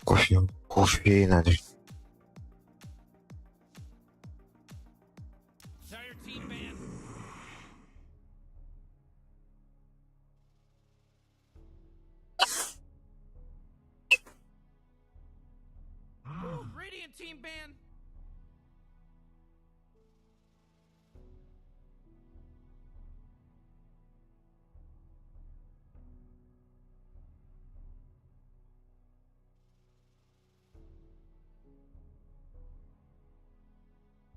Кофе, кофе надо.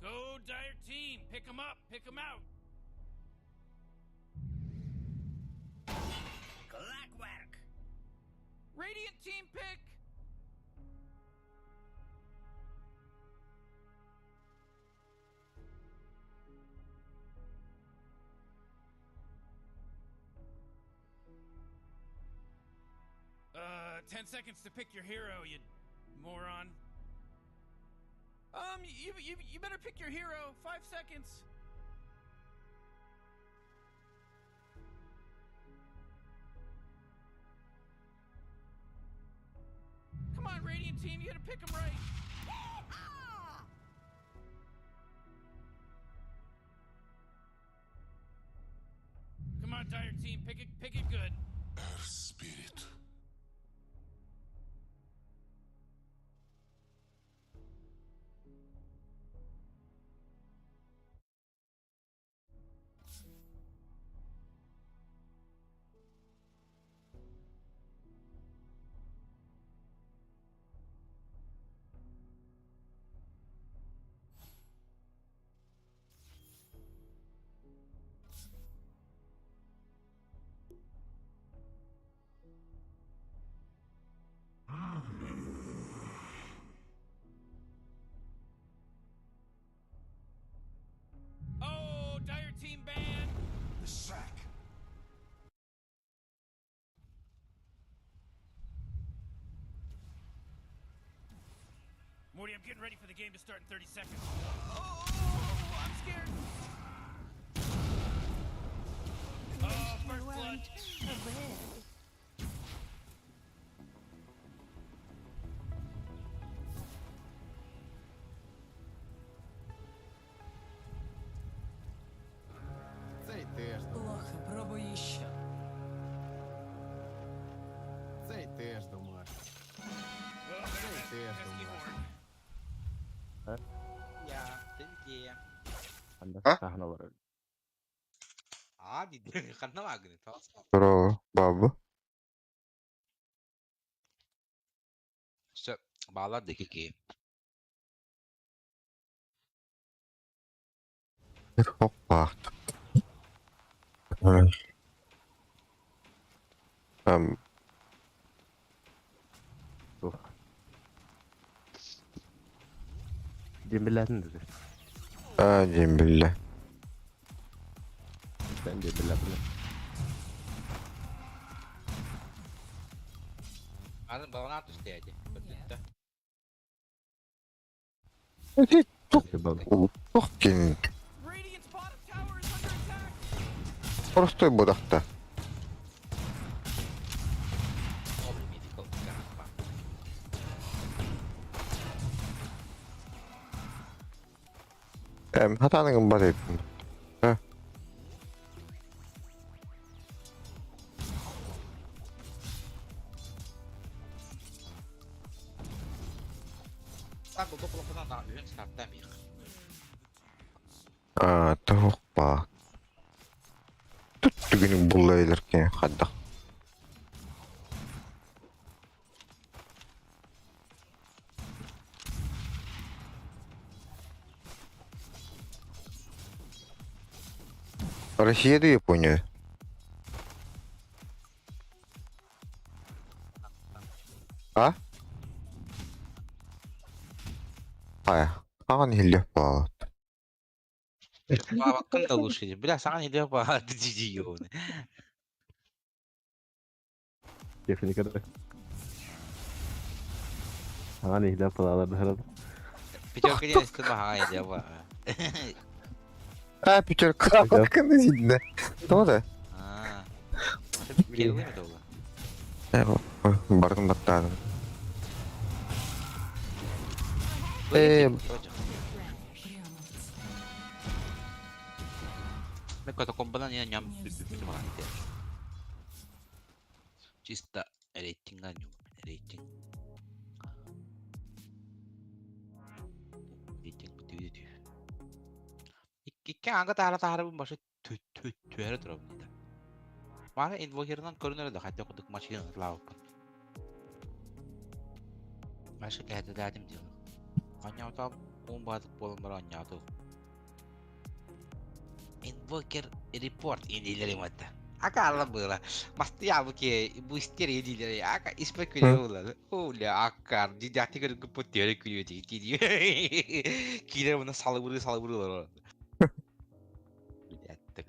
Go dire team, pick 'em up, pick 'em out. Clockwork. Radiant team pick. Uh, 10 seconds to pick your hero, you moron. You, you, you better pick your hero. 5 seconds. Come on, Radiant team, you gotta pick 'em right. Come on, Dire team, pick it, pick it good. Earth spirit. Oh, Dire team ban. The sack. Morty, I'm getting ready for the game to start in 30 seconds. Oh, I'm scared. Oh, first blood. Цей теж домашній. Плохо, пробуй еще. Цей теж домашній. Oh, Цей there's that теж pesky домашній. horn. Ya ты где? А? عادي خلنا معك خلاص Здорово, баба. Bağlar dakika. Hoppa. Дембелятын dedi. А, дембеле. Sen дембелятын. Anladın bana at işte hadi. Bitti. Тохкин. Radiant's bottom tower is under attack. Простой будахта. Oğlum yedik oldu. Хатаның бар еді. Sen bu dokulukuna daha ürün startlamıyor. А, тоқпа. Тут түгінің бұллайлар кен қадақ. Россия да Япония? А? Ая, аған хилле баалат. Bakın da лучше. Бля, саған не ба diyor. Техникада. Ана ихлә палалар харап. Пятерка не istedim ha ya ba. А, пятерка кында зидді. Тода? Ha. Kelime mi dolu? Бардым баттадым. Чисто рейтинг рейтинг. Рейтинг бүтү. Икки anga таара таара башы түһәрі турабын да. Маны инвокерынан көрүнөр да хотя кудук машина лааппын. Маша кэһэтэлээтим диэн. Анньаатаам уон баатык буолан баран анньаатыл. Инвокер репорт инилери матта. Ака алла было. Мастия буке бустер едилери. Ака испе күле була. Оля акар дидяти көрүп путтере күлү ти. Килер буна салыбыры салыбыры. Блядь, так.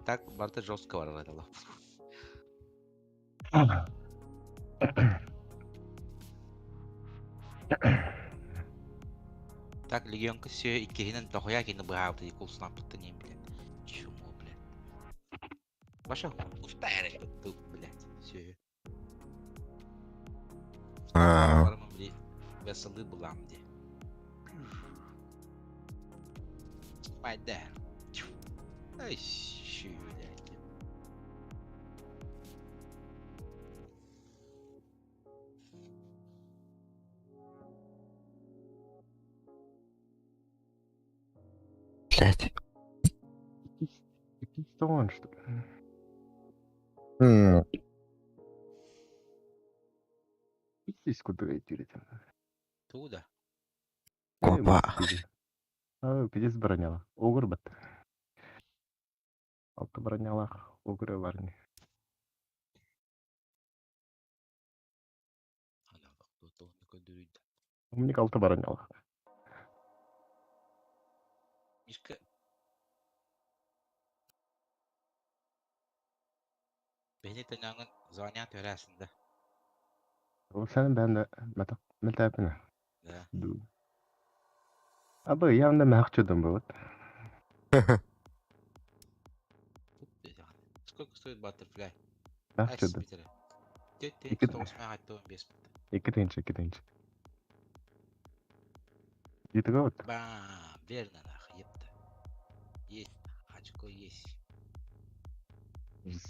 Так барта жестко бар это. Так, легионка все иккиһинэн тохуя кини быһаабыт кулсунаппытты нем, блядь. Чмо, блядь. Ваша устарый тут, блядь. Все. А, Барымын, блядь, веселы булам, де. Майда. Ай, щу, блядь. Блядь. Стон, что ли? Здесь куда идти? Туда. Опа. Пиздец броняла. Огур бат. Алты бронялах огуры бар. Умник алты бронялах. Мишка. Beni tanıyan звонят өрәсінде. Sen ben de meta meta yapın. Да. Абы явно мягче вот. Сколько стоит Butterfly? Мягче. Екі тынч. Итого вот. Бам, верно нахуй, епта. Есть, очко есть.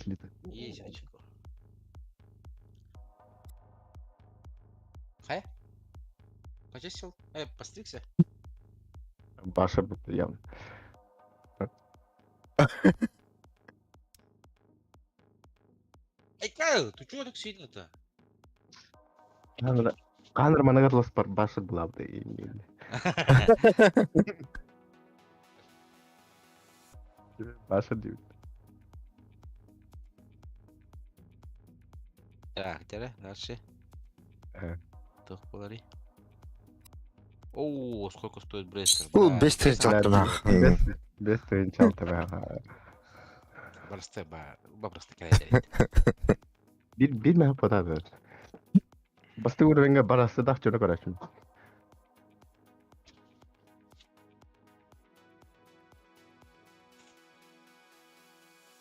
Слито. Есть очко. Хай? Почистил? Постригся? Баша будет явно. Эй, Кайл, ты чего так сильно-то? Каныр манагар бар баша была бы. Баша дейт. Так, где дальше? Э. Тух болари. О, сколько стоит Брестер? Бу бес тыһынча нахуй. Бес тыһынча алты. Просто ба, ба просто кэлэр. Бир мә потады. Басты уровеньга барасы да чөне көрәшүн.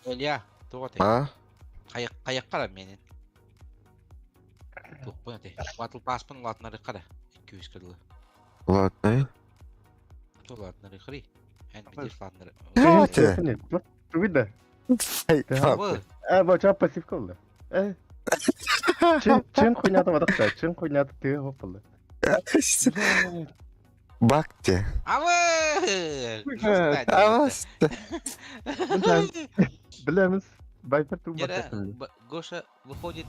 Илья, туға те. А? Каяк кара менин. Тух те. Батыл паспын латнары кара. 200 кырлы. Ладно. Ту латнары кыри. Эн бидеш латнары. Давайте. Тугда. Эй, Абы, Э, бу чап пассивка болду. Э. Чин чин хуйнята бадакта, чин хуйнята тыгы хоп болду. Бакте. Абы! Авас. Билемиз. Байпер ту Яра, баттым. Гоша выходит.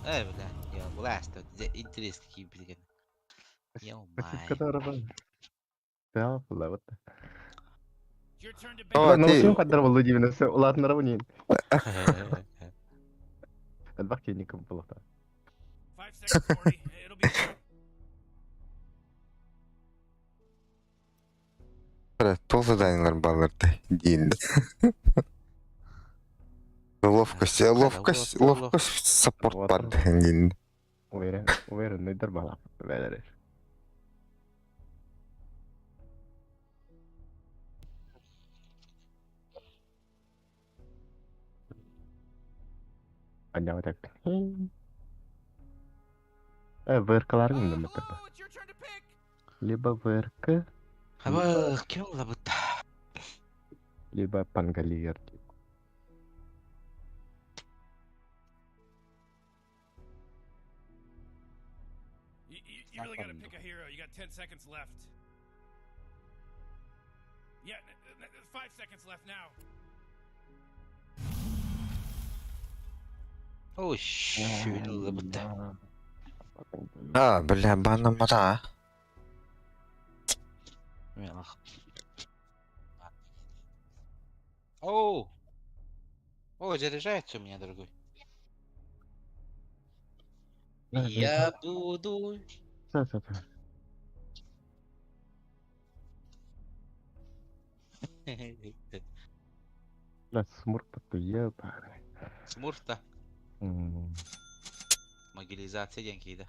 Бля, я власть, интерес какие блин. Пассивка Ё-май. да Да, була вот. Your turn to О, ban. Ну, ты- син кадр болду дибин, улатнары бу нин. Элбах кейник болду. 5 seconds, 40. It'll be short. Тол заданиялар балларды дейін. Ловкость, ловкость, ловкость саппорт бар дейін. Уверен, уверен, нейдер бала. Бәлер. Анява так. Э, ВРК-ларың мындаммыттар Oh, it's your turn to pick. Либо ВРК, Абы, ким лабыта? либо Пангалиер. You really gotta pick a hero. You got 10 seconds left. Yeah, 5 seconds left now. Ой, шүн лабыта. А, бля, банамата. Мен Оу! О, заряжается у меня, дорогой. Я буду... Все, все, все. Бля, смурф ебаный. Смурф-то. М, Могилизация деньги, да.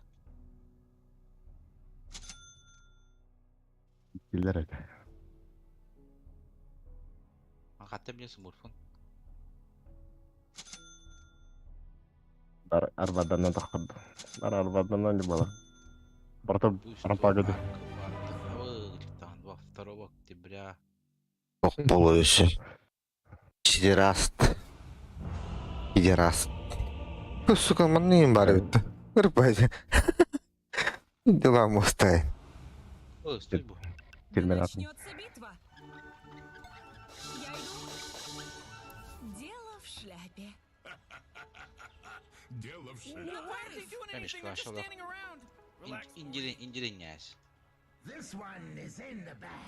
Киллер это. Хатта мне смурфун. Бар арбадан тахад. Бар арбадан не было. Барта Арпагады. 2 октября. Ох, полующий. Пидераст. Пидераст. Ну, сука, манны бар эбит. Ырбай. Дела мостай. Ой, стой, бу. Да Терминатор. начнется битва. Я иду. Дело в шляпе. Дело в шляпе. На Why aren't they прорыв. doing Мишка, anything? They're just пошел. standing around. Relax. Индирин, индиринясь.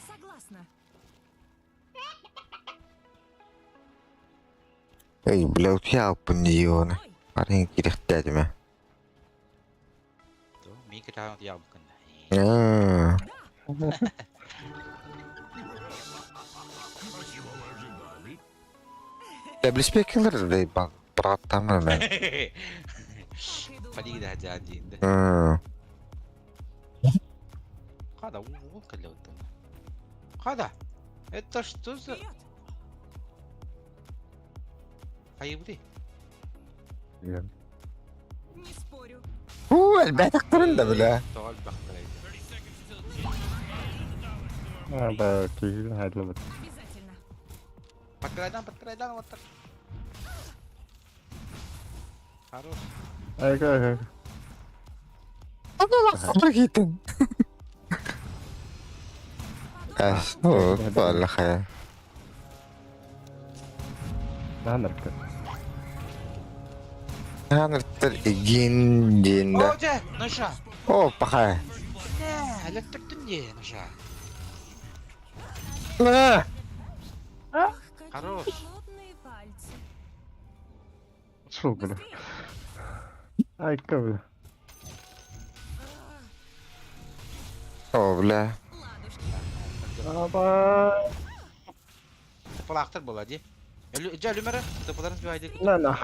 Согласна. Эй, бля, утуйа не Ой, Парень кирихтядиме. То, Мика там яблоко. А, да. А чего вы ожидали? Бля, блиспекелер, бля, бан, братан, бля. Так и думала. Фалида один, да. А, Хада, вон калёт. Хада! Это что за... Вперед! Хаебли? Я. Не спорю. У, элбэтэх да, бля. Тоғал бақтырайды. 30 seconds till Jim at the dollar store. А, да, киһи хайдлабыт. Обязательно. Подкрайдан, подкрайдан, вот так. Хорош. Ай, ай, ай. Прикинь. Подобно Ас, ну, баллахая. Нанырка. Ханыртар игин динда. О, дя, ножа. О, пахай. Не, электр не, ножа. А, Ах, какие Хорош. холодные пальцы. Шо, бля? Быстрее! Ай, бля. О, бля. Ладушки. Аба. Тыпалақтар болады. Жа, люмера, тыпаларын сбивайды. На, на.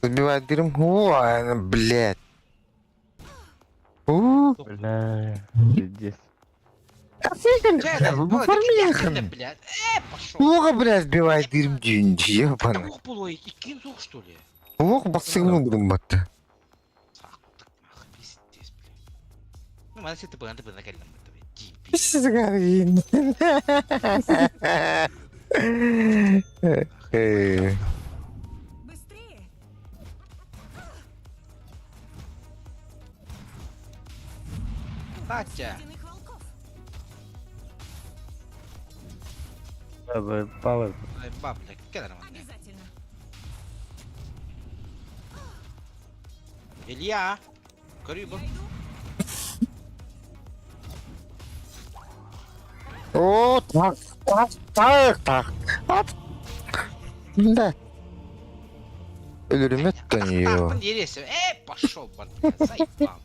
Сбивает дырым. О, она, блядь. У, Бля, пиздец. Жа, Фармихан. блядь. Пошел. Плохо, блядь, сбивает дырым дюнь, ебаный. Ух, полой, иккин сух, что ли? Плохо басыгын дырым батты. Сақтық, нах, пиздец, блядь. Ну, мана сен тыпалан тыпалан кәлім. Дебил. Сигарин. Э, Быстрее! Батя. Ледяных волков. Да, заебало. Ба, блядь, кәлі нормально. Обязательно. Илья! Көрүй Я иду. О, так, так, так, так. Ат. Да. Өлөрүмөттөн ё. Тақтың ересі. Пошел, блядь, заебал. нахуй.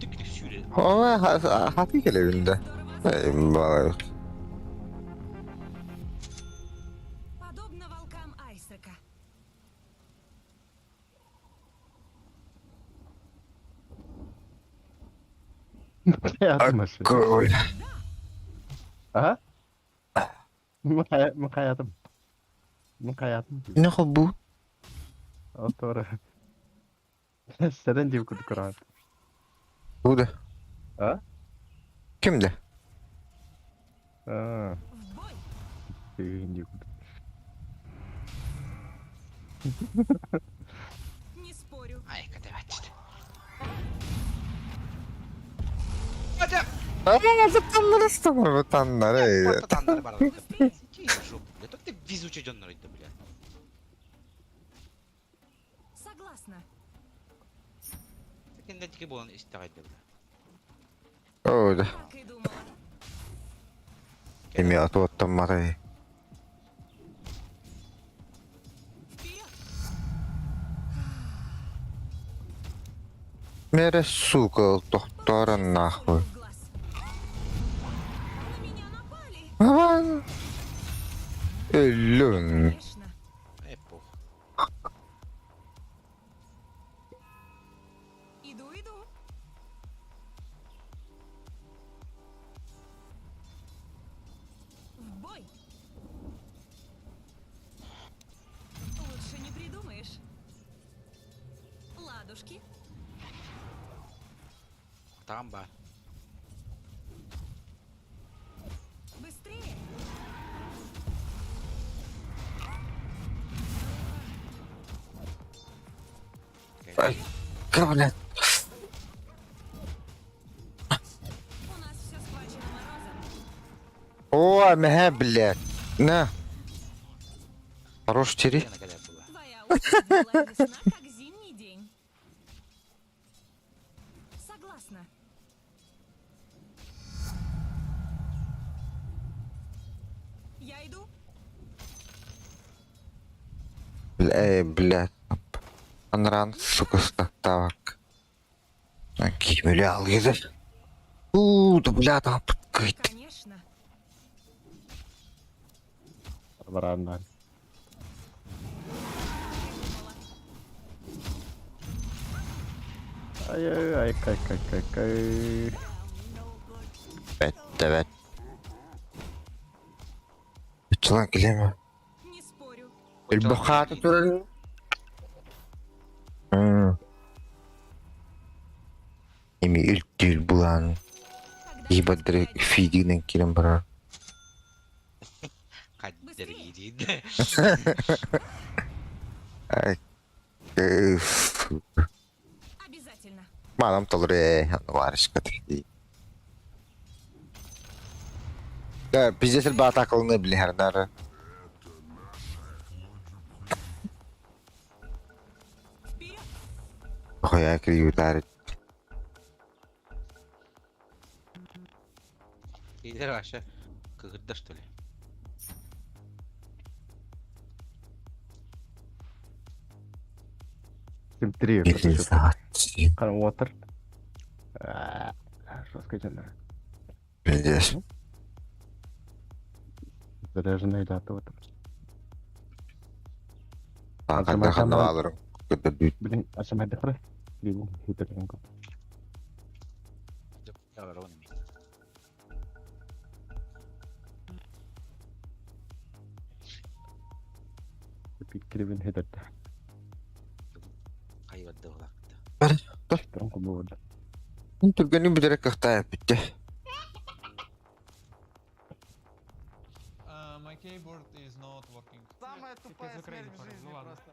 Тык-тык сүйре. Ова, хаты келебинде. Здорово. Эй, бала. Подобно волкам Айсека. Бля, машина. Көл. А? Мын хаятым. Мын хаятым. Не хобу? Отора. Сэрэн диэбит курдук көрөҕүн. Куда? А? Кимде? Аа, В бой! тыын диэбит курдук. Не спорю. Ай, катаваччыт. Таннары, Таннары бар. Быстрее! Жопу, бля. Только ты везучий дьоннор это, бля. Согласна. Кинетики буолан истэҕэйдэ, бля. О, да. Так и думала. Эми атуоттамматай. Вперед! Мере, сука, тохторон Получи нахуй. в глаз. На меня напали. Аван. Өлүн. Конечно. Э, пох. Иду, иду. В бой! Лучше не придумаешь. Ладушки, Там ба. быстрее! Ай, блядь. У нас все схвачено морозом. О, мэ, блядь. На. Хорош тери. Лена когда была. Твоя очередь была ясна, как зимний день. Согласна. Я иду. Бля, блядь. Анран, сука, ставок. Кимюля алгизер. У, да бля, там Конечно. Бараннар. Так и думала. Ай ай ай кай кай кай кай. Evet, evet. Çılan kileme. Не спорю. البخار ترى Эми үлтүл булан. Когда Ибадыр фидинен кирен барар. Каддер гидин. Ай. Эф. Обязательно. Мадам толре варишка ти. Да, пиздец бата колны блин, Вперед! Хуя криютарит. Килер вообще. Кыгырда что ли? Симптри. Кара water. Жестко жана. Пиздец. Заряженный дата вот. Ханна ханна алырым. Блин, а сама дохра? Либо хитренько. Кривин хитер. Хитренько было. Түргені бүдерек қақтайып бітті. My keyboard is not working. Самая тупая смерть в жизни просто.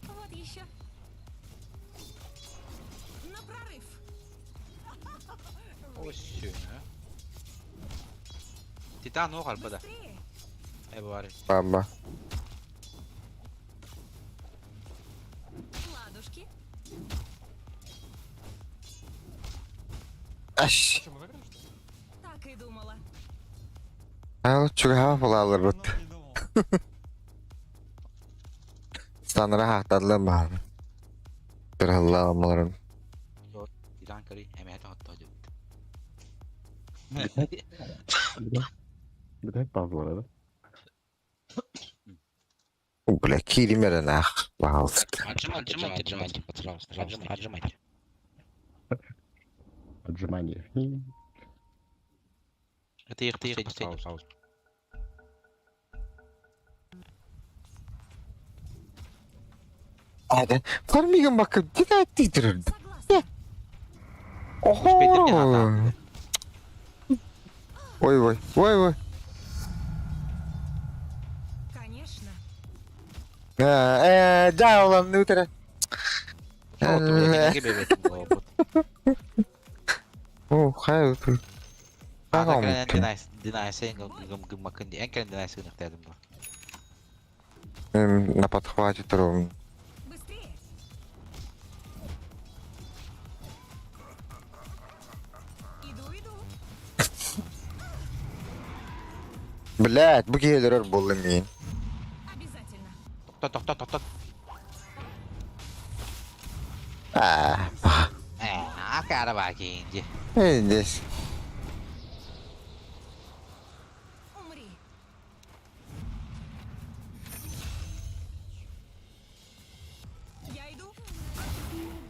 Вот еще. На прорыв. Ой, Титан оҕар бада. Быстрее. Э бары. Баба. Ладушки. Аш. Что, мы выиграли, что ли? Так и думала. Ал чуга булалар Ну, бут. не думал. Станра хатарлар бар. Тыралламаларым. Титан көрүй эмэт оттоо дебит. Бля, Павлова, да? Бля, кииримэ нах, пожалуйста. Отжимайте, отжимайте, отжимайте, пожалуйста, отжимайте, отжимайте. Отжимание. Это их последний пауза. Ade, фармиган бакы дина титрд. Согласна. Охо. Ой, ой, ой, ой. Конечно. Да, улам нутра. Шо ты, блядь, не гибе, О, хай. На подхвате тром. Быстрее. Иду, иду. Блять, бу келер болду мен. Обязательно. Ток, ток, ток, ток. А, Акара кейинди. здесь. Умри. Я иду.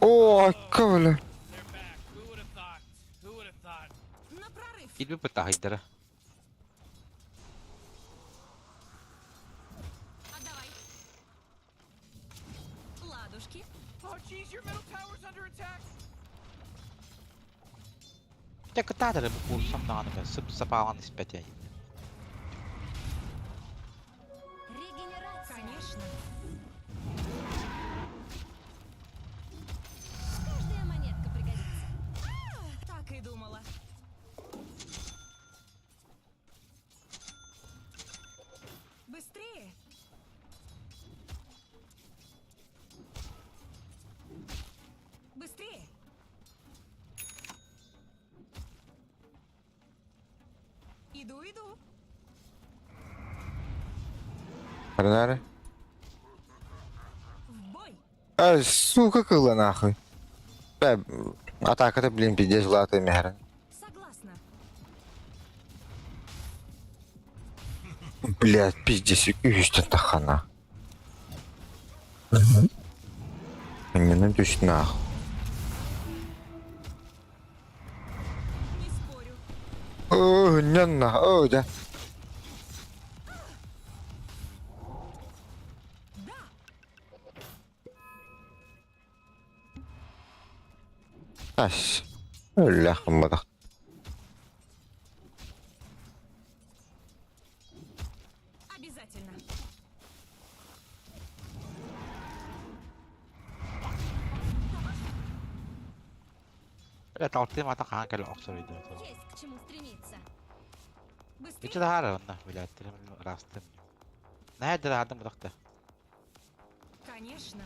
О, ковля. They're back. Who would have thought? Who would have thought? На прорыв. Килби пытайдера. Отдавай. Ладушки. Oh, jeez, your middle tower's under attack. Тек тадыр бу курсам дааны сып сапалан испете. Регенерация. Конечно. Каждая монетка пригодится. А, так и думала. Быстрее. Быстрее. Иду, иду. Ренары. В бой. А, сука, кыла нахуй. Бля, атака-то, блин, пиздец, златый мер. Согласна. Блядь, пиздец, юсть хана. Не надюсь нахуй. Не спорю. О, не на, о, да. Да. Ас. Ляхам бадах. Обязательно. Бля, талтым ата хаан кэлэ охсор иде. Есть к чему стремиться. Быстрее. Ичи дахара онна, блядь, растым. Нәдер адам будакта. Конечно.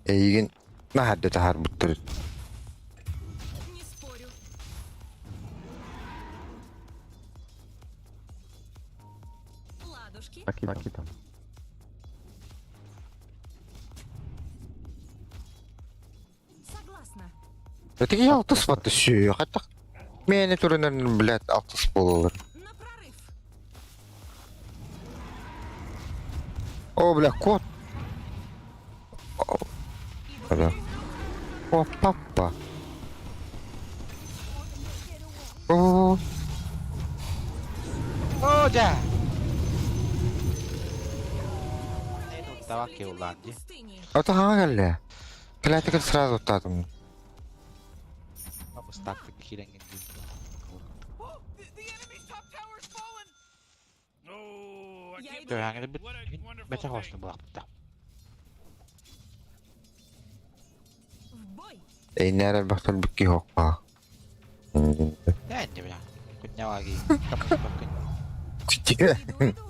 Эйген нахадды тахар буттыр. Не спорю. Ладушки. Так и, так и там. Согласна. Это я алтыс батты сүйе, хаттақ. Мені түрінен, блядь, алтыс болулар. На прорыв. О, бля, кот. Иду. Бля. О, папа. О, О, да. Отправляйся давай, в ледяные Уланди. пустыни. это хангалля. Клятыгын сразу тадым. Устакты киренген. Oh, the enemy's top tower's fallen. Oh, I Я can't иду. believe it. What a wonderful Бетэ thing. хошны булакта. В бой. Эйнәрі бақтар бүкки хоқпа. Нәнде бля. Күтнәваги. Капы. Иду, иду.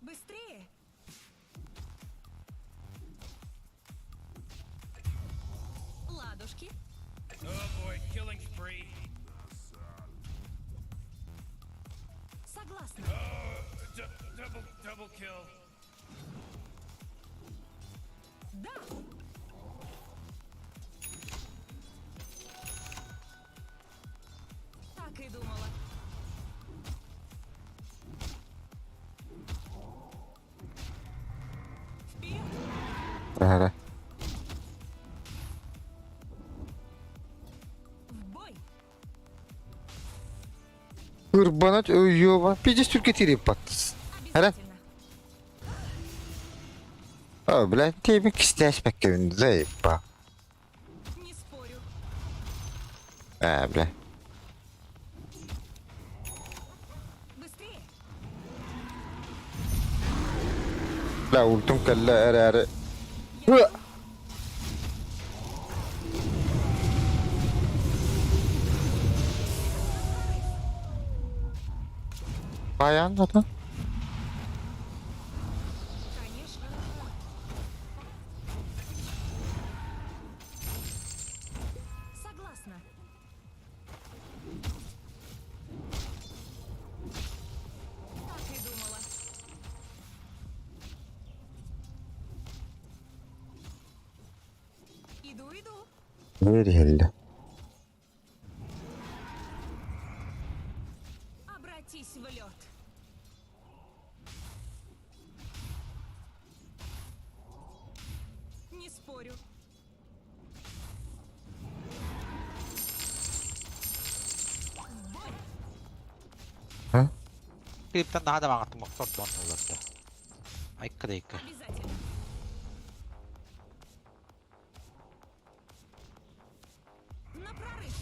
Быстрее. Ладушки. Oh boy, killing spree. Согласна. Oh, double double kill. Да. думала. Вперед! Эрэ. В бой! Ырбана ёба. Пиздец түрге бат. Эрэ. Обязательно. О, блядь, тебе кистяшпэккэ заебал. Не спорю. А, бля. Быстрее! Бля, ультум кэллэ эрээри. Я иду. Баян да? Конечно. Согласна. Так и думала. Иду, иду. Верилли. Обратись в лед. Не спорю. В бой! Клиптан наһаа да маҥаттым охсор дон ылларда. Айка да айка. Обязательно. На прорыв!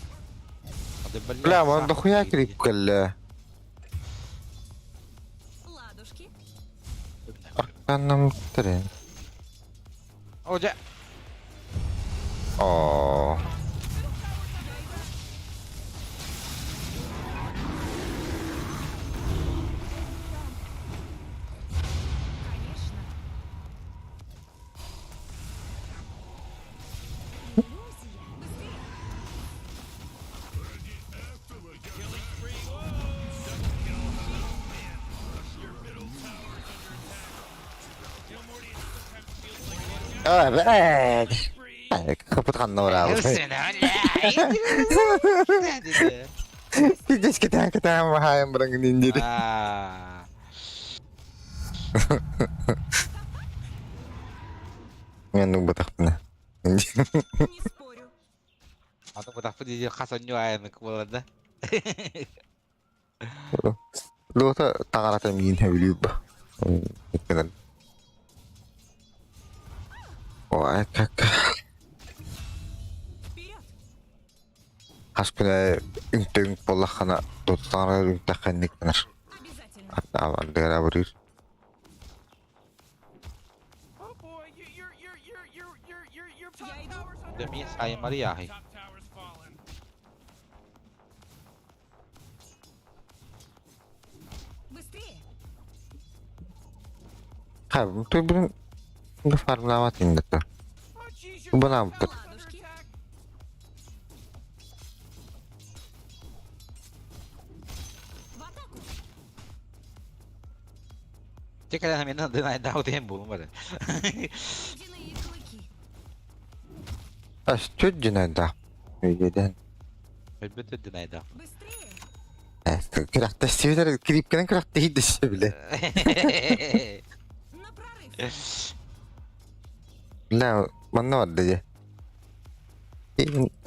Бля, ман дохуя кирип кэллэ. Ладушки. Арканам терен. О, дьэ. Оо. Конечно. Иллюзия. Быстрее! А, блядь. Хапыт ханна урал. Пиздец, кытаан кытаан махайын быраңын индири. Аа. Мен убатахпына. Не спорю. Аны бутахпыт дии хас онньу айанык буолар да. Луота тагарата миин хэвлүүб. Ой, как Вперед! хас күнэ үҥтөҥ буоллаххына туттаҕына үҥтэххинник гынар. Обязательно. Ардыгара барыыр. Oh boy, you, you're you're you're you're you're you're your top Я иду. tower's under Дьэ мин attack. сайымарыйааһый. Top tower's fallen. Быстрее! Ха, ты блин, да фармлават инде. Oh jeez, your Бына top tower's under Ладушки. attack. В атаку! Дьэ кэлэн мин дынайдаах утуйан буолум бары. Ледяные клыки. Ас чуть динайда. Үйден. Өлбөт дынайдаах. Быстрее! Кирахта сибитер кирипкенен кирахта хиддесе биле. На прорыв! Бля, манна бар деди.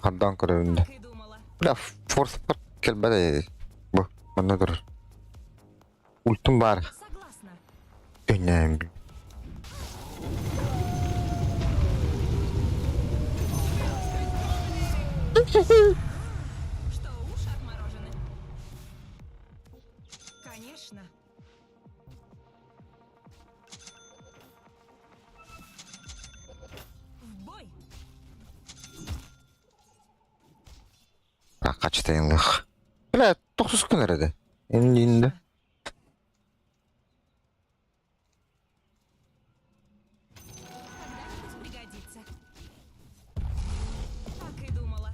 Хардан көрөбүндө. Так и думала. Бля, форс пар келбеде. Бу, манна тур. Ультум бар. Согласна. Өнем. Что, уши отморожены? Конечно. В бой! Качтайынлых. Бля, тохсус күн эреде. Энди инде. Когда-нибудь пригодится. Так и думала.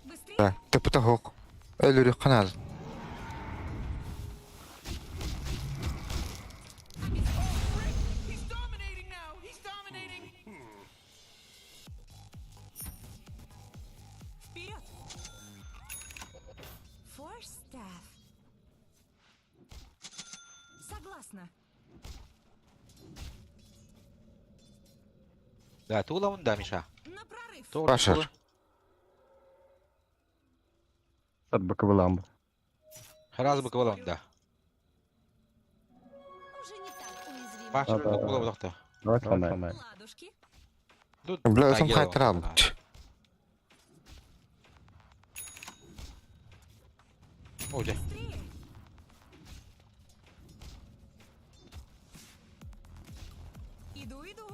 Быстрее! Бля, тыпыта хок. Өлүрү канал. He's dominating now. He's dominating. Quarterstaff. Согласна. Да, тула он да, Миша. На прорыв. Тула, Паша. тула. Сад бакыбылам. Раз быкыбылам да. Уже не так уязвим. Паша, Да, да, быкыбыла бодохто. Давай сломай. Ладушки. Тут Бля, сам Агилова. хайтрал. О, дя. Быстрее. Иду, иду.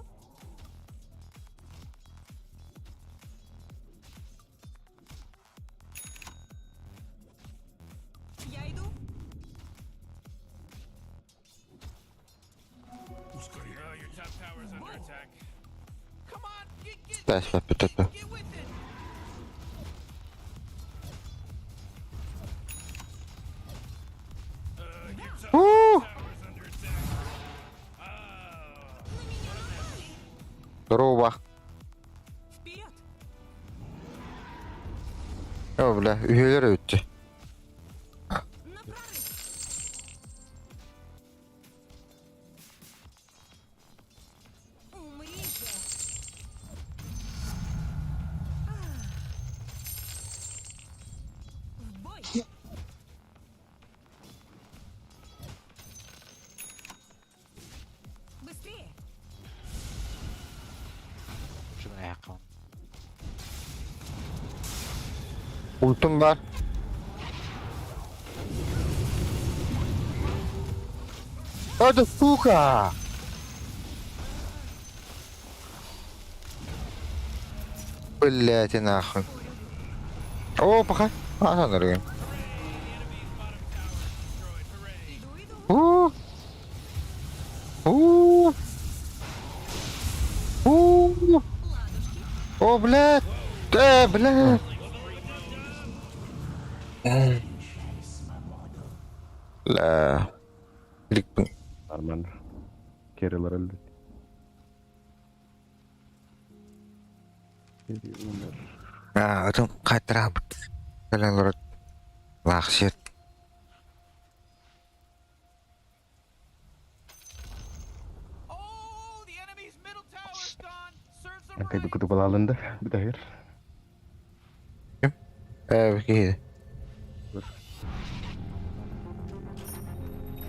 Я иду. Oh, your top tower's under attack. Come on, get get Дай сюда, пятый. get with it. Your top У! tower's under attack. Oh. На меня напали. Здорово. Вперед. О, бля, üyeler öttü. На прорыв. Умри же. Ах. В бой. Быстрее. Şunu ayakkabı. Ultum var. Hadi сука! Блять, и нахуй. О, пока. А, да, Иду, иду. У. У. У. Ладушки. О, блядь. Блядь. Ла. Лик- Нормально. Керрилер öldü. Керри умер. А, это кайтраб. Кэлэн Лахсет. Oh, the enemy's middle tower's gone. Serves them Kanka right. bir kutu alındı. Bir de hayır. Э,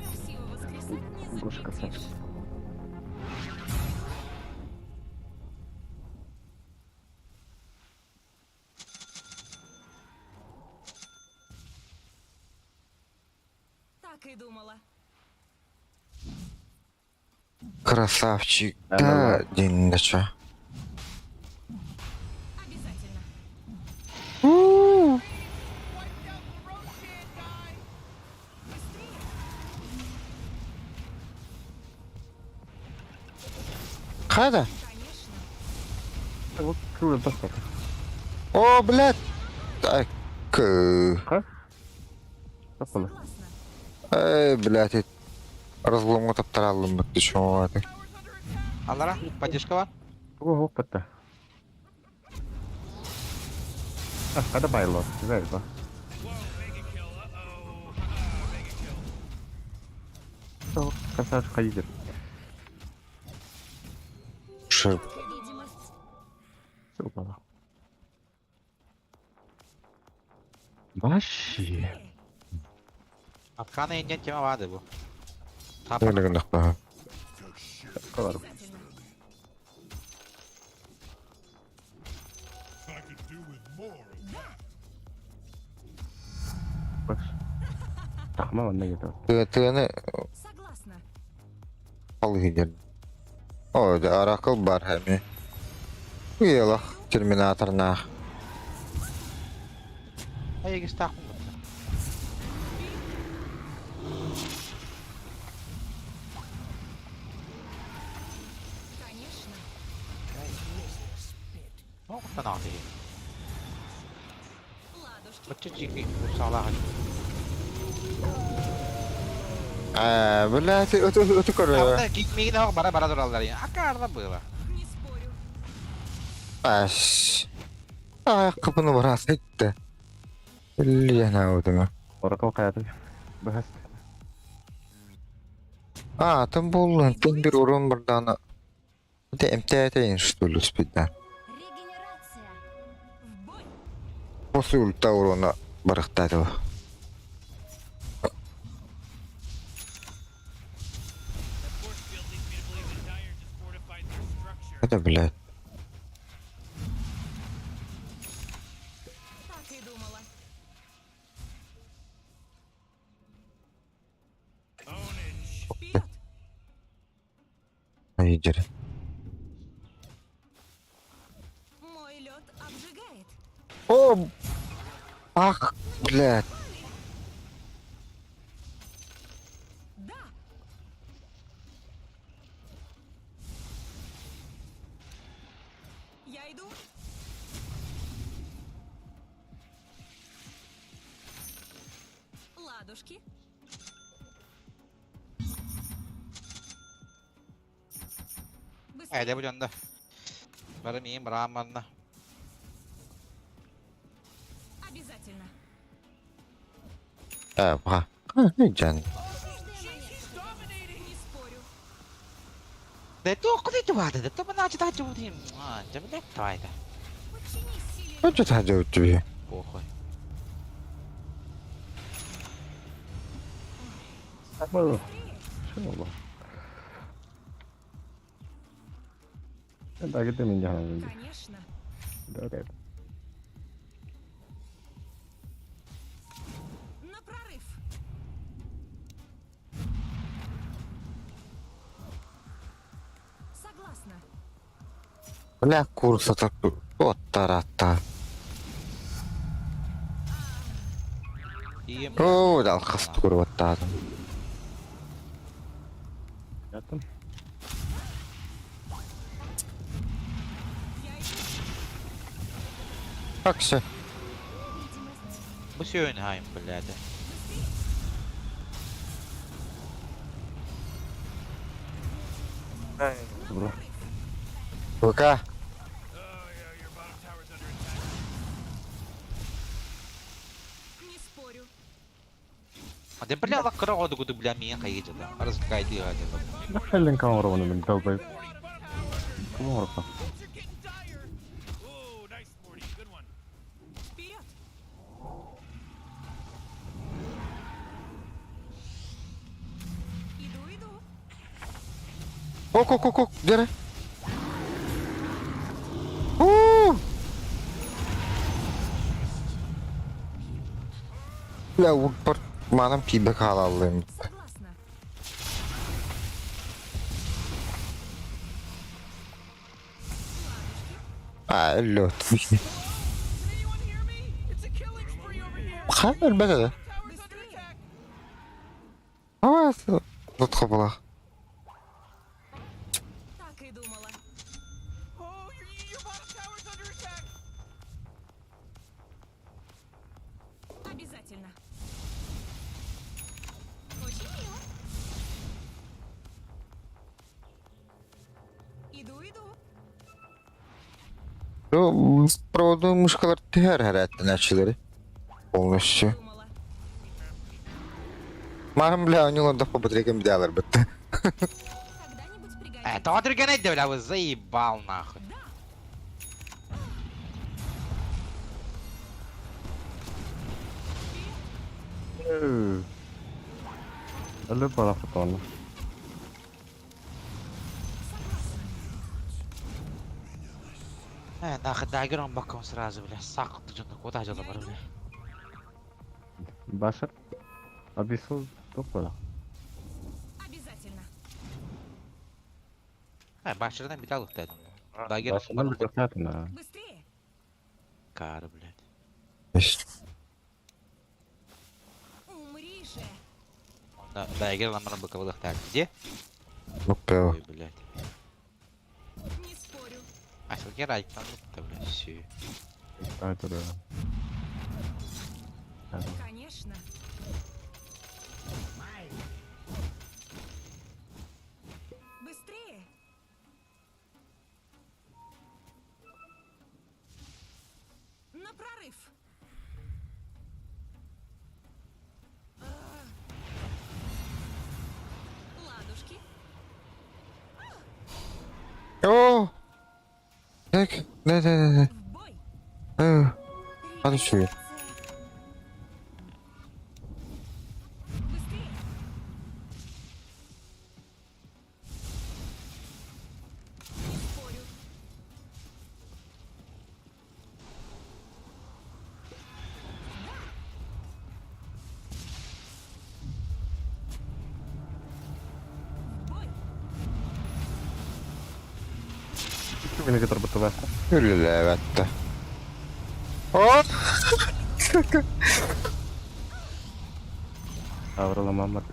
Красиво воскресать не Гоша запретишь. красавчик. Так и думала. Красавчик. Да, Да, день начала. Обязательно. Wiped out the Roshan guy. Быстрее. Хада? Конечно. Вот круто достал. О, блядь. Так. Ха? Достал. Согласна. Эй, блядь. Разломы таптаралым бітті чоңады. Алара, поддержка var. Ого, опа-то. А, kada байло. Güzel bak. Whoa, mega kill. Uh-oh. Mega kill. О, Красавчик ходитель. Шип. Видимость. Все упало. Вообще. Atkana yengen kime vardı bu? Tap. Öyle günah Kadar. Обязательно. I could do with more of that. Bak. Takma anne getir. Тыны Согласна. ал gider. О, да, Оракл бар хәме. Уелах, Терминатор нах. Ay gis takım. Конечно. Ne oldu lan abi? Ладушки. Bıçı çıkı bu sağlığa. А, блядь, өтө өтө көрө. Abi gitmeyi de bara bara durarlar ya. Akarda böyle. Не спорю. Аш. Ayakkabını bırak etti. Лена удума. Оракыл хайатын. Быһас. А, там буоллун, тин бир урун бардана. Это МТ что ли спидда. Регенерация. В бой. После ульта урона барахтатила. That force field leads me to believe the Dire just fortified their structure. Это, блядь. Так и думала. Ownage. Вперед. Айдер. Мой лед обжигает. О! Ах, блядь. Да. Я иду. Ладушки. Быстрее. Эйде бу дьонно. Бары миим барааманна. Обязательно. А, ха. Жан. Не спорю. Да то куда ты вада? Да то мана читать будем. А, да блядь, давай да. Подчинись силе. Ну, что ты делать тебе? Похуй. Бу. Шо болла? Дагы мен жаһан. Конечно. Да. На прорыв. Согласна. Бля, курса так. Вот тарата. Ием. О, дал хастур вот там. Яттым. Я иду. Как все? Видимость. Бу сүйөн блядь. Бро. ВК. Oh, yeah, your bottom tower's under attack. Не спорю. А ты бля лакроду гуду бля миин хайжа да. Разгайды гадя. Хелен камера мен долбай. Кому орка? Things are getting dire. Oh, nice, Morty. Good one. Вперед. Иду, иду. Ок, ок, ок, ок, дere. У! Бля, упор манам пибе халалым. Согласна. А, лед. Can anyone hear me? It's a killing spree over here. Хай, ребята. Tower's under attack. А, тут хабала. Так и думала. Oh, your bottom tower's under attack. Обязательно. Очень мило. Иду, иду. Ну, проводной мышкалар тihar herhalde начали. Полностью. Думала. Марам, бля, у него по батарейкам делал, бітті. Когда-нибудь пригодится. Э, то дрыганет, бля, вы заебал нахуй. Да. Әлі бара фотоны. Э, нахуй дагером боком сразу, бля, сак ты куда же бар, бля. Баша. Абисул топала. Обязательно. Э, башырдан бит алып дедим. Дагер Башынан bir жасатын. Быстрее. Кары, блядь. Умри же. Да, дагер ламарам быковых так. Где? Ну, Ой, блядь. Не спорю. А, силки райк там, ну, блядь, все. Конечно. Быстрее. На прорыв. Так, да, да, да, да. В бой. Э, а ты что? Быстрее. Не спорю. Да. В бой. Күнүгө турбутула. Үлэлээбэттэ. О! Авраламаммат.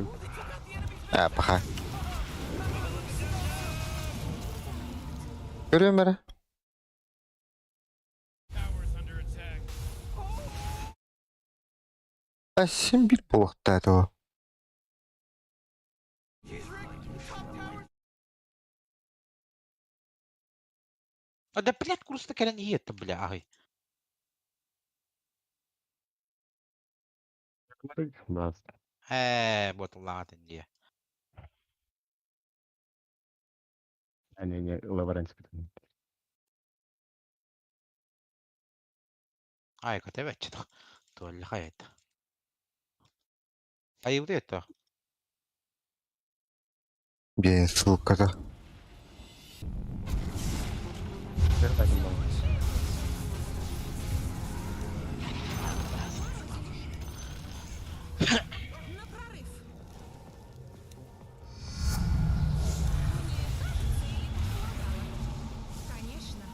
Ээ, паха. Көрүөм эрэ. Tower's under attack. А син биир буолуохтаа дуо? Jeez, Rick, top tower. А да, блядь, курс-то кэлэн иһиэтэ, бля, аһый. Бас. Ээ, буотуллаҕатын дии. Не не Лавренский. Айка тэбэччи туолла хайата. Айылды это. Биэн ссылката. На прорыв. Мне кажется, или предполагала. Конечно.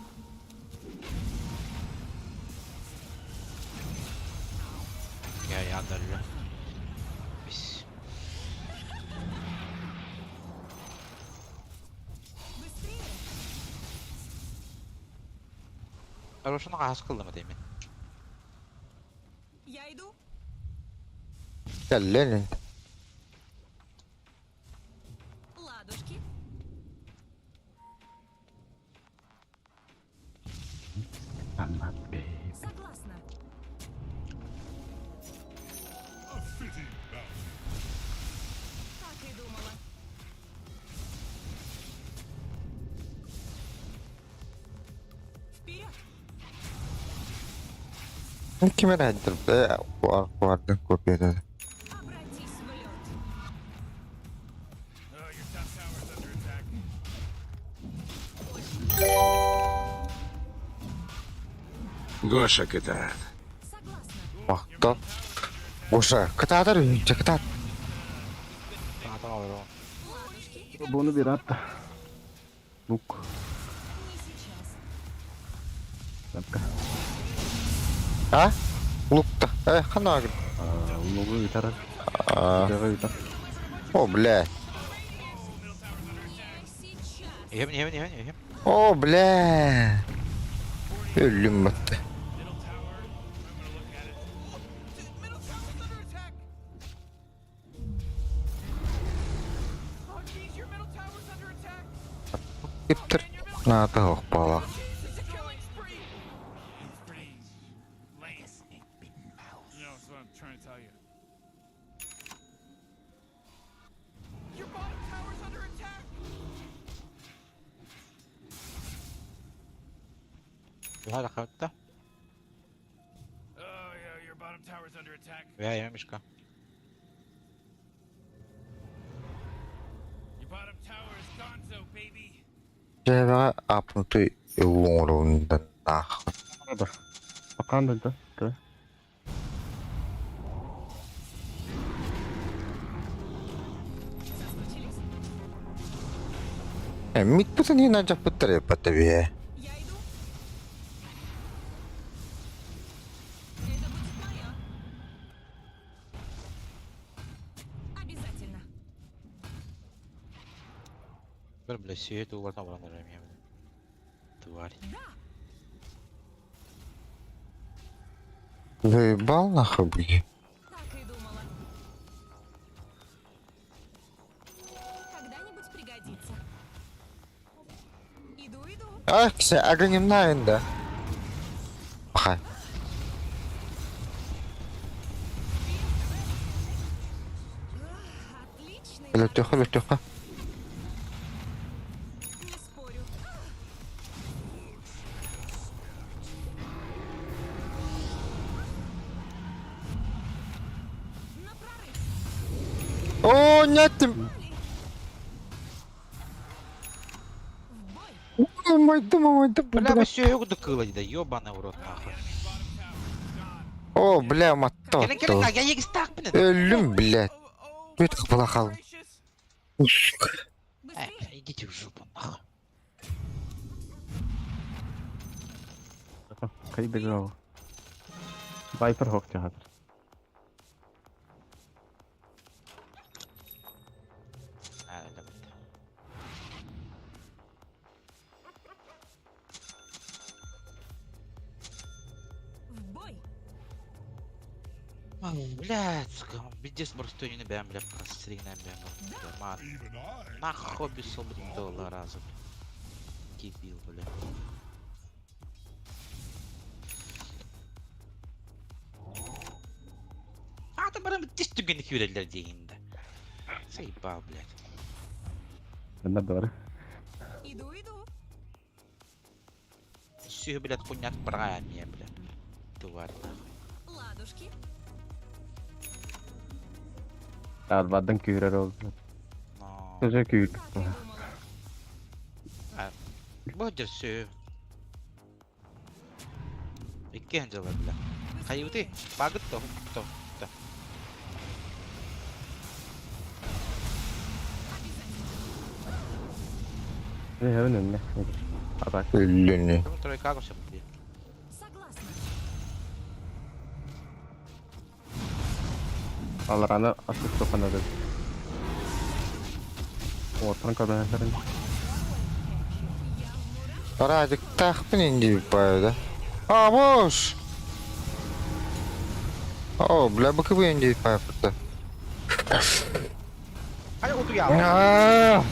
Я я дарю. Бис. Быстрее. Хорошо, хаһас кыллама деймин. Я иду. Кэллэн. Ладушки. Согласна. A fitting bounty. Так и думала. Вперед! Ким эрэ э куардын копията. Обратись в лед. Oh, your top tower's under attack. Гоша кытаат. Согласна. Махтал. Гоша, кытаатар үүнчэ кытаат. Ладушки. Буну bir at. Лук. Не сейчас. Лапка. А? Лукта. Э, ханаа. Лугу үтар. А, Үтар. О, бля. Не сейчас. Иһэм, иһэм, иһэм, иһэм. О, бля. Өлүм батты. Middle tower. I'm gonna look at it. Dude, middle tower's under attack. Oh, jeez, your middle tower's under attack. Иптер. Наата хохпала. Jeez, it's a killing spree. It's pretty lame. You know, that's what I'm trying to tell you. Your bottom tower's under attack. Бля, хатта. Oh yeah, your bottom tower's under attack. Бля, я мишка. Your bottom tower is gonzo, baby. Дьэбэҕэ апнуты ыллоҥорундан наах. Бакан да. Да. Соскучились? Э, митпутун хина жаппыттар эппатта бие. Я иду. Это будет мое. Обязательно. Бер, бля, сүйет углардан баран эрем я. Тварь. Да. Заебал нахуй буги. Так и думала. Когда-нибудь пригодится. Иду, иду. Ах, ксе, агонимна да. Паха. Ах, Отличный. Лөтөхө, лөтөхө. Не спорю. О, нет! В бой! Майдым, майдым, Бля, вы все куда кыла, да ебаный в рот нахуй. О, бля, матто. Кэлин, кэлин, я егистак, блин. Өллүм, блядь. Бүт қылақал. Сука. Э, Быстрее! идите в жопу нахуй. Хайдыгал. Вайпер хохтягат. А, да, вот. В бой! Блядь, сука, пиздец, просто не набираем, бля, просто набираем, бля, мат. Even I На хобби блин, доллара раза, бля. Дебил, бля. А, ты барам тис түгені күйрелер дейінді. Заебал, блядь. Надор. Иду, иду! Все, блядь, хуйня правильнее, блядь. Тварь, нахуй. Ладушки! Арбадан күйрер ол. Но... Тоже күйр. Так и думала. Будет все. Иккен дела, бля. Хайуты, багыт то, то, то. Не, не, не. Атак. Өллүн. Тройка все, бля. Согласна! Алараны асып тоқанады. Отран көмәләрен. Я в мурашках! Радик тахпын инди да. А, бош! О, бля, быкыбы инди пайпы. Хай, утуя.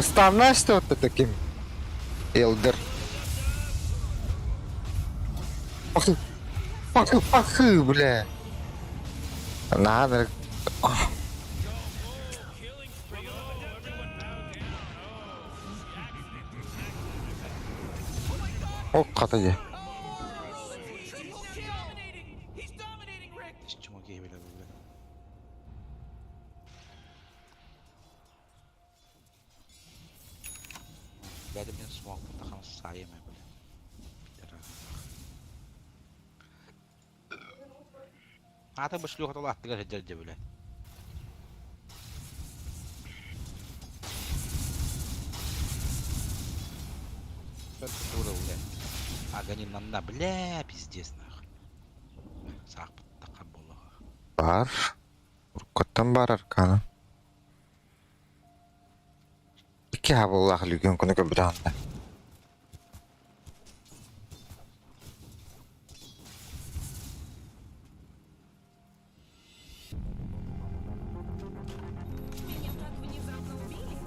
Ставна что-то таким. Элдер. Пахы, пахы, пахы, бля. Надо. О, катаje. Чумаки, бля, бля. Бля, блин, смог, потахам саеме, бля. Пидорас. А ты бы шлюха тула, ты говоришь, дядя, бля. Бля. А гони на на, бля, пиздец, нахуй. Сақ тақа болуға. Бар. Уркоттан бар аркана. Икки хабыллах лүгөн күнү көбүтаанда. Меня так внезапно убили!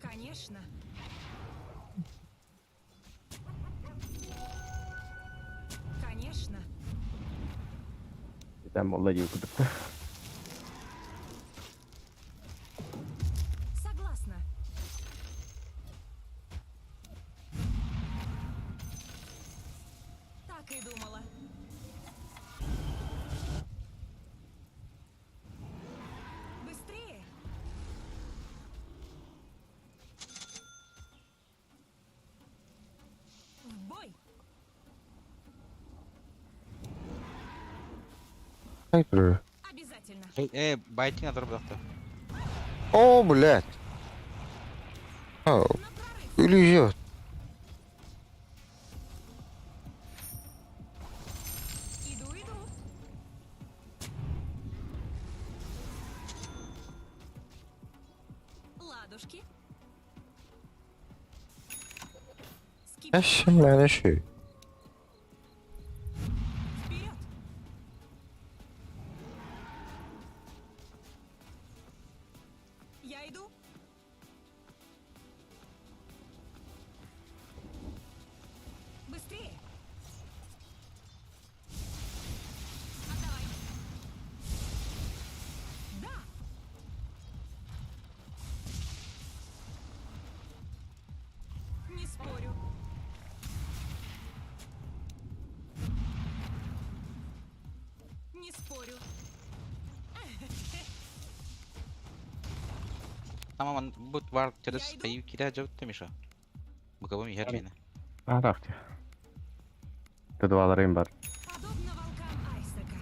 Конечно! Конечно! Там олай юкдык. Согласна! Так и думала. Быстрее! В бой! Хайпер. Обязательно! Э, байтин атырбықты. О, блядь. О, На прорыв! иллюзия. Иду, иду! Ладушки. Эшим ләнеши. Вперед! Я иду. Быстрее! Отдавай. Да! Не спорю. Не спорю. Tamam bu var через ayı kira cevap demiş o. Быковым иһэр миэнэ. Араахтя. Тедваларым бар. Подобно волкам Айсака.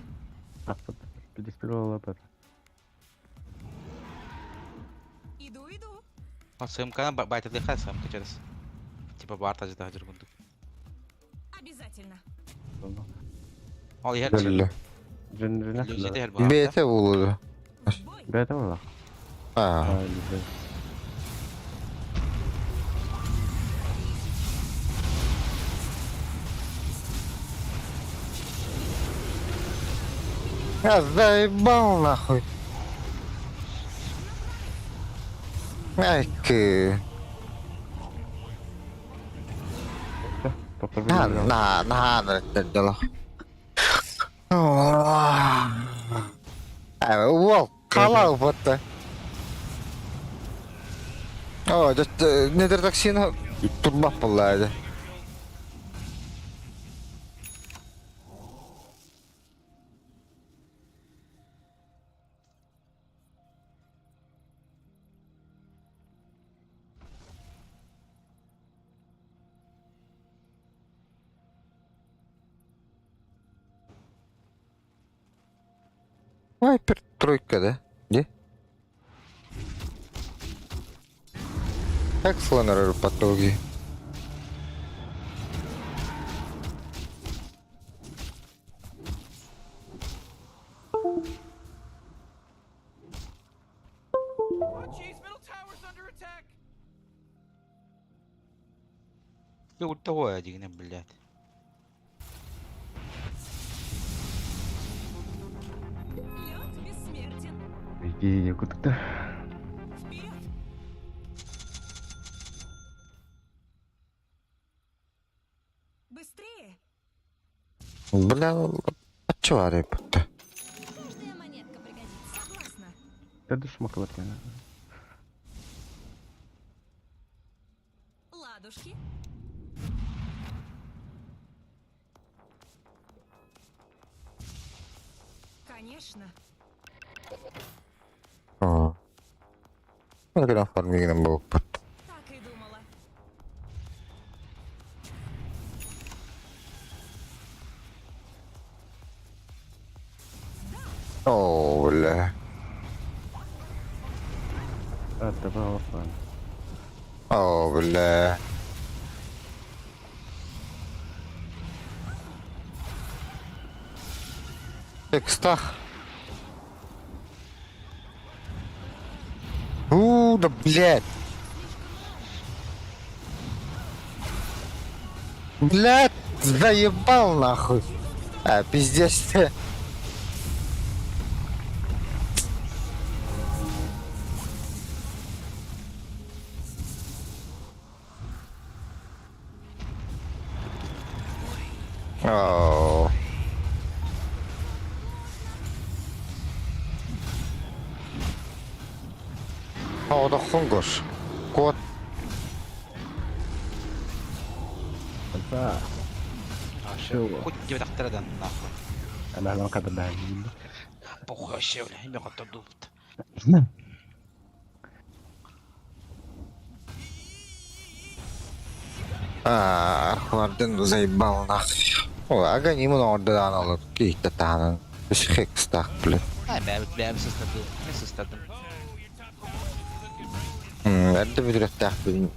Аппыт. Пидеспилола бар. Иду, иду. Сымканы байтадыха сымка через. Типа бар тажда хажыр курдук. Обязательно. Ол иһэр Биллэ. Жин Люзит иһэр буолар. Бэйэтэ буолуо. В бой. Бэйэтэ буолла. Аа. Я заебал нахуй. Айкы. На, на, на, на, дела. Уол, халал вот. О, недер таксина турбап буолла. Вайпер тройка, да? Где? Как слонер потоги? Oh jeez, middle tower's under attack. Ультовой один, блядь. Лед бессмертен. Иди, куда-то. Вперед. Быстрее. Бля, а чё арепта? Каждая монетка пригодится. Согласна. Ты шмаклар. Ладушки. Конечно. О. Ну, когда фармигном был. Так и думала. О, бля. Это О, бля. Экстах. У, да блядь. Блядь, заебал нахуй. А, пиздец ты. Оу. Оодохунгуш. Кот. Хоть тебе так нахуй. Она нам когда дали. Похуй вообще, бля, имя хоть дупт. Архварден заебал нахуй. О, аганимын ордадан алып кейтті танын. Үш хекстах, блядь. Ha, ben ben sızladım. Ne sızladım? Эрдэ бүдүрэттээх бүгүн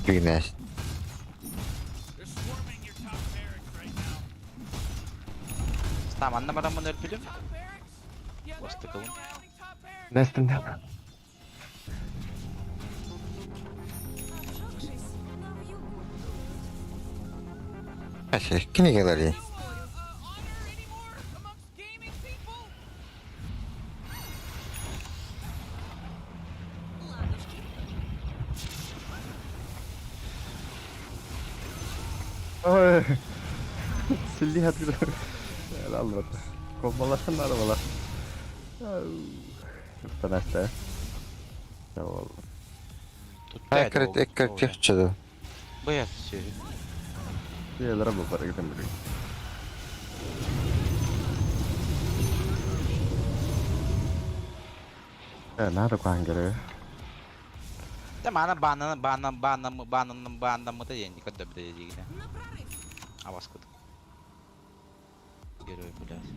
бүгүнээс. They're swarming your top barracks right now. Tamam anlamadan bunu öpülüm. Top barracks? Yeah, they're Bastık oğlum. pounding top barracks. Нестин. Обжегшись, на вьюгу дуют. Әше, кинигелери. No honor anymore amongst gaming people. Ладушки. Ой. Силли хат Аллах. Комбалашын арабалар. Станаста. Ол. Экрет экрет техчеди. Бая все. Ялара бу бар гидем бир. Наада куһаҕан герой. Дьэ маана бааннана баанна бааннам бааннам бааннаммыта диэн көрдөрбүтэ диигинэ. На прорыв. Абас курдук. Герой, блядь.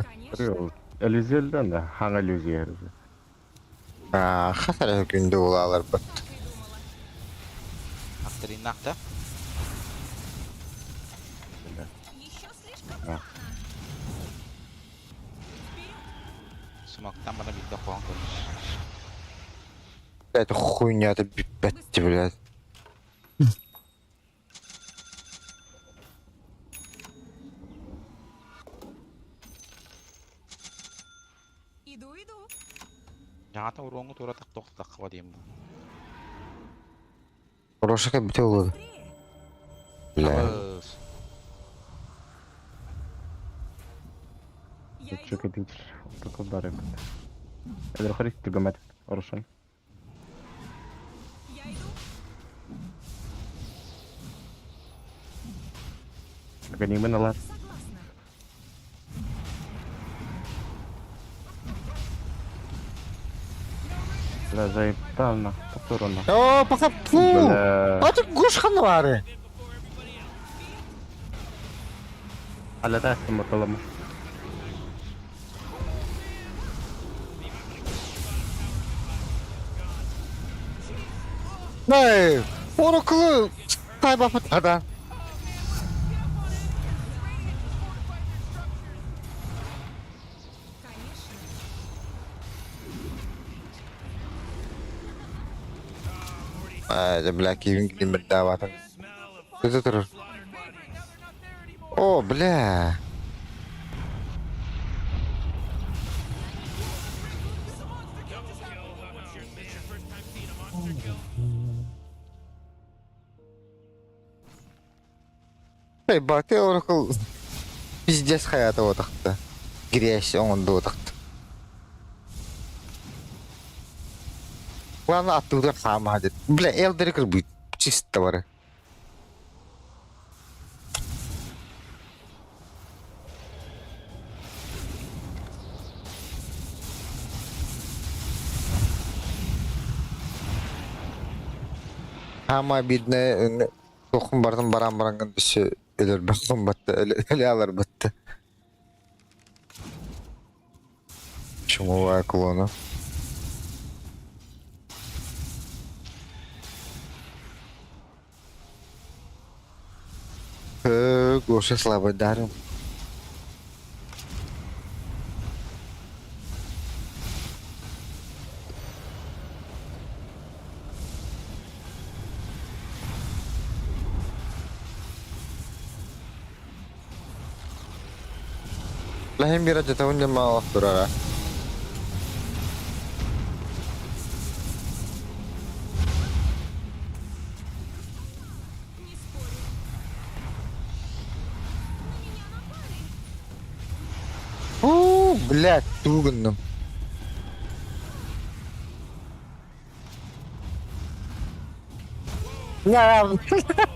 Конечно. Иллюзия да, хаҥа иллюзия. Хас эрэ күндү булааларбыт. Так и думала. Актриннах да? Еще слишком Да. рано. Вперед. Сумактан бана биирдэ хоһон көрдüm. Блядь, хуйня-то бүппэт, блядь. Иду, иду. Дьаҥата уруоҥҥу туора тохтоххо диэн бу. Хорошая бүтэ олуду. Быстрее. Бля. Абыс. Я иду. Чөкөтүн токолдары. Эдер түгөмөт орушун. Я иду. Ганимын алар. Согласна. Бля, заебал Повторно. О, пока фу! Бля. А ты гуш ханвары. Аля тастым мотолому. Nej, Oracle тайбапыт ада. Конечно. Э, бля, кивин кимир даватын. Это тур. О, бля. Эй, баты Oracle пиздец хаята отақты. Грязь оңынды отақты. Главное оттуда хама дед. Бля, Элдрик будет чисто бары. Хама обидное, тохум бардым баран баранган түсі өлөр бақым батты, өле алар батты. Чумовая клона. Гоша слабый даром. Лахим бира жата унжа турара. Не спорю. На меня напали. О, блядь, тугынным. Я. Быстрее.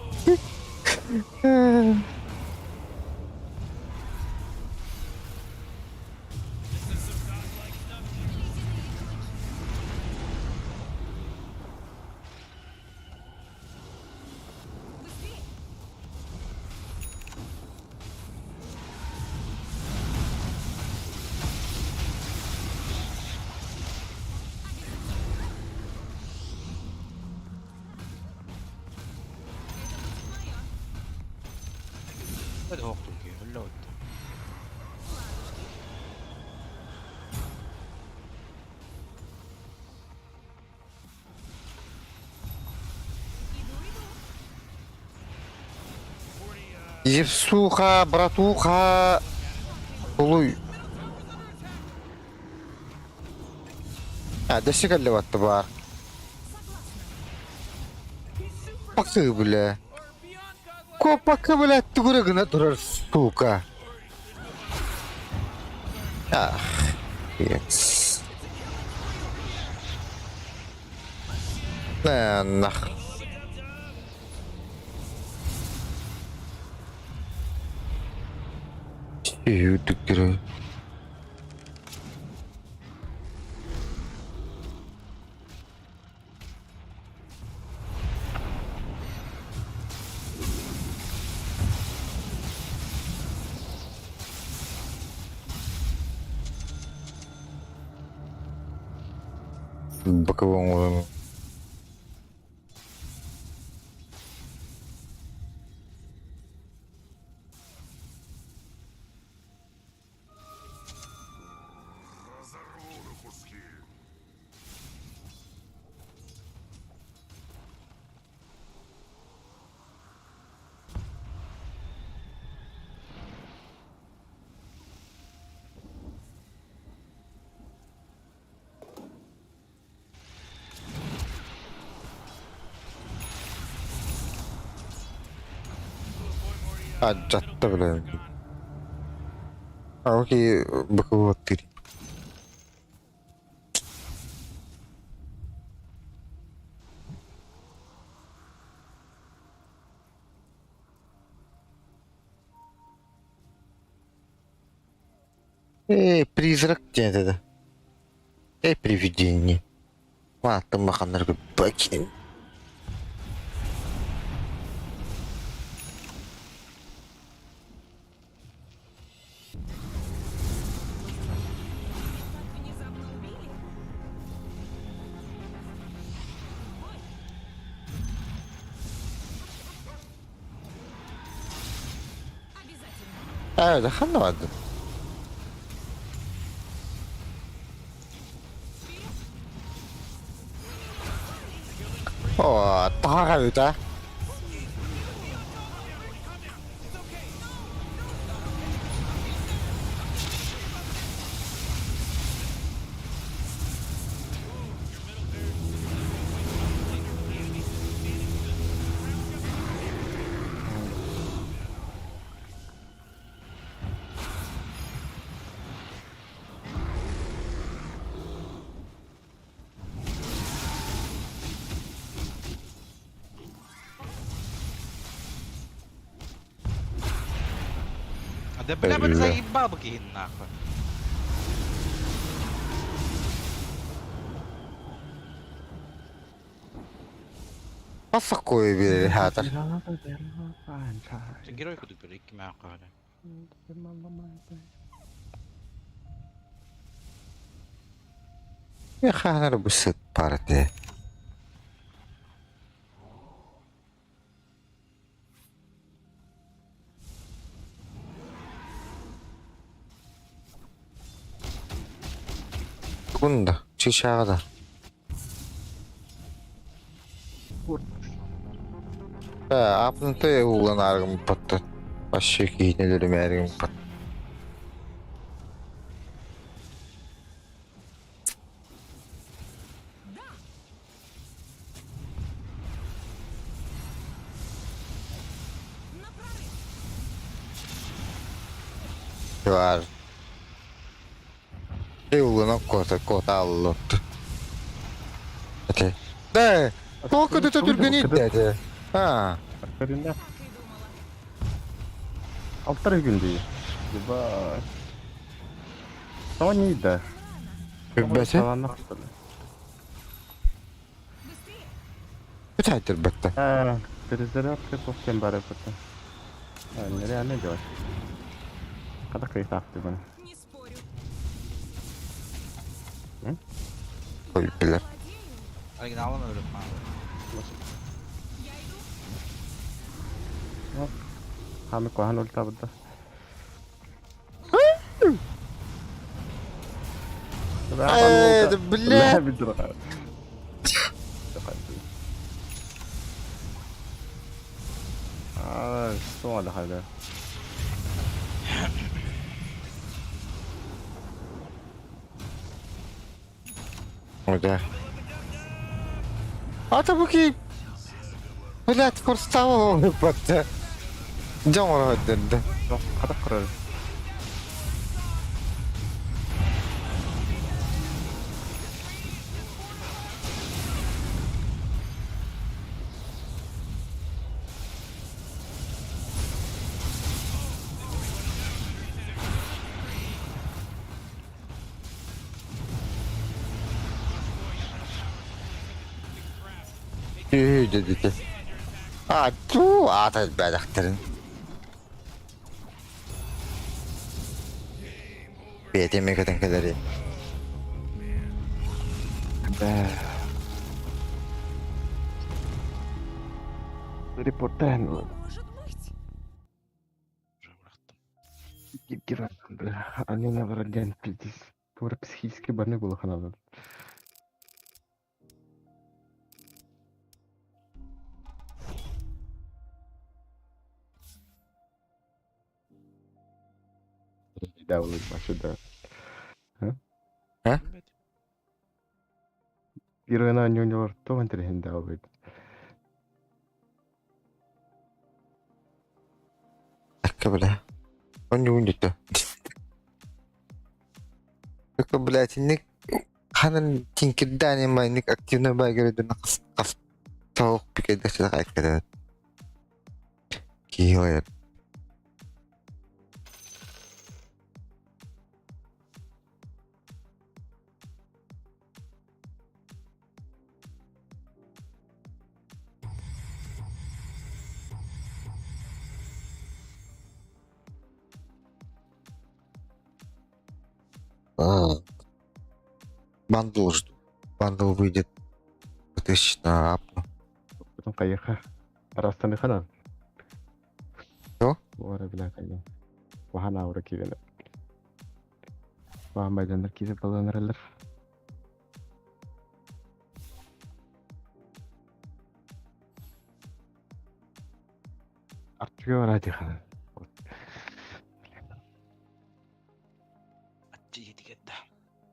Это будет мое. Это охтуки, лед. Ладушки. Иду, иду. Евсуха, братуха. Улуй. А, да сигалли ватты бар. Согласна. Пакы, бля. Копака, бля, тугурыгына турар, сука. Ах, yes. На, нах. Сүйдүктүрү. Бакыбын Разорву на куски. Адьатта билэн. Окей, бакыбыттыр. Эй, призрак диэн этэ. Эй, привидение. Мааттан баханнарга бакин. Так внезапно убили? Ой! Обязательно. Ээ, ханна бардын? Оо, таһаҕа эбит аа. Да бля, Бля. заебал бы киһин нахуй. Бассаккой биэрэр хаатар. Герой кудук бер икки маа каара. Хаанар бу сыт парате. Тугун да, чыычааҕа да. Ээ, аапнаты уулан ааргыммыппаттан. Вообще киһини өлөрүмээри гыммыппат. На прорыв! Баар. Уулунан куота куота аллот. Ити. Да, тоҕо көтө түргэний дээти. Аа. Көрүнэ. Так и думала. Алтар күн дии. Ебать. Тони да. Билбэтэ. Таланах что ли? Быстрее! Бүтэйтирбэттэ. А, перезарядка совсем бары это. А, нереально делать. Когда кайф ты Не спорю. Ой, билэр. Владею. Оригиналын өлүп маа. Я иду. Хами кохан ульта буда. Э, бля. А, что هذا؟ Ода. Ата бу ки Блядь, курстава батта. Дьон оҥорон Хатах көрөр. Үһү диэбитэ. А, туу, аата элбээтэхтэрин. Бэйэтэ эмиэ көтөн кэлэрий. Да. Репортаан Не может быть. Бля, они наоборот диэн пиздец. Туора психически больной буолуоххун Да, вообще да. А? Первый не у него то интеллигент да будет. Так, бля. Он не унит. Только, блядь, инник ханан тинкирдани ма инник активно байгерден кас кас тоох пикэдэ кайкэдэ. Киилэр. А, Бандл жду. Бандл выйдет 2000 на апну. Потом кайыха. Арастаны ханан. Что? Ора бля кайы. Вахана ора кивене. Вахан байдандар кизе баланаралар. Артуга ради ханан.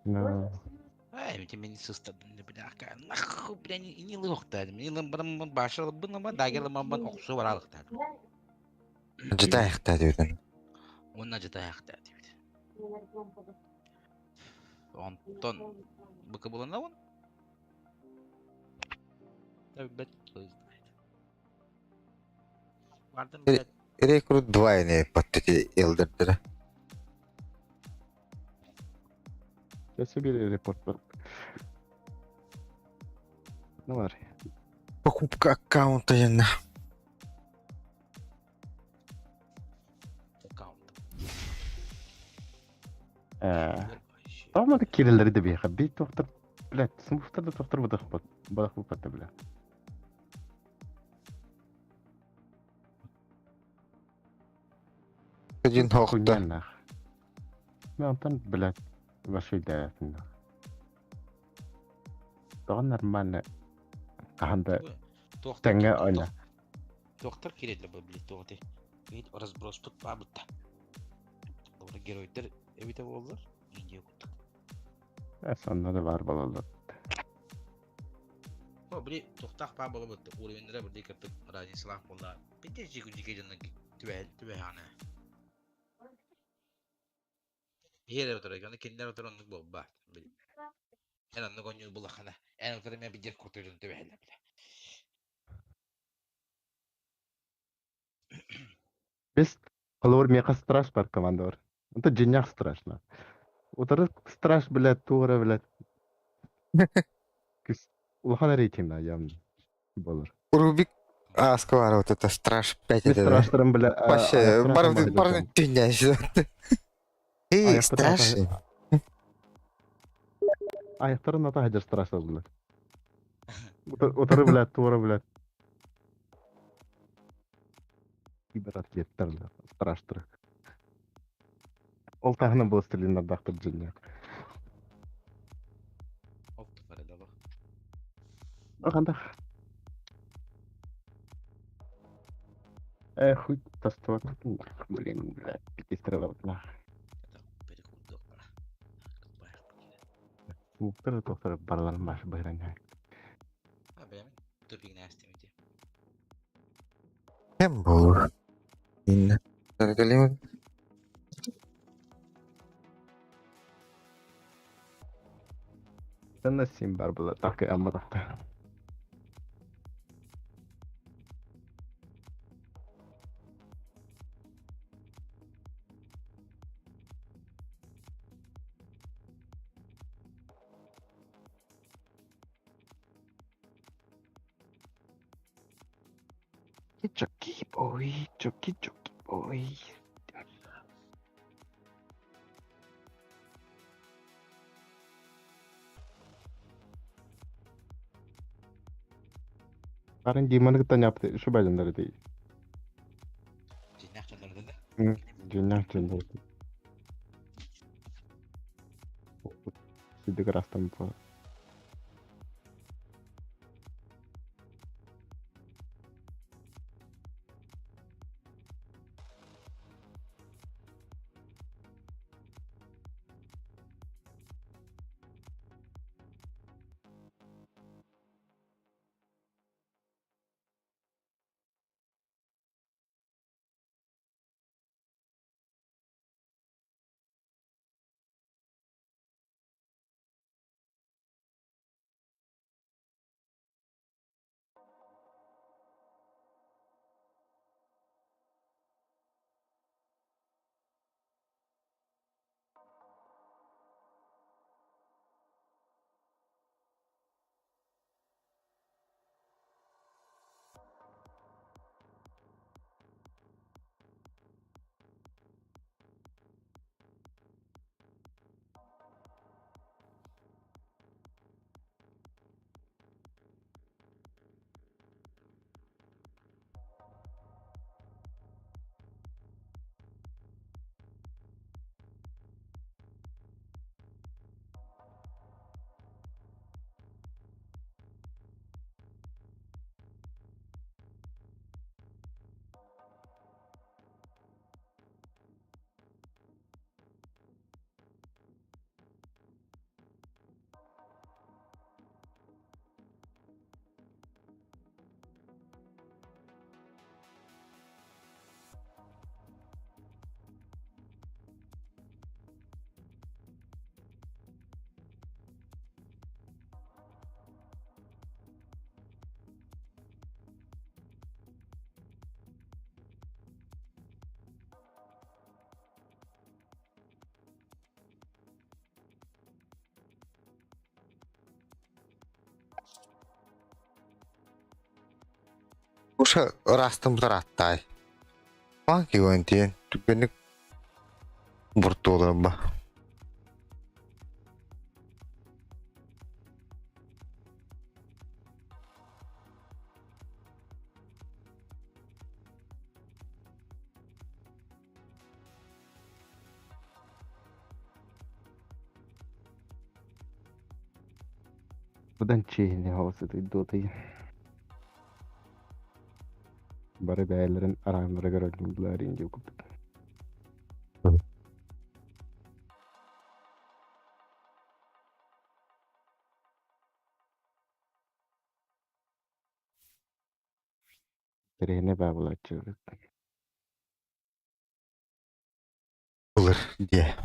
No. Ай, ведь меня бля, нахуй, бля, не лохта, не ламбан башал, бы дагер ламбан оксу баралыкта. Житайхта диэн. Онна житайхта диэбит. Онтон быка булана он? Да, блядь, кто знает. Бардым, блядь. Рекрут 2 не подтети элдердere. Я себе репорт бар. Ну бар. Покупка аккаунта яна. Аккаунт. طبعا كيل اللي بيه خبي توختر بلاد سمفتر توختر بدخبط بدخبط بلا. Один хохта. ما أنطن بلاد باش يدافن. طبعا нормально. Қаханда таңа ойна. Доктор кирелли бу блин тоҕоти. Бит разброс тут бабытта. Добра геройдер эбите боллар. Индия куттук. Сонно да бар балалар. О, били тохтах па бола бытты. Уровеньдere били кыртык разницалаах болла. Бите жику жике жана түбэ түбэ хана. Биһиэрэ отор, аны кинилэр отор оннук буолба. Били. Эн оннук онньуу буллаххана. Эн отор эмэ бидер куртуйдун түбэһэллэр билэ. Бес холор меха страш бар командор. Это денях страшно. Утары страш, блядь, тура, блядь. Улахан рейтинг явно болар. Рубик а, сквара вот это страж 5 Мен это. страштырым, бля. Вообще, бар бар түнәш. Эй, страж. Аяқтарын ата хажар страш блядь. Утары, блядь, тура, блядь. Кибератлеттер, страштыр. Ол тағына бұл стрелин ардақтыр джиння. Опту барадало. Ағанда. Э, хуй тастуак. Блин, блядь, пятистрела. Это перекурдок бара. Уктар тоқтар барларын башы байран. А, бля, тупик настемите. Кем был? Инна. Таргалим. Сен сим бар була так аммадахта. Chucky boy, Chucky Chucky boy. Барын Диманы кытта ньапты шубайдандар дии. Дьиҥнээх дьоннор да. Дьиҥнээх дьоннор. Сидик ырастан по. Уша ырастым тараттай. Пан киуэн тиэн түгэнник буртуоларба. Будан чиэһинэй хаҕыс дуотый. Бары бэйэлэрин арааннарыгар өллүүлэр диэн курдук. Тэрээһинэ баа буолааччы. Ылыр диэ.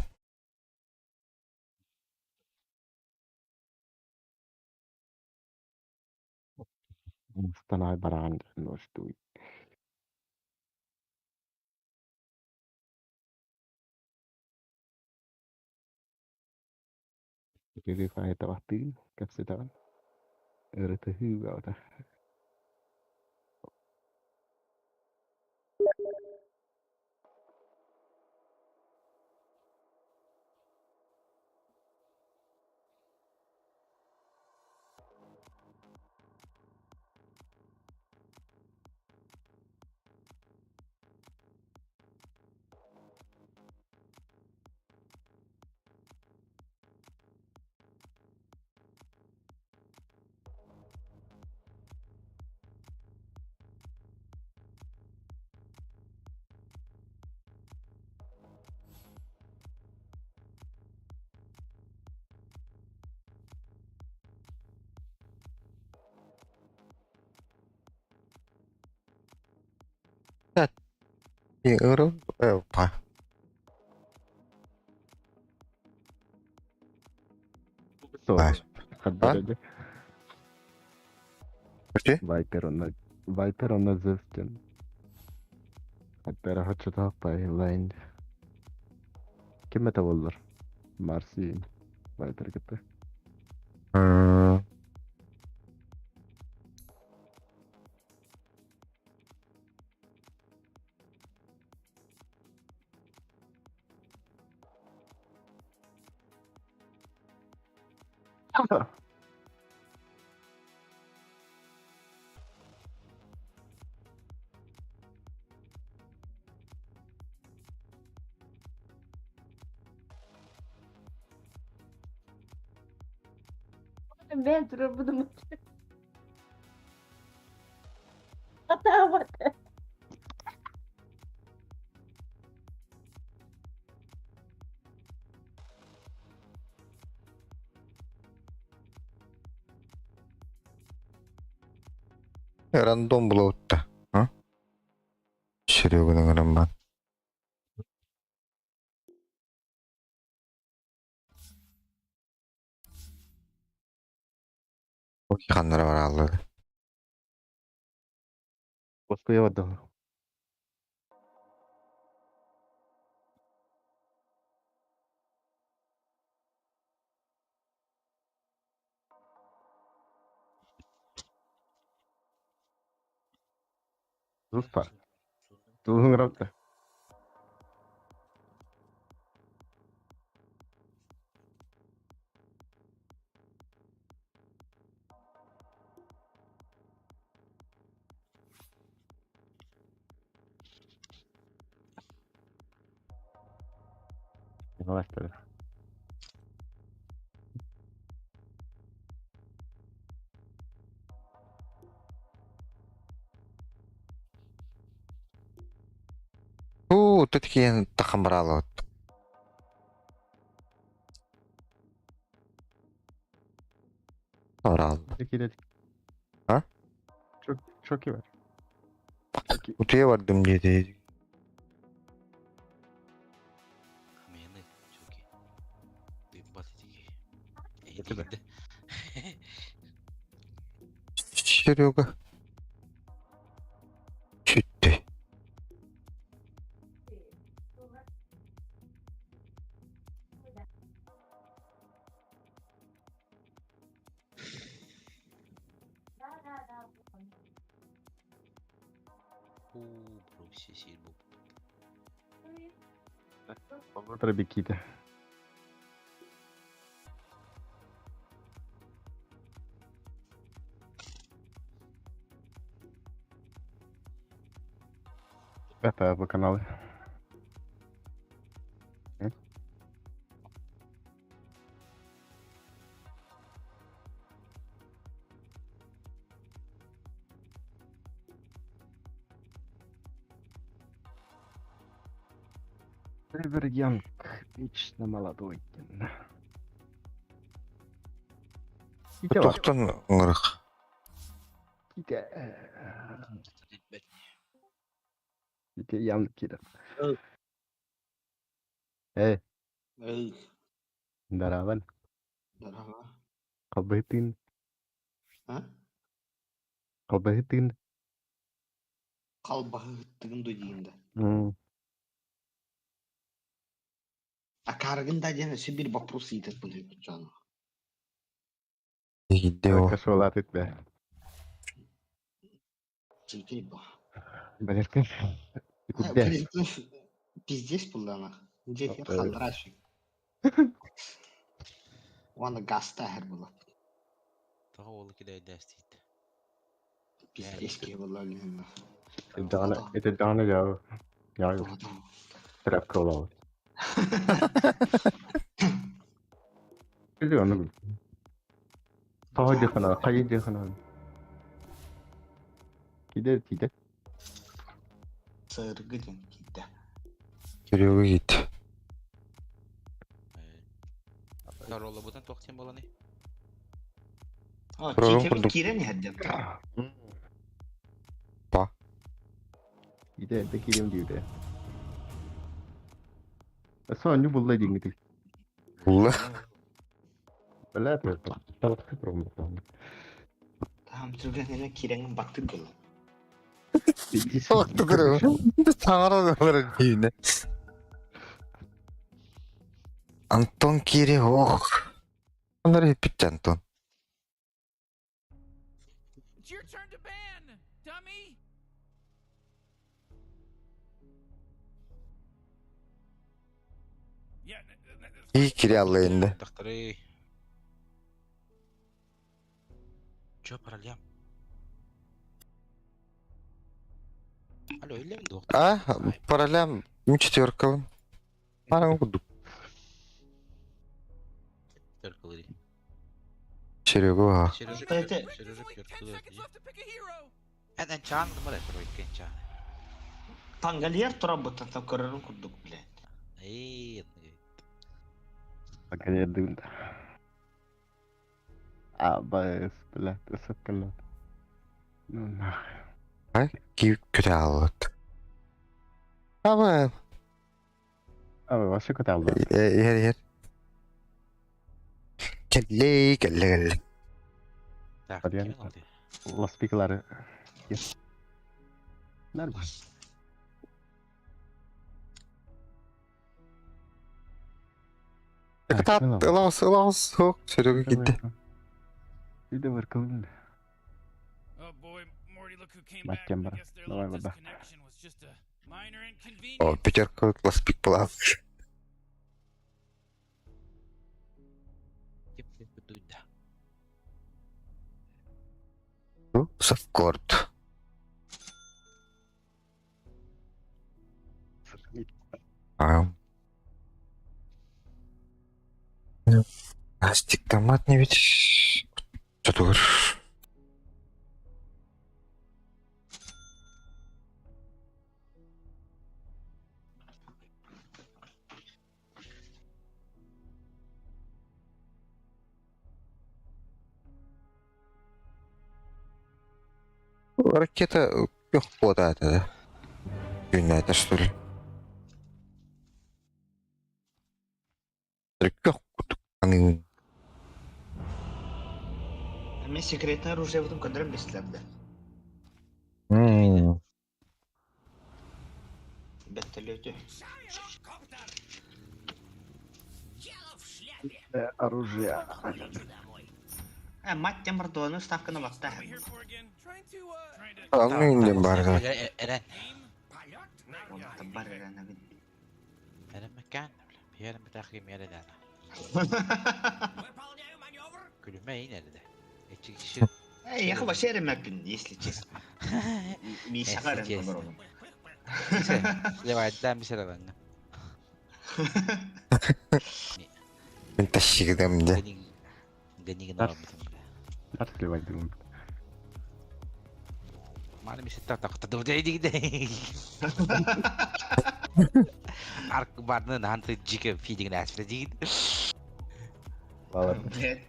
Мустанай бараан ночтуй. Ити хайытабаттыын кэпсэтэҕин. Ырытыһыы бөҕөтө. Па. Хаддары. Почти? Viper онно Viper онно Зевстен. Хаттара хоччотооппай лайн. Ким это боллар? Марсин. Viper кытта. Бэйэм турарбытым Атаабат. Рандом булабытта. А? Сереганы ыҥыран Ханнара барааллар. Уоскуйа барда. Зуспа. Тулуҥ Властары. Уу, тут киэн тахан бараалабыт. Бараал. А? Чоки бар. Утуйа бардым диэтэ. Хамыйаны, чуки. Дыйбат итиги. Это Серега. Сүттэ. Уу, бро, сир бу. Трабикита. Это по каналу. Тревор Янг, вечно молодой. Тохтон ыҥырых. Ките. Ките Янг кире. Эй. Эй. Здорово. Здорово. Калбытын. А? Калбытын. Қалбағыттығын дейін да. Акарыгын да диэн өссө биир боппуруос ыытар быһыыбыт. Игидде Кашолат итбе. Чикей бу. Балеркин. Кудде. Пиздец буллана. Дьэ халларашик. Уонна гаста хэр була. Тоҕо уолу кидэйдээстиит. Пиздец киһи була үлүһүннэ. Дана, это Дана я. Я тряпка улау. Или он. Тоҕо дихана, хайы дихана. Киде, киде. Сыргы диэн киирдэ. Серега гит. Королла бутан тохтен боланы. О, Пророк киирэн курдук. киирэн иһэрдэн. Па. Киде, это кирем диде. Соня булла диңгити. Улла. Бля, там. Там түргэнэ киирэн баттыр була. Батты көрөм. Саҥара да диine. Антон кире ох. Анары хиппит Антон. It's your turn to ban, dummy. Yeah. İyi кире алла енді. Докторы. Чё, паралям? Алло, или доктор? А, паралям четверка. Ара кудук. Только лыри. Серега. Сережа Это- Сережа There's only 10 көр seconds left to pick a hero. Эн эн чаан гымар этэр иккен чаан. Пангальер турабыттан там көрөрүн курдук, блядь. Эй, Пангальер дын. А, бс, блядь, сыккалат. Ну нахуй. Кип күтэ Аба, А, вообще көтә алды. иһэр иһэр. Кэллэ, кэллэ, кэллэ. Так, Hadi ким yani. oldu? Ласпикалары. Нормально. Кытаат, ылаҕыс, ылаҕыс, суох, Серега киирдэ. Үйде бар кылын. Oh boy, Morty, look who came Мать back. I тембра. guess their Давай little вода. disconnection was just a minor О, inconvenience. пятерка ласпик была. Ким дуйда. Совкорд. А. Астик томат не ведь. Что ты говоришь? Ракета легко, да, это, да. Это что ли? Легко. Мен секретное оружие в этом көдөрөн бестилерде. Беттелети. Оружие. А, мать тембр дуону ставканы батта. What are we here for again? Trying to, trying to Алмын бар да. Эрен. aim. Бар эрэнэбин. Эрен мекан. Бьерен битахи мере дана. Күлүмэ инерде. Эчи киши. Эй, я вообще эрэмэппин, если честно. Мишаға Если эрэн честно. олоробун. Левайдан бисер алаңга. Мен тащигдем де. Генигин Тарс. алабытым. Тарс сливать дым. Маны мисе так так тады дейди. Арк барны ханты жике фидигин әсфре дейди. Ладно. Блядь.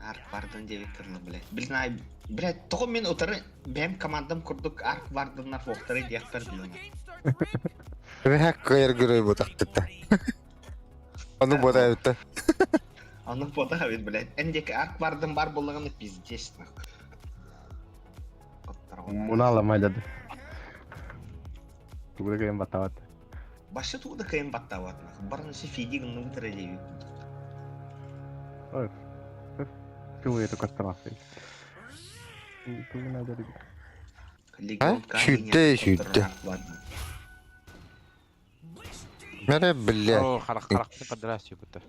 Арк Варден девять кырлы, блядь. Блин, ай, блядь, тоҕо мин утары бэм командам курдук Арк Варденнар фохтары 30 seconds диэхпэр till the билэн. game starts, Rick. Хак кайыр бу тактыта. Оны бода өттө. Аны бода бит, блядь. Эндеки Арк Варден бар боллаҕына пиздец, нах. Муна ламай деді. Тугуда кайын баттабат. Башы тугуда кайын баттабат, нах. Барынысы фиди гынны утары дейбит. Ой. Чуй это костромасы. Тугуна деді. Легион Шүтте, шүтте. Мере блядь. О, харак харак подрасти будто.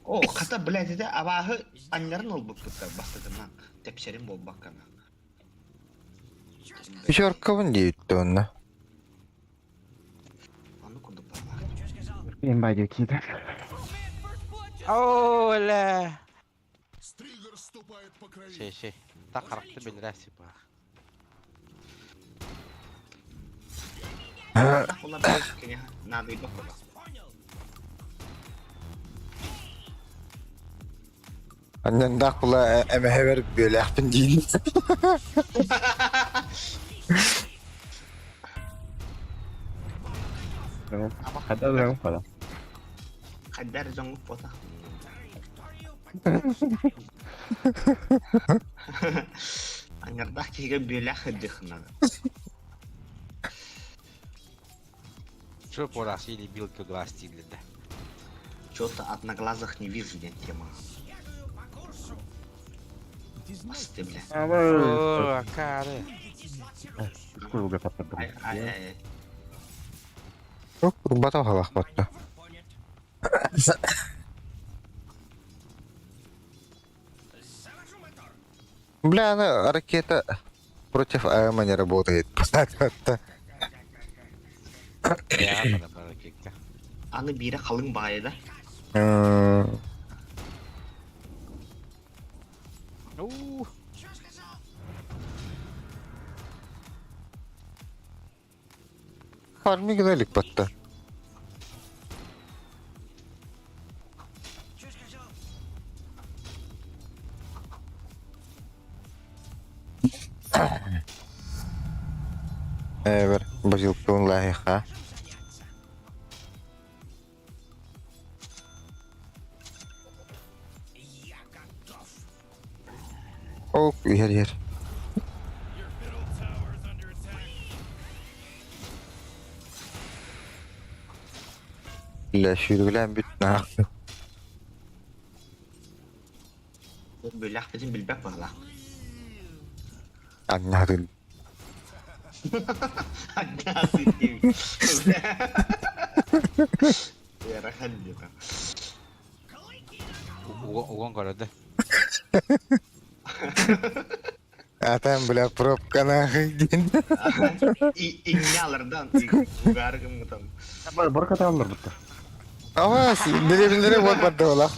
О, хата, блядь, это абаһы аннарын олбуппуттар бастатынан. Тепсерин болбаккана. Пятерка дейт онна. Аны курдук барлах. Кайын бай кейді. Oh man, first blood just О, ля. Стригер ступает по крови. Шей, шей. Так характы белрәси ба. Ола блядь, конечно, надо и бакова. Аннан да кула эмэхэ берип бөләхпин дейин. Хада драгон пада. Хаддар жоңуп бота. Аңырдах киге бөлә хыдыхнады. Что порас или билка глаз да. Чё-то одноглазых не вижу, ден тема. Басты, бля. О, акары. Сколько паттады. Ай, ай, ай. Бата халах батта. Бля, она ракета против АМ не работает. Я бара бара кекка. Аны бире қалың байы да. Уу. Фармигына илик батта. Эбэр базилкабын лааһыха. Ол иһэр иһэр. Бля, сүүрүгүлээн бүт наах. Бөлөхпүтүн билбэт быһалаах. Анньаатын. Анньаатын диэбит. Ыарахан диэтэ. Угон көрөдө. А там, бля, пробка нахуй диэн. Иҥнэ алардан, угаары гыммытан. Бар каталлар бутта. Ама, деревнелere вот бардыла.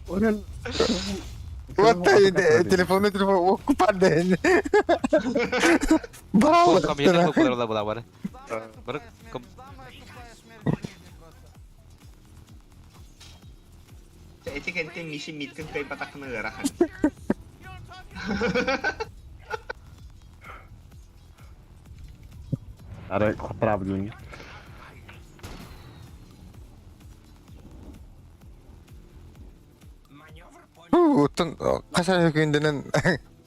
Орел. Вот телефону телефон окупарды. Бараллар. Компьютер кукулар була бар. Бар Эти кэнтэн Миши миттин кыайбатаххына ыарахан. Арай хотраабыт Оттон хас күндэнэн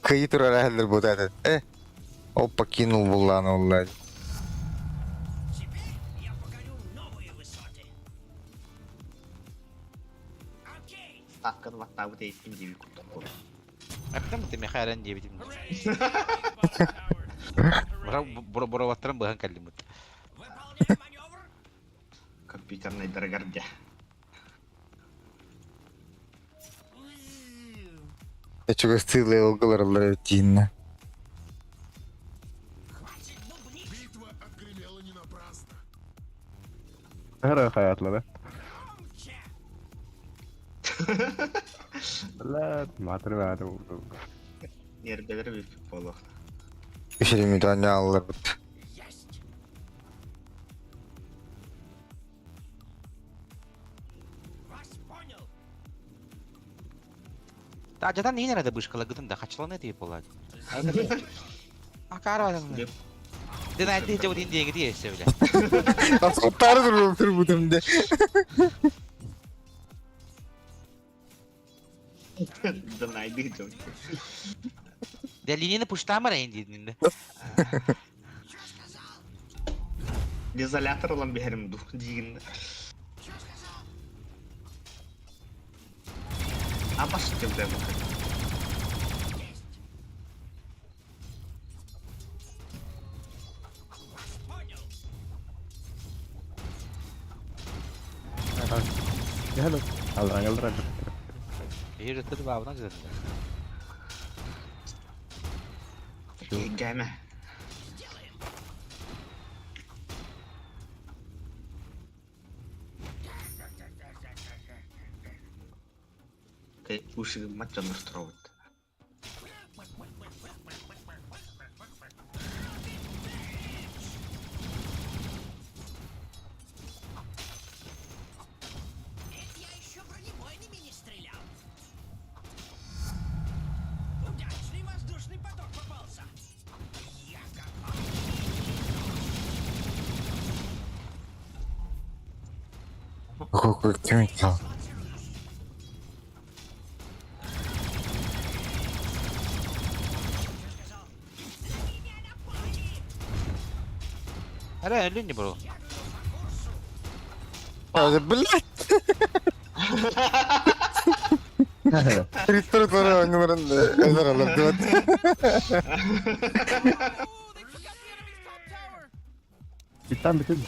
кыйы турар әһэллэр бута Э, ол покинул буллаан олла. Таккын баттаабыт эйиттим диэби курдук буолла. Эптем бу меха эрэн диэбитим. Бара бороваттарым быһан кэллим бут. Компьютернайдарыгар дьэ. Эчүгэс тыылы ылгыларылар тииннэ. Битва отгремела не напрасно. Хара хаyaтлары. Бля, матыр бәді. Нербелер бүппүт буолуохта. Үсүрүмүт аллар бут. Та жатан не надо бышкалагытын да хачыланы тип болады. Акара Ден айтты жабыт индиеге тиесе бile. Асқыттары тұрып тұр бүтімде. Дынайды дьон. Де линияны пуштамара индиединде. Дезолятор ылан биһэрим ду диигин. Абас кэлбэ Hello. Алран алран. Бир тыр бабына жызды. Кэме. Ушигыммат дьоннор туробут. Какой кем Ара өлүн бро. Блять! Криптор тура оңнорун өлөр алар деп. Биттан битин.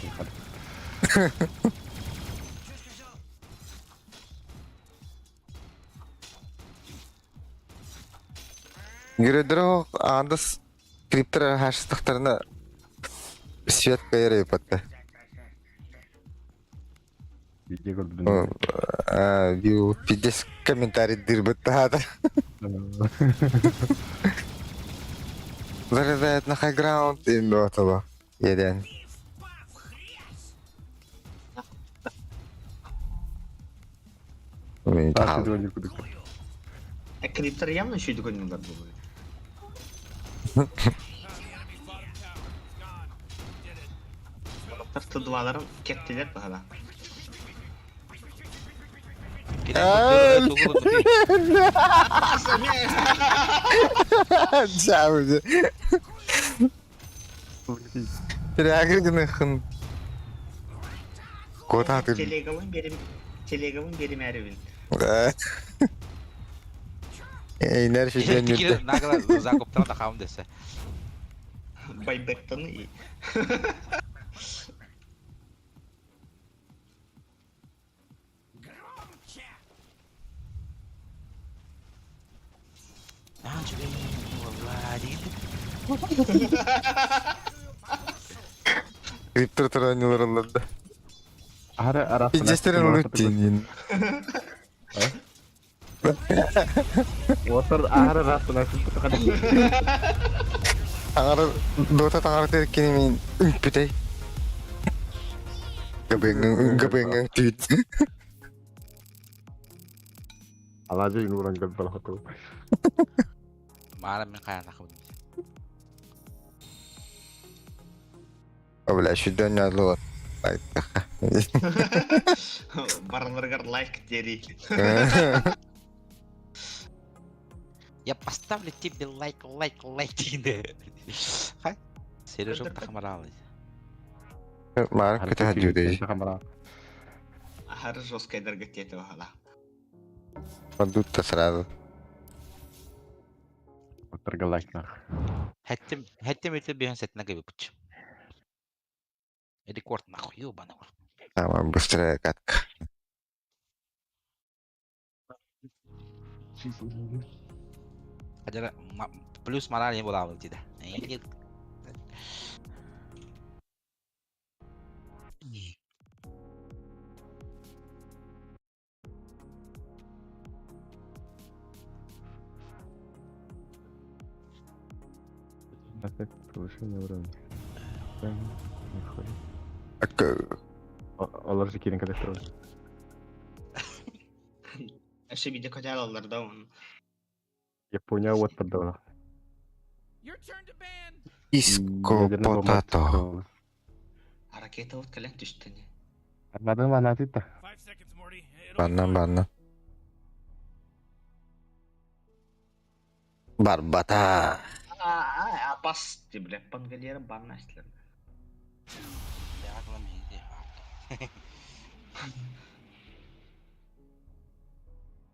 Гүрөдөрө андас криптор хаштыктарына свет кайры патта. Видео көрбүтүн. Бил пиздец комментарий дырбыт таһаата. Заряжает на хайграунд и мертвого. Еден. Криптор явно еще догонилар буолуо. Тастыдваларын кеттилер баһала. Трягыр гыныхын. Кот Телегабын берим, телегабын беримәрибин. Эйнер шүден үрдэ. Нагла закуптан да хаум десе. Байбектаны и. Криптор туранылар да. Ара ара. Пиздестерин улуттин. Отыр ара расына Аңар дота таңар теркени мен үмпүтей. Габеңң габеңң түйт. Алажы нуран габбал хату. Мара мен каяна хабын. Бля, шүден язылар. Бараларгар лайк дери. Я поставлю тебе лайк, лайк, лайк дегенде. Хай. Сережа тахмаралы. Мар көтө жүдей. Ахары жесткая дерготета баһала. Подутто сразу. Отырга лайк нах. Хәттем, хәттем өтө бен сәтнә кебек бит. Рекорд нахуй, ёбаный. Самая быстрая катка. Хәдер плюс мораль не була диде. Эффект повышения уровня. Олар же кирин кадастро. Әше видео көтәләләр да он. Япония вот поддала. Иско потато. Ракета вот кэлэн түстүнэ. Бадан ванатита. Банна банна. Барбата. А, бас ти бля, пангалера баннаслар.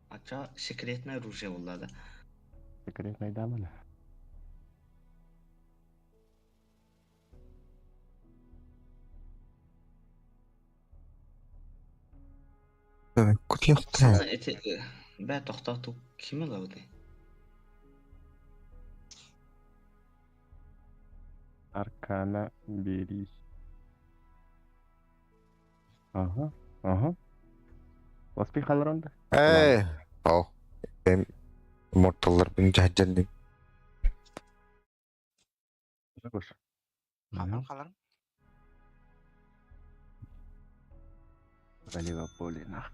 Ача секретное оружие булла да. Секретная дама. Кутьяхта. Эти бә токтату ким алды? Аркана бери. Ага, ага. Васпи халронда. Эй. О. Эм Морталлар бин жаджанны. Гош. Халар халар. Королева поле нах.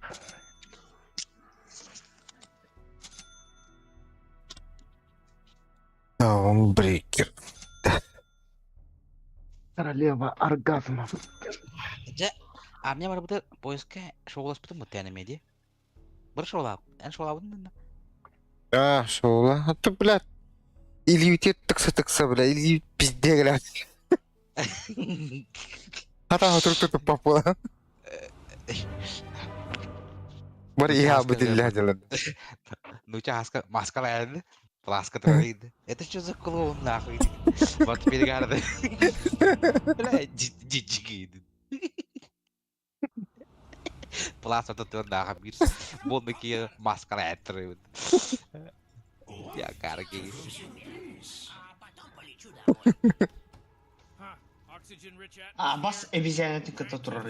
Даунбрейкер. Королева оргазмов. Жа, армия бар бу поездка шоулас бутун бу тәне меди. Бер шоула, ән шоула бутун да. А, шоула. А ты, блядь. Или өтет тыкса тыкса, бля, или пизде, блядь. Хата отырып тұтып папула. Бар я бы дела. Ну ча хаска маска лаянды. Пласка троид. Это что за клоун нахуй? Вот перегарды. Бля, диджики. Пласка тут нахуй бир. Бонники маска лаянды. Я карги. А бас обезьяна кыта турар.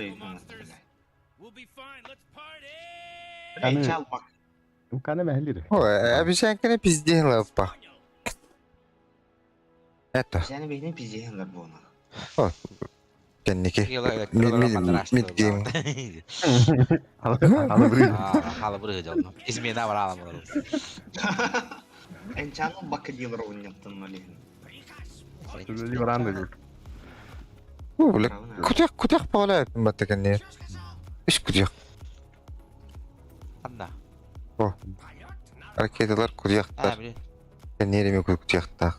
Аны Чал бак. Мканы мэһэлиир. Ой, обезьянканы пиздела па. Это, Сeni бейнин пиздеһинлер буона. кэнники. Мид гейм. Алы бир. Хала быры жолну. Измена бар алам олар. Энчаны бакы дилер ойнаттын олихин. Либран да. О, бля, кутях, кутях павляет баттı кэнни. Үс кутях. Анна. Ракеталар А, кутяхтар. били. Кэннереме кутяхтар.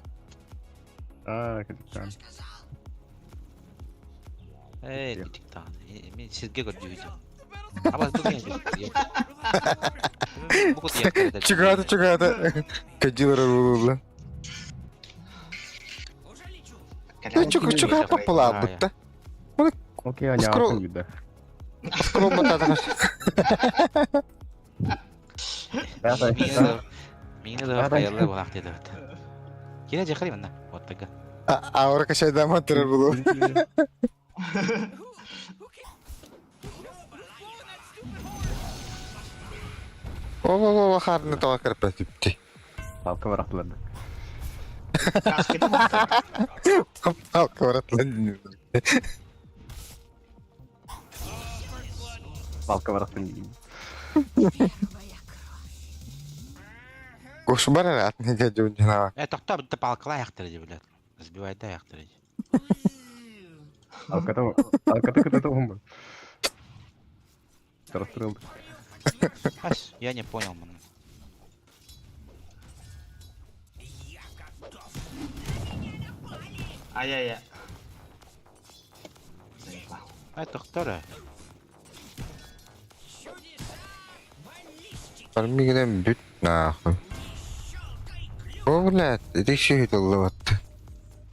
Аа, капитан. Эй, кутик тагын. Мен сизге көрдү. Аба бу мен. Бу кутик. Чугата, чугата. Кадилар булла. Чуга, чуга папала бутта. Окей, аня Скролл. атын вида. Скролл батата. Мини да каялы булак деди. Кире жакыр мында. Вот так. Аура кашайда матырыр булу. О, о, о, харны тава кырпа типти. Палка барахтылар. Палка баратлан. Палка барахтын. Первая кровь. Гош бар атны дядя жана. Э, токто битте палкала яктыр ди, блядь. Сбивай да яктыр ди. Алката, алката кытата хумба. Расстрел. Ас, я не понял, ман. Ай-яй-яй. Заебал. Э, токтор. Армигенен бүт нахуй. О, блядь, иди шүйт олла батты.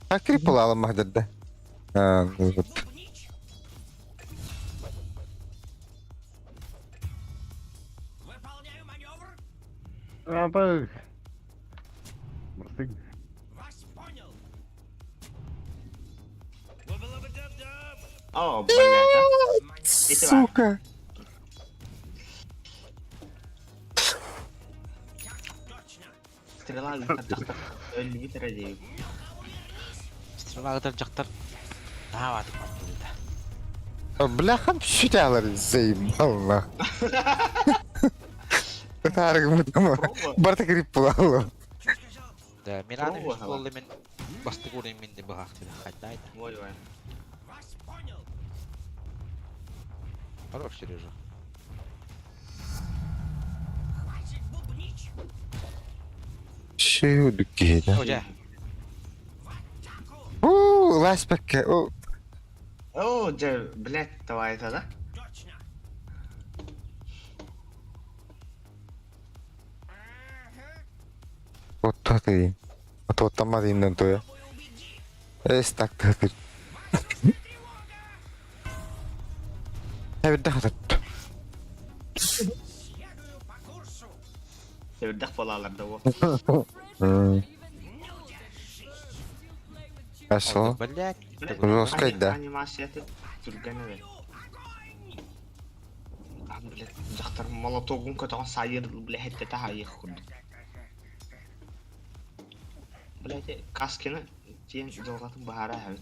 А крипл аламахдырда. А, ну вот. Апа. Мырсык. О, блядь, а. Сука. Стрела өлбүт радио. Стрела гытар жактар. Наватык батты. Бляхан шүтялар заебал нах. Таргы мутама. Барта крипл алла. Да, мен аны Пробовала. болду мен басты көрейін мен де бұғақ деді. Қайда айда. Ой, ой. Хорош, Сережа. Шүдүк кейді. Ожа. Уу, ласпекке. О, О, же, блядь, давай это, да? отта дейін. Оттама дейін тоя. Эс так так. Эбидде хатат. Себирдэх болалар да о. Ашо. Блядь. Жестко, да. Анимацияты түрген эле. А, блядь, жактар молотогун көтөгөн сайыр, блядь, хеттете хайых курдук. Блядь, каскины тиен жылгатын баара хабит.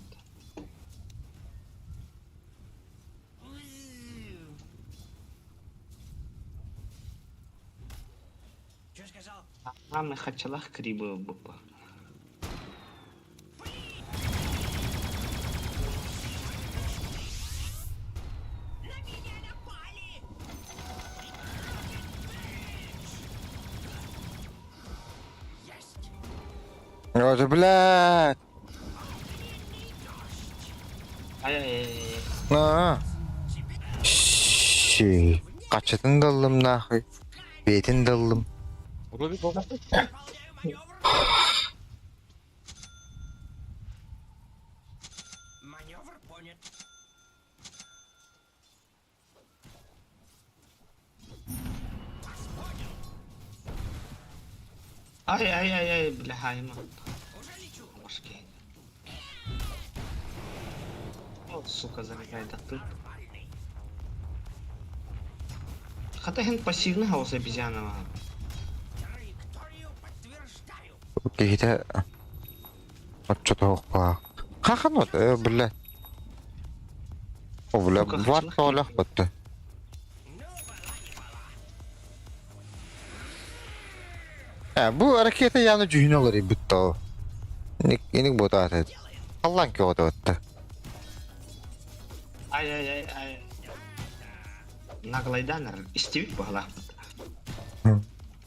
А, мы хачалах крибы бупа. Ой, блядь. Ай-яй-яй. А. Ши. Качатын даллым нахуй. Бетин даллым. Рубик бол. Ай-ай-ай-ай, бля, хайма. Башки. О, сука, залегай да ты. Хата иһин пассивный хаос обезьяна Киһитэ оччотоохпаах. Хахан вот, бля. О, бля, бар тоолох бытты. Бу ракета яны дьүһүнэ олорый бутта. Иник бутаат. Аллан көҕөтө Ай ай ай ай. Наглайдан истибит баһылаахпыт.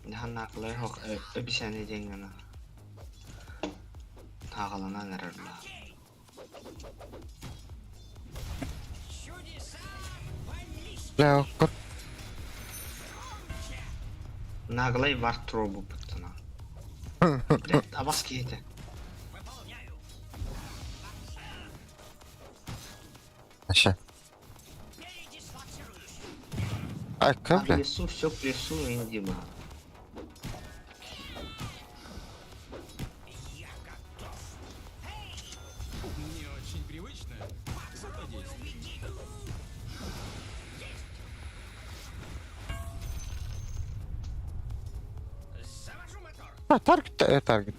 Наглай хох обезьяны диэҥҥэ тааҕаланан эрэр Бля, Наглай вар трубу буттана. Блядь, абас киһитэ. Аша. Айка, В бля. лесу, все к лесу, Индима. Не очень привычно, зато действует. А, таргет, таргет.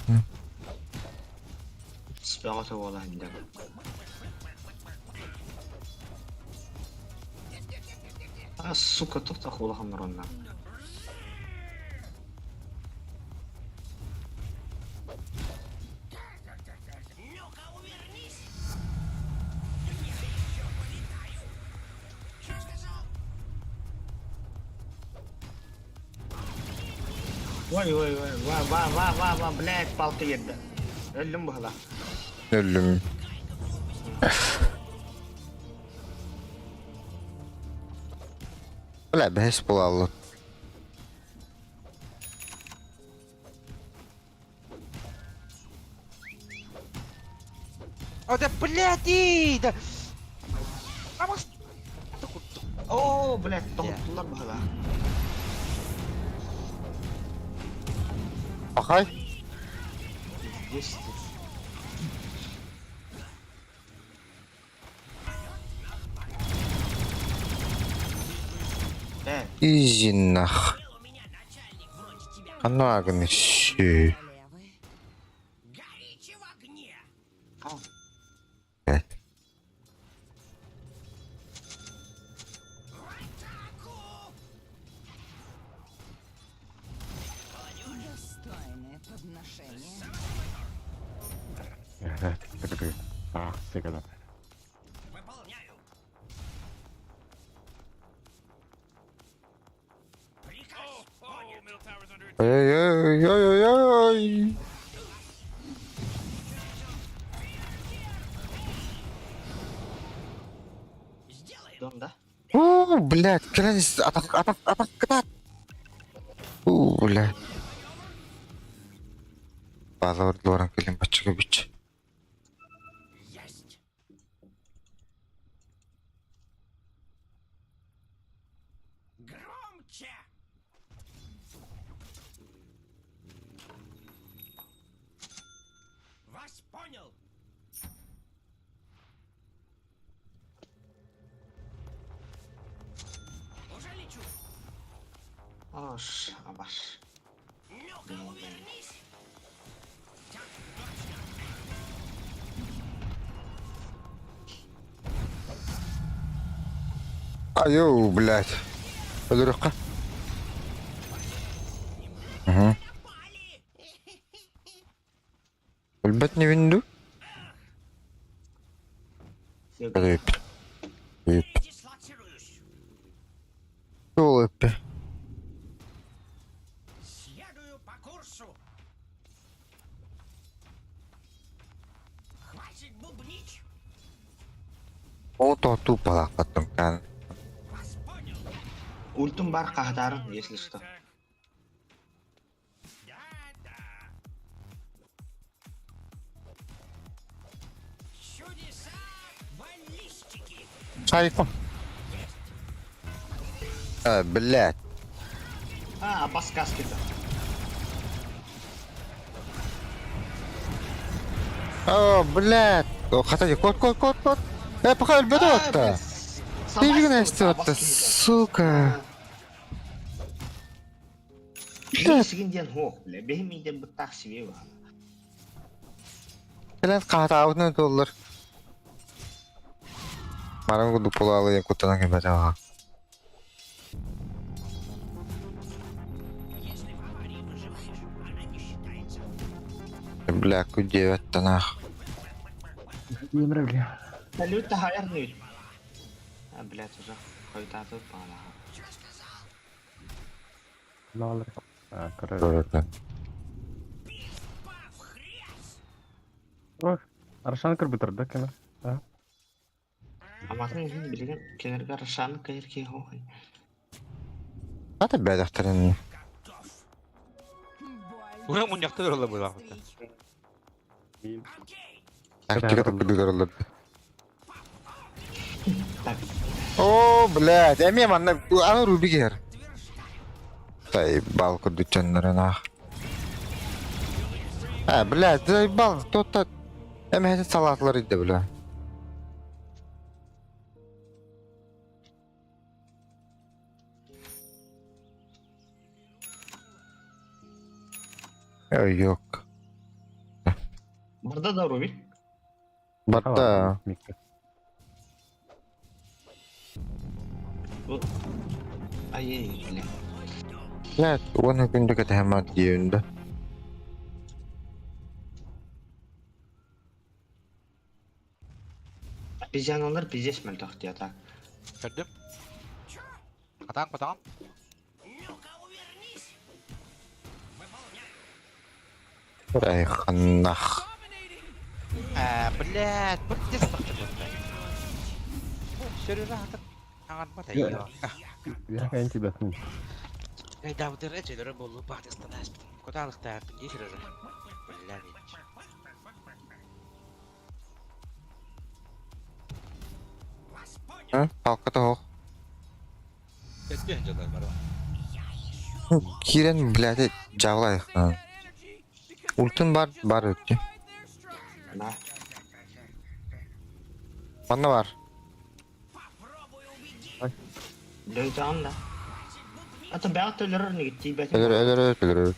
Спяҕа буола сылдьар. А, сука, туох улахан оронно. Ой, ой, ой, ва, ва, ва, ва, ва, блядь, палка биэрдэ. Өллүм быһыла. Өллүм. Бля, бэһис буолаллар. О, да блядь, и, да. Амас. Оо, блядь, тоһуттулар быһыла. Ахай. Пиздец. Э, Изи нах. Ханна сü. Королевы. а, Блядь. Достойное подношение. Ах, всегда. Oh, middle tower's under attack. Ой-ой-ой-ой-ой. дом, да? О, блядь, кэлэн атах атах атах кытаат. У, блядь. Базар доран кэлин баччыга бич. Громче! Вас понял! Уже лечу! Аш, абаш. Ну-ка, увернись! Так точно! Айо, блядь. Өлөрөххө. Угу. Өлбөт не винду? Өп. Өп. Передислоцируюсь! Ол өппе. Следую по курсу! Хватит бубнить! О, то тупо кан. Вас понял! Ультум бар каһдарын, если что. Да-да. Чудеса баллистики! Шариком. А, блядь. А, абас каскета. О, блядь. О, хата кот, кот, кот, кот. Э, пока өлбөтө отта. Ты сука. Сигин диэн суох, бля, бэһи миидэн быттаах сибиэ баҕана. Кэлэн хаһытаабытынан туоллар. Маран курдук пулаалыйан куттанан кэлбэтэ аҕа. Бля, күдьүөбэттэн аах. Диэмэр бля. Салют таһайар нүл. А, блядь, уже хойутаатыбыт баҕана. Лалар. А, короче. Көрөтөн. Ох, Аршан кырбытыр да кеме. Аматын иһин билигин кинилэргэ Рошаны кыйыр киһи оһой. Ата бэдэхтэрин. Ура мунньахта тураллар буолаахпыттан. Тактика туппудугараллар. Так, О, блядь, эмиэ манна аны Рубик иһэр. Заебал курдук дьоннорун аах. А, блядь, заебал, то-то эмэһэтин салаатылар идэ, бля. Ой, yok. Барда да Рубик. Барда. Бу Ай, бля. Блядь, уонна күндү кэтэһэммат диэбин да. Обезьяналар пиздец мөлтөх диye так. Көрдүм. Атаң потаң. Ай, ханнах. А, блядь, вот здесь тахчы Сережа, аңарбат айы. Я кайын тебя сын. Кайдабытыр эчелері болу бақтыстан аспытым. Куталықтар, не Сережа? Бля, ведь. А, палка тоох. Кеткен жылдар бар. Кирен, блядь, жабылайық. Ультын бар, бар өтті. Да. Манна бар. Löydaan да. Ата бәгът өлөрөр неге тиибэтин. Өлөр, өлөр, өлөр, өлөр.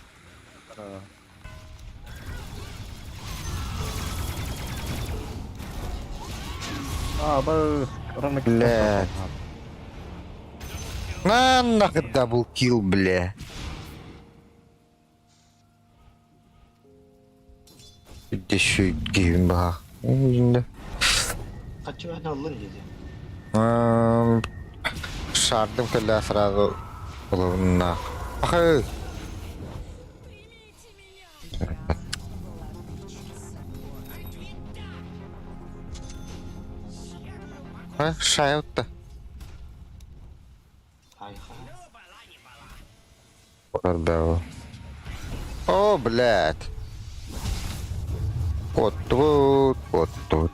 А, б, рано Блядь. На нахуй double kill, бля. Еще гейм ба. Şimdi. Качы бәхне аллын диди. Шардым кэллэ сразу головна. Ах, Примите меня. а, шайутта. Айха. Барда. О, блядь. Вот тут, вот тут.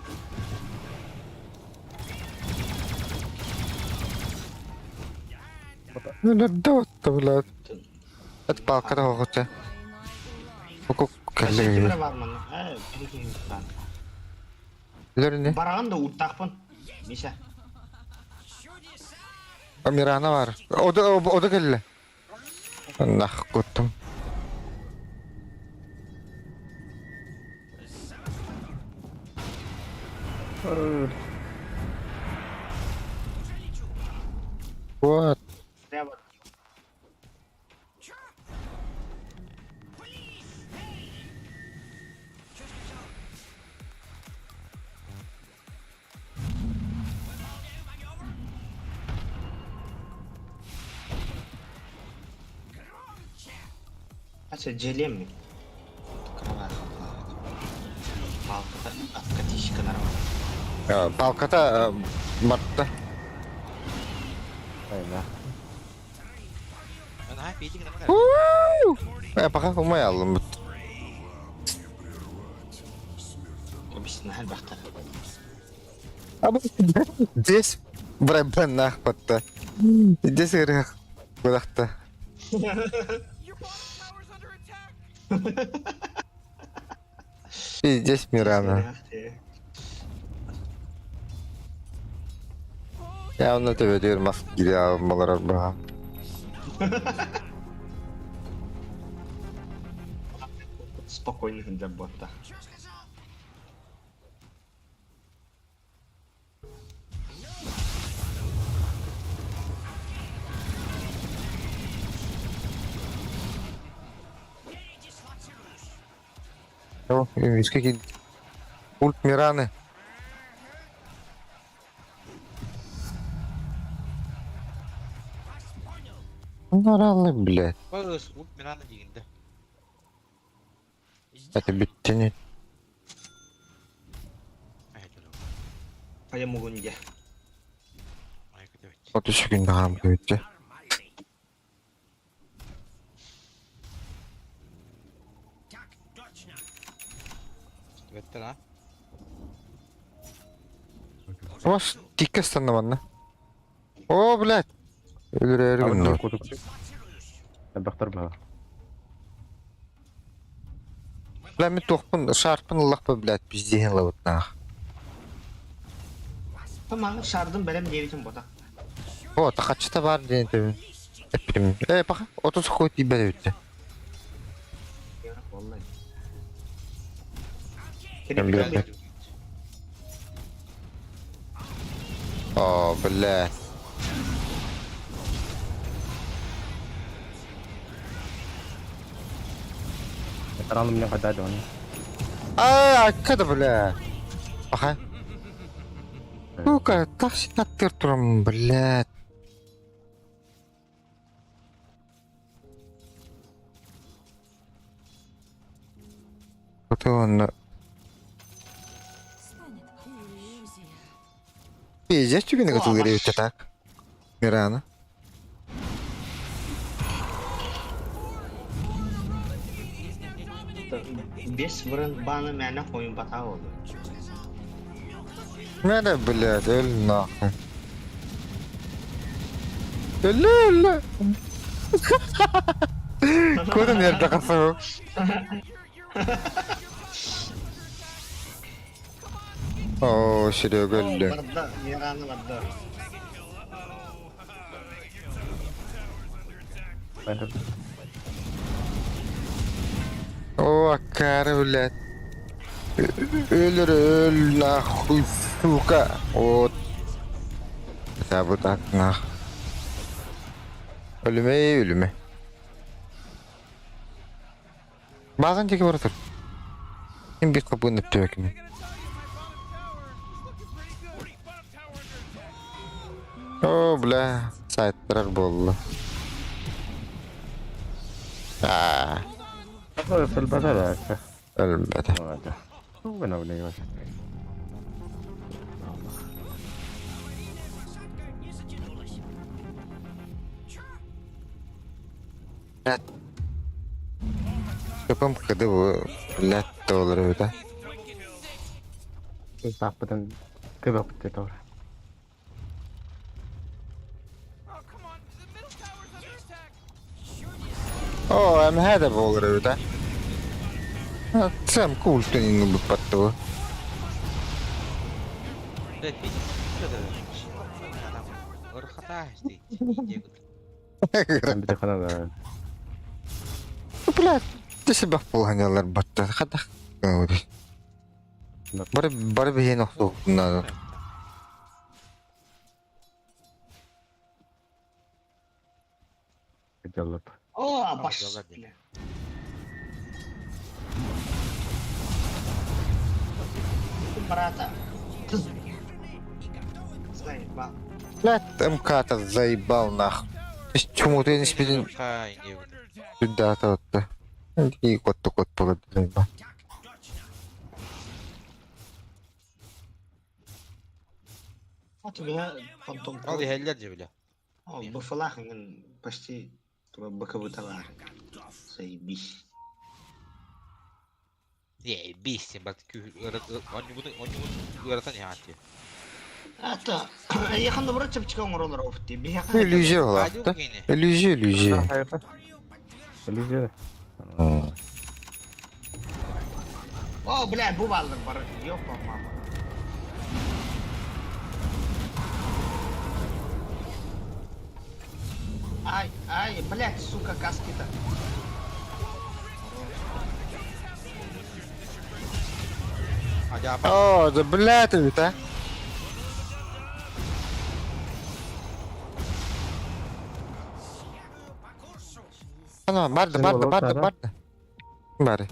Ну, да, да, блядь. Это палка да, Оку Кэлле кэлле. бар манна. Э, били бар. Лерне. Бараган да уттахпын. Миша. Мирана бар. Ода ода кэлле. Нах куттум. Вот. Прямо. Ача желем ми? Кровать. Палката откатишка нормально. Палката батта. Ана, фитинг наман. Пока умай алым. Объясни, бахтар. Здесь брайбан нах батта. Здесь грех. Кудахта. Your bottom tower's under attack. И здесь Мирана. Я onu da veriyorum aslında ya mallara. Спокойно сылдьар буолта. О, Скільки Ульт Мираны. Наралы, блядь. Быс, ульт Мирана дигинде. Это бүттені. Хайа мугунде. 30 күн бағам көйтті. Беттер а? Ваш тикке станна О, блядь. Өлөр күн. Бахтар ба. Бля, мен тоқпын, шарпын лақпы, блядь, пиздеген лабыт нах. Тамағы шардым бәрем девитим бота. О, тақачыта бар деген тебін. Эппим. Э, паха, 30 хуй тибер өтті. Vallahi. Ben bir- О, блядь. Таралым мне хадады оны. Ай, аккада, бля. Паха. Сука, так синаттыр турам, блядь. Вот он. Станет иллюзия. Пиздец, тебе на готовый так. Мирана. Бес вырын баны мәне қойын бата oldu. Nere блядь, öl нахуй. Öl öl. Көрін ерді қасығы. О, Серега өлді. Барда, Мираны барда. О, акары, блядь. Өлір, өл, нахуй, сука. Вот. Хотя бы так, нах. Өліме, өліме. Баған теге бар тұр. Мен бет қапын өтті өкіме. О, бля, сайттырар болды. А, Өлбәтә. өлмеді. Bueno, не var. Көпім қыды бұл, блядь, доллар өті. Западан көбөк бітті doğru. О, МГ доллар өті. Сам культын бұл патты бұл. Ben bir de kanada. Блядь, ты себя полганялар батты. Хадах. Бары бары бейін оқты надо. Жаллап. О, баш. Жаллап. Брата. Заебал. Блядь, МК-то заебал нахуй. Чему ты не спидин сюда то вот. И кот то кот болады заебал. Вот у меня фантом. Ал хәлләр же бля. О, бфлах почти БКБ-талар. Заебись. Не, бейсин, брат, он bunu yaratan ya ati. Это, я добро чепчика оңролор офти. Иллюзия олақты. Иллюзия, иллюзия. Иллюзия. О, бля, бу балдыр бар. Ёпа, мама. Ай, ай, блядь, сука, каски-то. О, да блядь, это. Ана, барды, барды, барды, барды. Бары.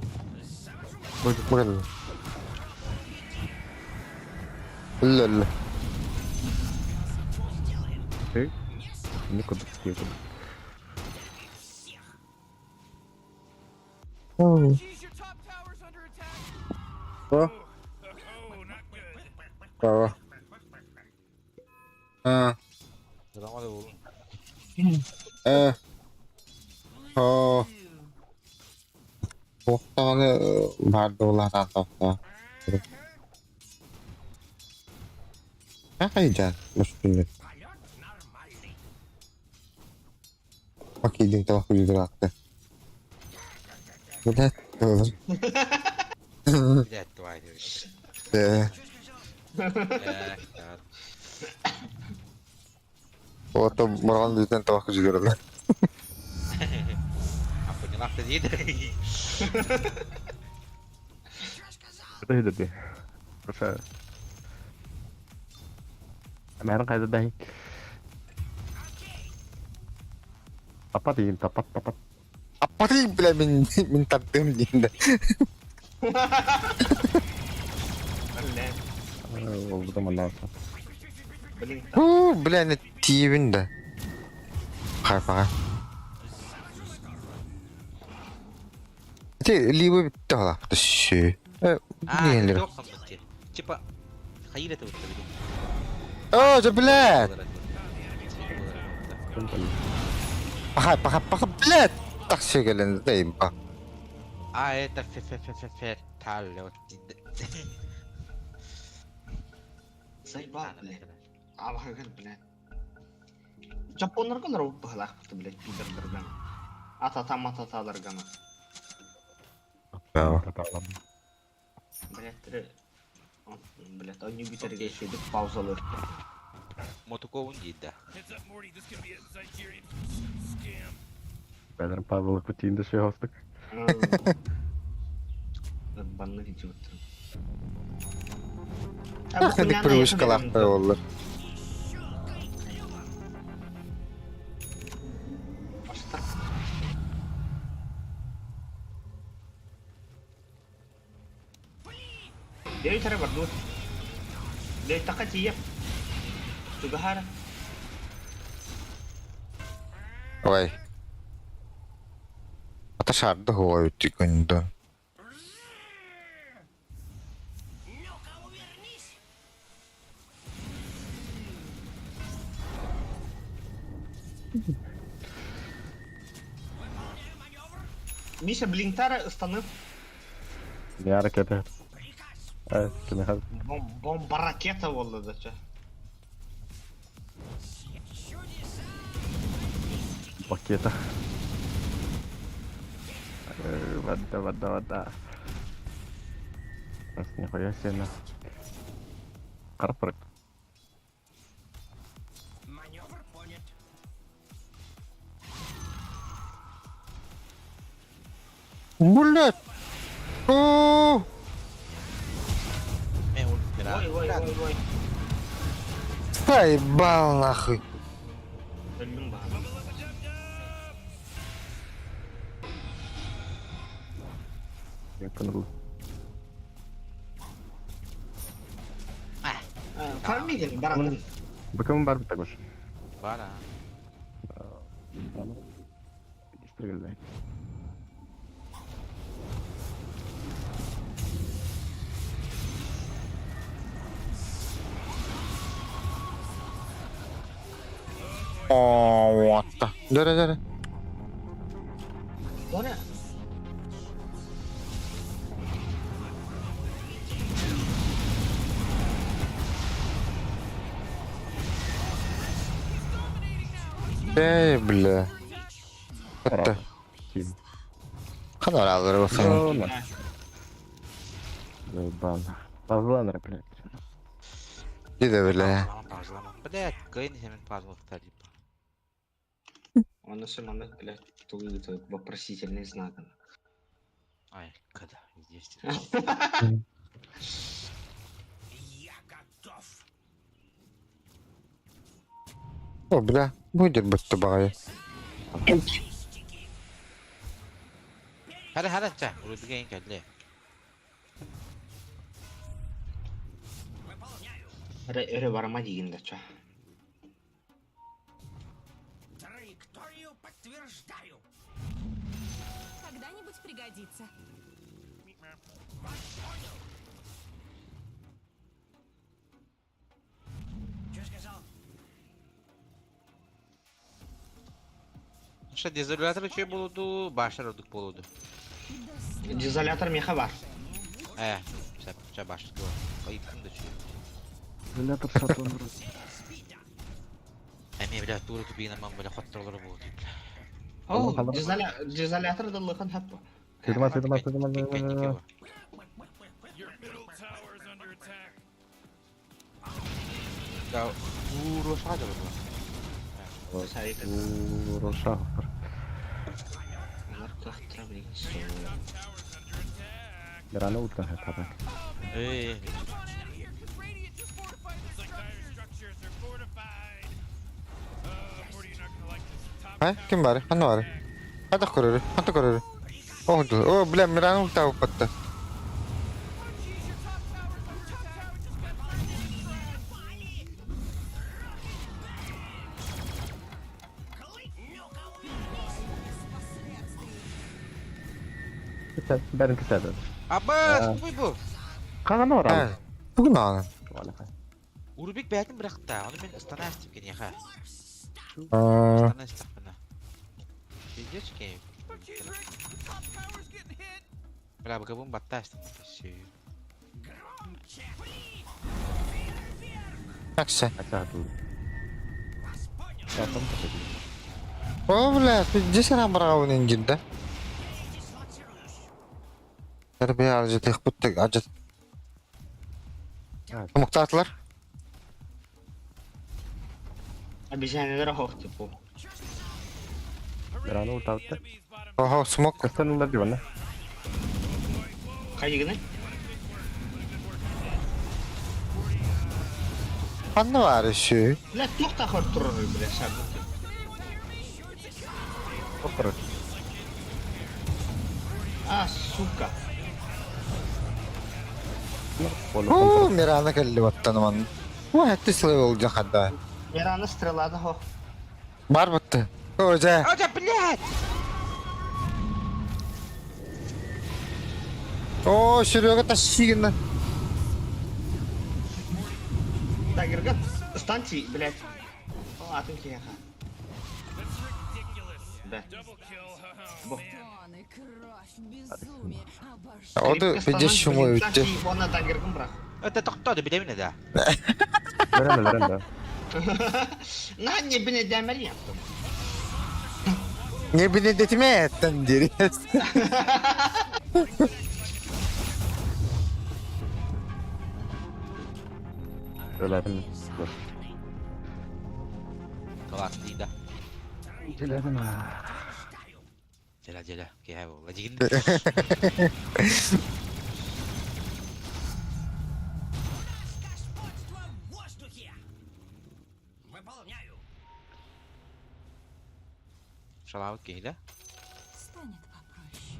Бары. Лол. Не куда ты. О. Право. А. Э. О. Охтаны барды уларан тохта. Хайда, мушкиле. Окей, дин того хуй дракты. Блядь, тоже. Блядь, тварь. Да. Блядь. Вот моран бүтэн того хуй дракты. А поняла, кто едет? Это иди. Прошу. Мәрін қайда дай? Тапат дейін, тапат, тапат. Аппары, бля, мен мен тардым дейін. Блядь. Ол бұда мына. Блин. У, бля, не тиебин да. Хайпаға. Те, либо бітті ғала. Түші. А, Нелер. Типа, хайыр это вот. О, да, блядь. Паха, паха, паха, блядь. Так все келен, да имба. А, это фе фе фе фе фе талё. Заебал, блядь. Абахаган, блядь. Жапоннарга робот бахалах, блядь, пидордаргана. Атата мататаларгана. Блядь, блядь, они бүтерге шедик паузалар. Мотуковун дейді да. Бәдір Павел Кутинді ше хостық. Банны идиот. Хадик привычкалар олар. Девять рыбок, дур. Девять такатия. Тугахара. Ой. Ата шарды хой тикүндө. Миша Блинтара станып. Не ракета. Бомба ракета болды да че. Пакета. Вода, вода, вода. Нихуя себе на. Карпрык. Маневр понят. Блядь. О, Ой, ой, ой, ой. Заебал нахуй. Өлдüm баҕа. Я понял. Фармиген баратын. Бакым бар бит агош. Бара. Истрелдай. О, what the. Дөрө дөрө. О не? Эй, бля. Это. Ханар алыр болсын. Заебал. Павланер, блядь. Диде, бля. Блядь, кайын хемен пазлыктар дип. Он еще момент, блядь, тут вопросительный знак. Ай, когда? Здесь. О, бля, будет бытты баҕайы. Хара хара ча, урудуга ин кэллэ. Өрө өрө барама диигин да чо. Траекторию подтверждаю. Когда-нибудь пригодится. Что сказал? Ша дезолятор үчүгэй буолуо дуу, башар ордук буолуо дуу. Дезолятор меха бар. Ээ, сөп, чэ башар дуо. Ыйыттым да үчүгэй. Изолятор сатан Эмиэ бля туура тупиинаман бля хотторолоро буолуо дии бля. Ол дезолятор да лыхан хаппа. Сыдыма, сыдыма, сыдыма. Your middle tower is under attack. Да, ууру шага буолуо. Уроша. Top tower's under attack. Рано утро это. Ээ, Looks like dire structures are fortified. Oh, Morty, you're not gonna like this. Top Э, tower ким баар? Ханна баар? Хата көрөрү, хата көрөрү. О, о, бля, Мираны ултаабыппатта. Бәрін кісәді. Абас, туй бу. Қағаны бар Э, бүгүн аҕана. Урубик бэйэтин бырахта, ону мин ыстана истим киниэхэ. Аа, Ыстана истэхпинэ. Пиздец киһи. Бля, быкабын батта истим. Акса. Ачаатыл. О, бля, пиздец эрэ быраҕабын ингирдэ. Тэрбиэ алдьатыахпыт алдьат. Омуктаатылар. Обезьяналар оһох типу. Рано утаатта. Оһо, смок. Кыстанылар дивана. Хайыгыны? Ханна баар үсүү? Бля, туох тахар турар бля сабы. Окорот. А, сука. Оо, Мирана кэлли баттаныман. Уа, хэтти сылай болдьон хадда. Мирана стрелада хох. Бар бытты. О, дьэ. О, да, блядь! О, Серега тащи гынна. Дагерга станции, блядь. О, атын киһиэхэ. That's ridiculous. Да. Double kill. Oh, Бо. man. Стоны, кровь, безумие. Обожаю. Оду пиздец шумой үтте. Уонна дагергын бырах. Это тохтоо билэбин да. Бәрін бәрін да. На не бине дәмәл яптым. Не биле эттен дири. Өләдім. Класс да. Өләдім. Дьэ, дьэ, киһи буолла дигин. Господство в воздухе. Выполняю. Шалаабыт киһи да. Станет попроще.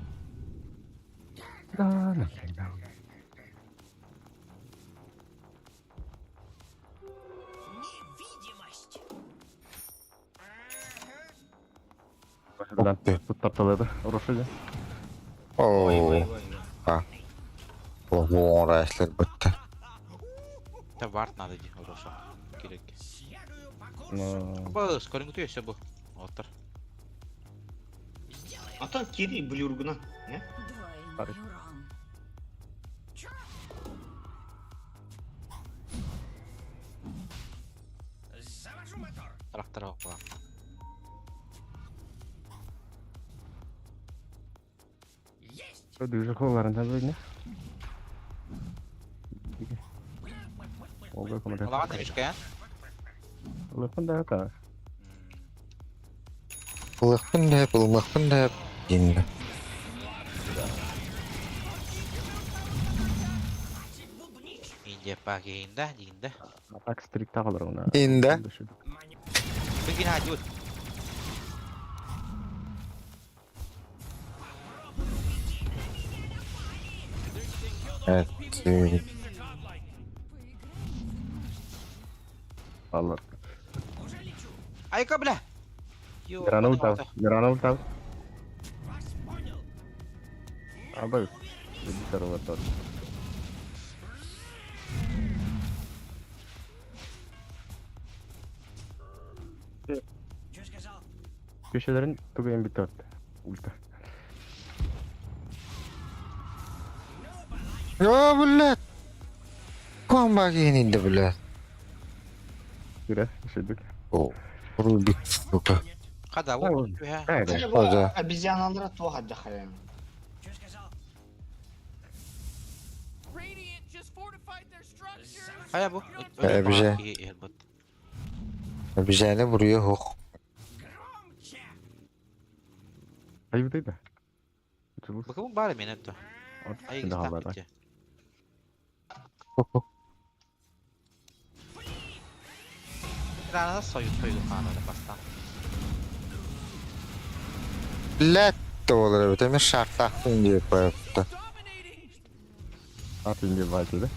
Да, Невидимость. Туттарталады. Ұрышы О, а. Ого, эслер бытты. Это вард надо ди, хорошо. Керек. Следую по курсу. Бу, скорин күтүө бу. Оттор. Ата кири блюргуна. Не? Двойной урон. Завожу мотор. Трактор опа. Есть. Дүйжі қолларында бөліне. Ол көмір. Алаган эмишке, Лыпын да это. Ылыхпын дэп, ылмахпын дэп. Динде. Инде пакейинда, дигинде. Так стрикта қалыр оны. Инде. Бигин хаадьыбыт. Evet. Allah. Айка, бля! Грана ультав. Грана ультав. Абы. Второго тот. Köşelerin тугайын бит Ульта. О, блядь! Комба генинде, блядь. Күрә, шедик. О, Рубик, сука. Хада, вот түһэ. Хайда. О, да. Обезьяналара туох аддахайан. Radiant just fortified their structures. Хайа бу. Эбже. Обезьяны буруйа суох. Айбытай да. Чулус. Бакым бары мен это. Ай, Да, да. Грана сойут сойут хаана бастан. Блядь, олар эбит. Эмир шартаахтын диэп байыпта. Dominating. Ат инде байтылды.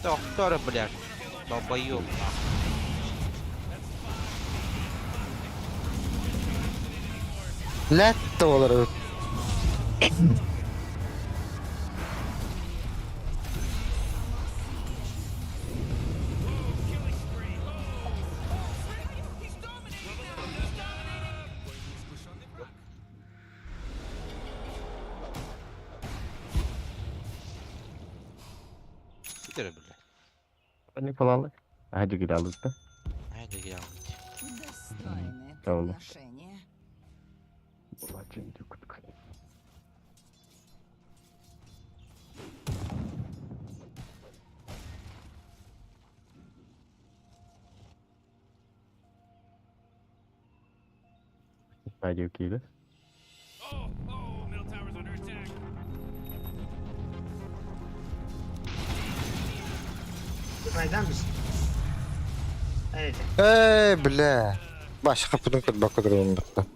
Доктор, блядь. Долбоёб. Блядь, олар эбит. He's dominating now. He's dominating. Бүтэр, блядь. Они палалы. Hadi gidelim да. Айда гиал. Достойное Правильно. подношение. Була чинди кутка. Hadi okey Oh, oh, middle tower's under attack. Найдан biz. Evet. Эй, бля. Башка путун кот бакыдыр оннукта.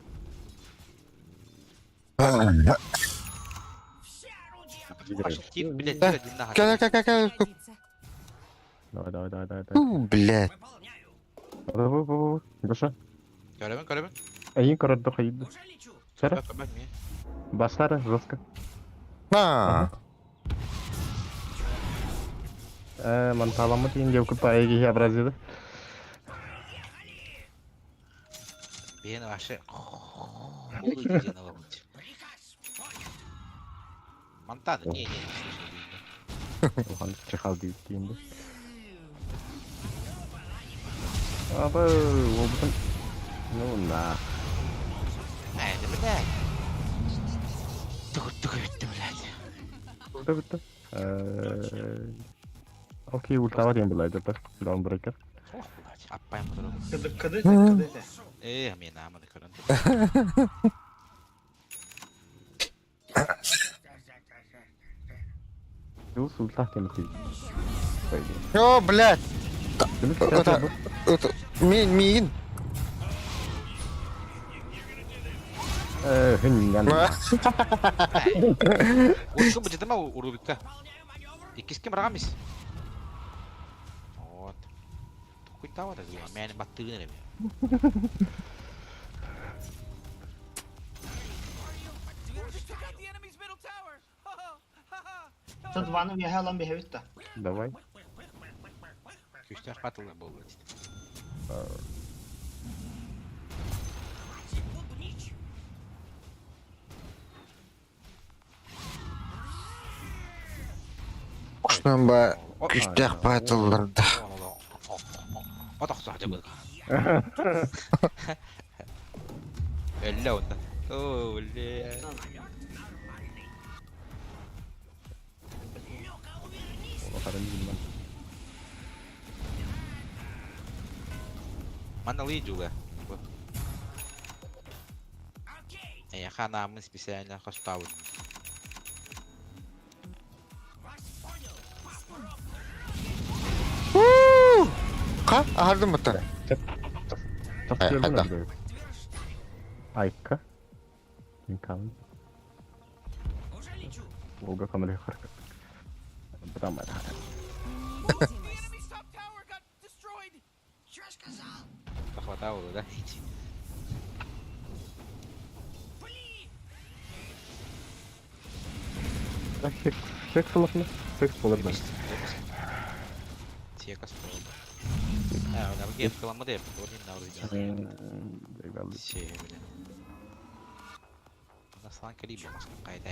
Тип, блядь, Да. тип, нахуй. Кэл, кэл, кэл, кэл. Пригодится. Давай, давай, давай, давай. давай. У, блядь. Давай, давай, давай. Гоша. Көрөбүн, көрөбүн. Айын көрөдө хайды. Сара, Басара жестко. На. Э, манталамы дейін деп күп айги образиды. Бен вообще. Хуй иди на ломать. Монтана, не, не, не слышал. Оған чехал дейін дейін. Абы, ол бүтін. Ну, на. Ай, да блядь. Тугу, тугу, блядь. Бітті, бітті. Э, Окей, ультава дейін бұлай деп. Даунбрейкер. Ох, блядь, аппайм дорогу. Кыды кыды кыды. Э, мен амады көрөн. Юл ультах дейін дейін. О, блядь. Это, это, мин, мин. Э, хиннен. Урукку бу жытыма Рубикка. Иккиске барамыз. Вот. Хуй тава да мен баттыгын эме. Just took out the enemy's middle tower. Тут ваны яхалан bir да. Давай. Күстәх батылы болды. Кушнан ба күстәк батылларда. Отақсы хажа бұл. Әлі онда. О, бля. Олақарын bilmem. Маналы жула. Э, ханамын специально хоставын. Ха, аһардым бата. Чахчы Айка. Инкам. Уже лечу. Волга камера харка. Братан, Невидимость. Чё сказал? Похватало, да? Пли! Секс болар Секс болар да. Тека спорда. А, она в гейм каламаде, Наслан калибр, какая-то.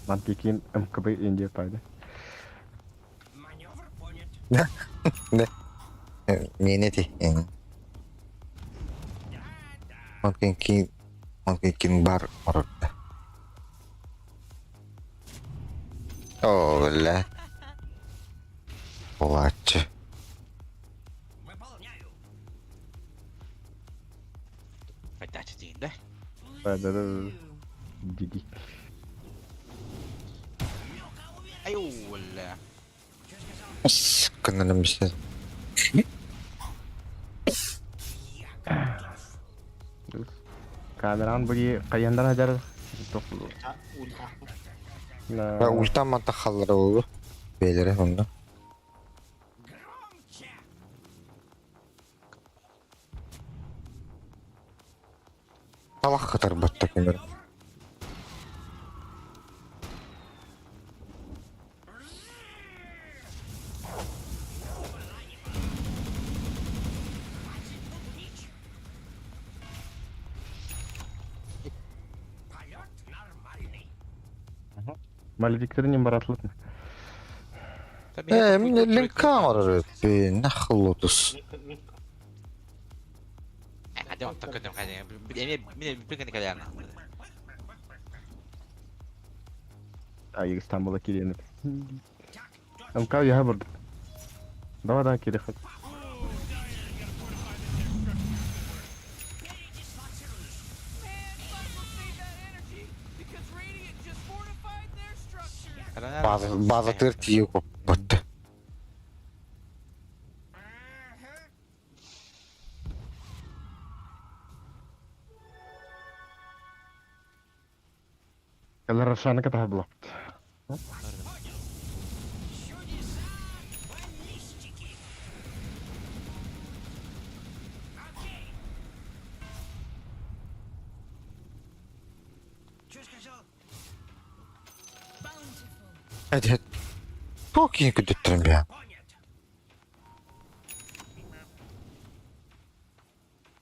Мантикин МКБ Индия пайда. Маневр понят. Миэнэти. Онтон кин онтон кин бар орорда. Оо, бля. Булааччы. Выполняю. Подача день, да? Да, да, да. Диди. Ай, бля. Кынным бисер. Камеран буги каяндар хаjar. Ульта. Ультан манта халлара болу. Бээлere онда. Громче! Талах кытар батта кемер. Полет нормальный. Маледиктерин баратлыт. Э, линка орор. Нахлотус. Hadi on takıdım hadi. Bir bir kadar. Ay İstanbul'a кириэн. МК яха бурду. Давай давай кири хат. База база тыр тие батта. Калар Рошана ката блок. Чудеса баллистики. Окей. Чё сказал? Hadi hadi. Çok iyi kötüttürüm ya. Понят.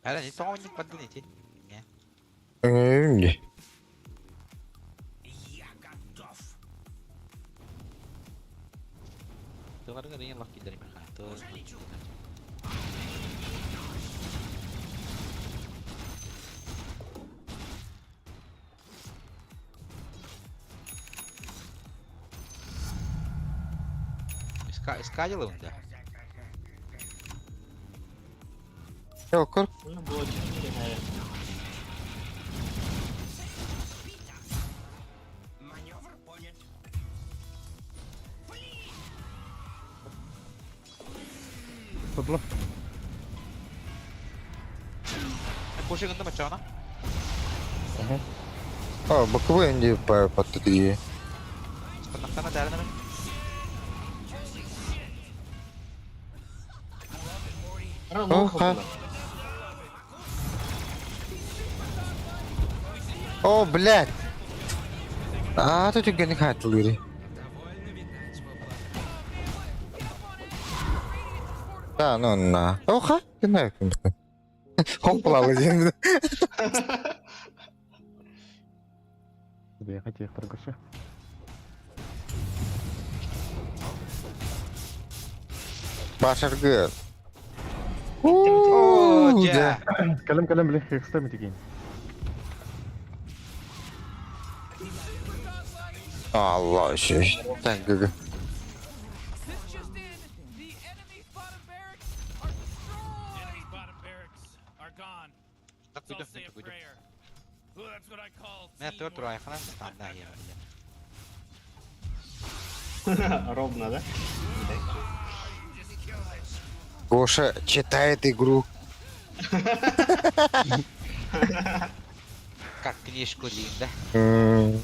Hadi ne tamam ne padlı ne? Önemli. Я готов. Tuvar kadar lak giderim ha. Уже лечу. Iska iska yılında. Yok kor. Маневр понят. Tutla. Koşu gındı mı çağına? Aa bakı bu önce patladı diye. Sıkıntıktan derine mi? Oha. О, блядь. А, тут геник хатлыри. Да, ну на. Оха, ты на. Хоплалы землю. Я хотел торгаши. Башаргы. Оо, Да. Калым калым блин, хекстем тигин. Allah şey. Sen gıgı. Enemy's bottom barracks are gone. Tak Let's all duydum, say a duydum. prayer. Ooh, that's what I call Ne tört teamwork. buraya falan mı? Tamam daha iyi. Ровно, да? Гоша читает игру. Как книжку диин да. М,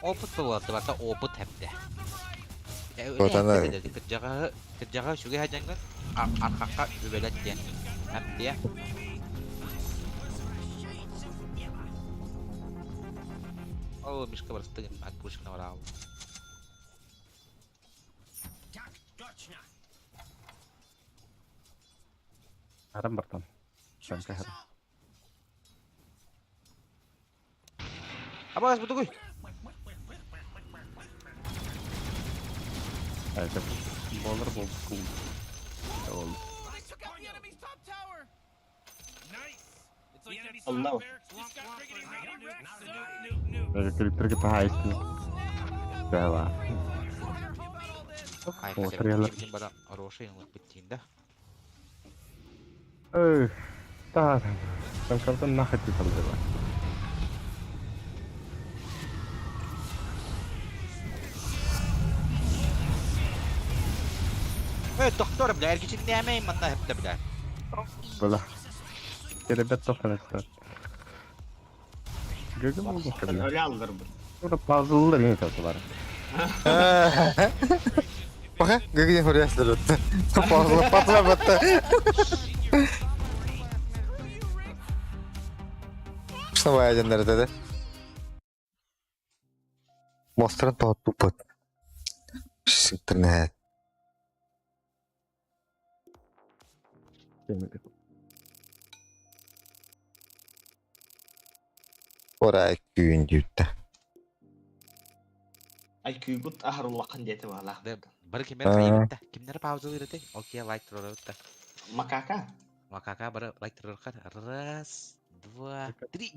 Опыт буолла барыта опыт хэптэ. Вот она. Кырдьаҕаһы кырдьаҕаһы үчүгэй садьаҥҥын архахха үбэлэт диэн. Хэптиэ. О, Мишка барыстыгын отпушкина бараал. Так точно. Арам бартан. Чё Там сказал? Абаас бутугуй. Это болар бол кул. Ол. They took out the enemy's top tower. Nice. It's like The that enemy's Allah. top barracks just got riggedy riggedy wrecked, son. Криптер тахайсын. Дала. Ай, О, хотя трелла. бы бара хороший быттин да. Эх, та. Там картон нахуй ты там дела. Э, доктор, бля, эргичин нәмәй манна хепте, бля. Бла. Ребят, тоқсан. Gördün mü bu kadar? Öyle aldır bu. Burada puzzle'lar yine çalışıyorlar. Баха, гэгдин хуряслар өттө. Пазла патла батта. Снова один да? Монстрын тоғыт тупот. Интернет. Ора күйін дейті. Ay küybut ahar улахан диэти баала. Да, бары кимнер хайыбытта? Кимнер пауза берете? Окей, лайк турарытта. Макака. Макака бары лайк тураркар. Раз, два, три.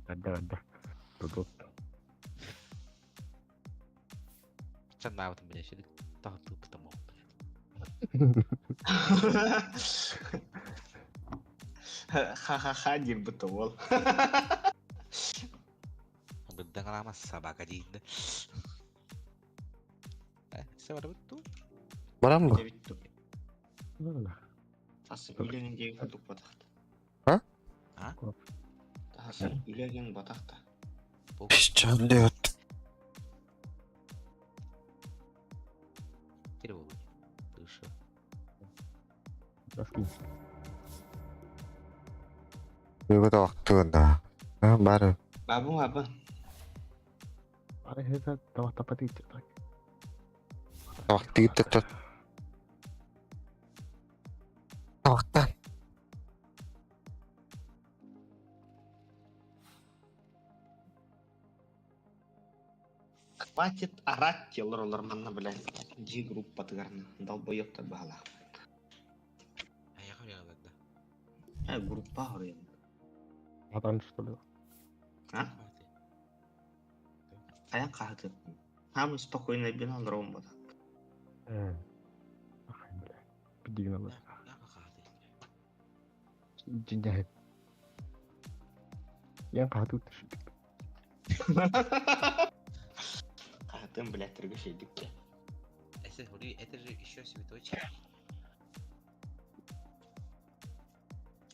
Да, да. Тут. Чан навытым, бля, шелик. Тағып потому, бля. Ха-ха-ха диир буту ол. Быддан алама собака дейін. Э, се бар буту. Барам ба? Дебит Тасы үлеген диэги курдук батахта. А? А? Тасы үлеген батахта. Пищан дейт. Кире болу. Дышы. Бүгін уақыты да. Бары. Бабы бабы. Ай, это давай тапати так. Уақыты кетті. Уақыттан. Хватит орать телор олар манна блядь. G группа тыгарна. Долбоёбтар баhala. Аяғы да. Э, группа горын. Атан что ли? А? Аян кахты. Хам спокойно бин алром бата. Ай, бля. Пидигнала. Жинжа. Ян кату тшит. Кахтым, блядь, тргаши дикке. Это, говорю, это же еще цветочки.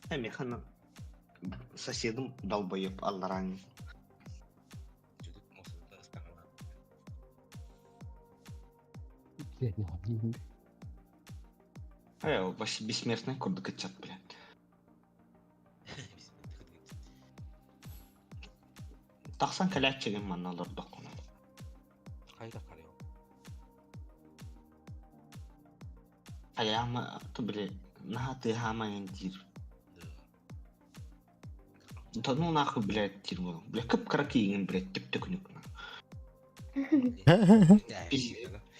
Э, механа соседым долбоеб алларан. Чудик мусорда ыстаңла. Э, вообще бессмертный курдук чат, блядь. Тахсан каляччыгын манна олордок. Кайда карıyor? Аяма, ту блядь, наха ты хама ентир. Да ну нахуй, блядь, тир был. Бля, кып кракиин, блядь, тип тыкнюк.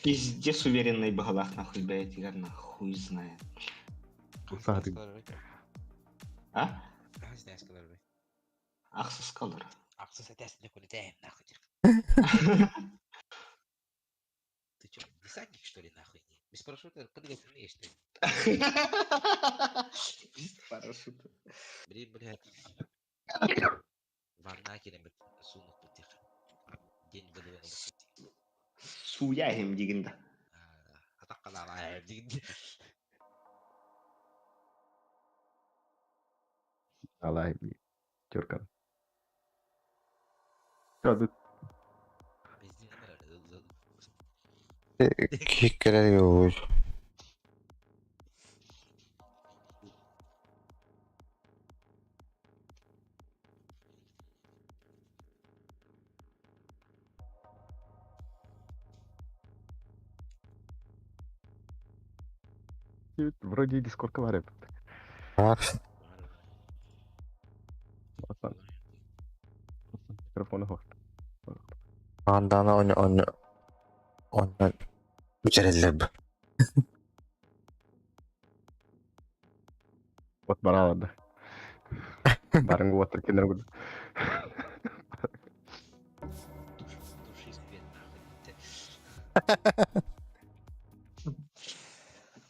Пиздец уверенный багалах нахуй, блядь, игр нахуй знает. Сааты. А? Ахсыз калыр. Ахсыз этесин нахуй. Ты чё, десантник, что ли, нахуй? Без парашюта прыгать умеешь ты. Без парашюта. Блин, блядь. Ванна келемет сунук бутих. День выдаван. Сууйа иһим диигин да. Атахха диигин. Алай, тюркан. Тут Киккерер yoğur. Вроде дискорка бар эбит. Бар. Асан. Микрофону хох. Андана он он он бүтэрэллэр. Вот баралады. Барың отыр кинер гүл. Души свет нахуй.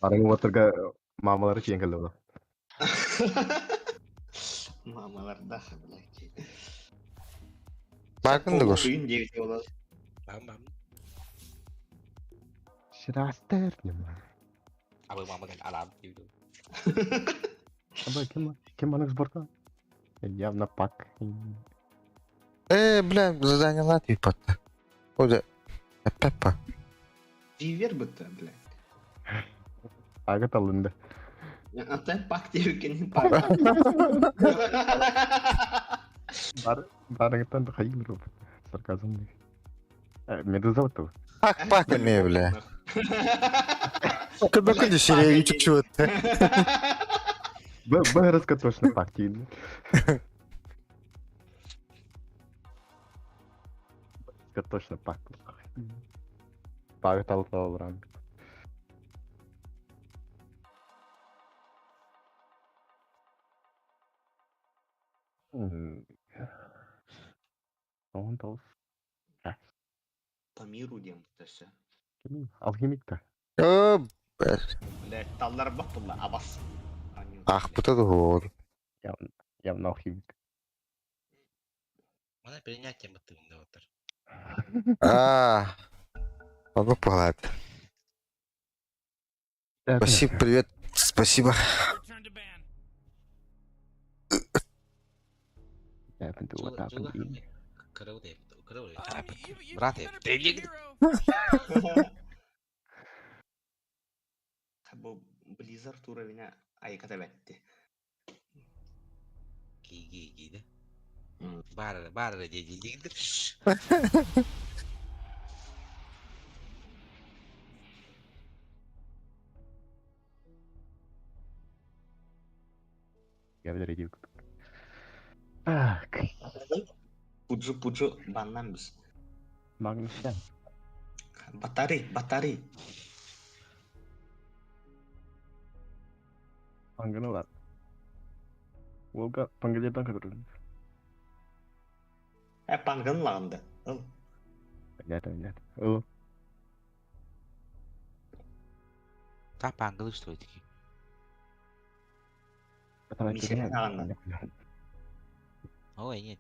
Барың отырга мамалары киен келди була. Мамаларда, блядь. Баргын да көр. Күйін девять болады. Бам бам. Ширастер нема. Абы мама кел алам диду. Аба ким ким аның сборка? Явно пак. Бля, задание Латвии потта. Ода. Пеппа. Вивер бітті, блядь. Ага талынды. Ата пак деукен пак. Бар барыңтан хайыр. Сарказм. Медуза вот. Пак пак эме, бля. Көбөкү дешере үчүк чуотты. Б Б точно пак тиин. Точно пак. Пак тал бран. Он тал. По миру дем төсі. Алхимик-то. О, Блядь, таллар бак бұлла, абас. ах, бута да хор. Явно алхимик. Мана принятие бытымда отыр. А. Могу палат. Спасибо, привет. Спасибо. Return to ban. What happened to you? Кырыл деп, кырыл I mean, you Брат, better ты pick a не- hero. Бұл Blizzard уровеня айқата бәтті. Ги ги да. Бар бар деди дигдир. Я в Так. Пуджу пуджу баннан біз. Магнус. Батарей, батарей. Панганы бар. Волга пангелерден кадыр. Ә, пангын лағынды. Ыл. Понятно, понятно. О, Та пангылы что это? Мишель ағынды. Ой, нет.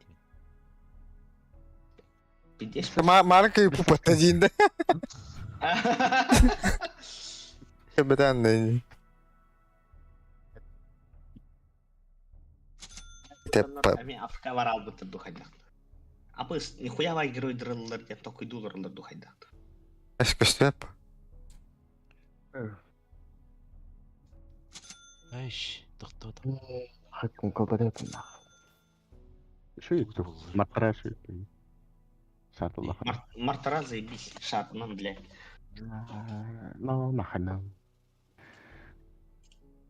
Пидеш. Марка пупата динде. Кебетен Теппа. Мен Африка бар албыты духайдақ. Апыс, нихуя вай герой дрыллар деп токуйдуларлар духайдақ. Эскөстөп. Айш, тохто. Хаккун колдадетин. Шуй, матра шуй. Шатылла. Мартара заебись, шатман, блядь. На, нахана.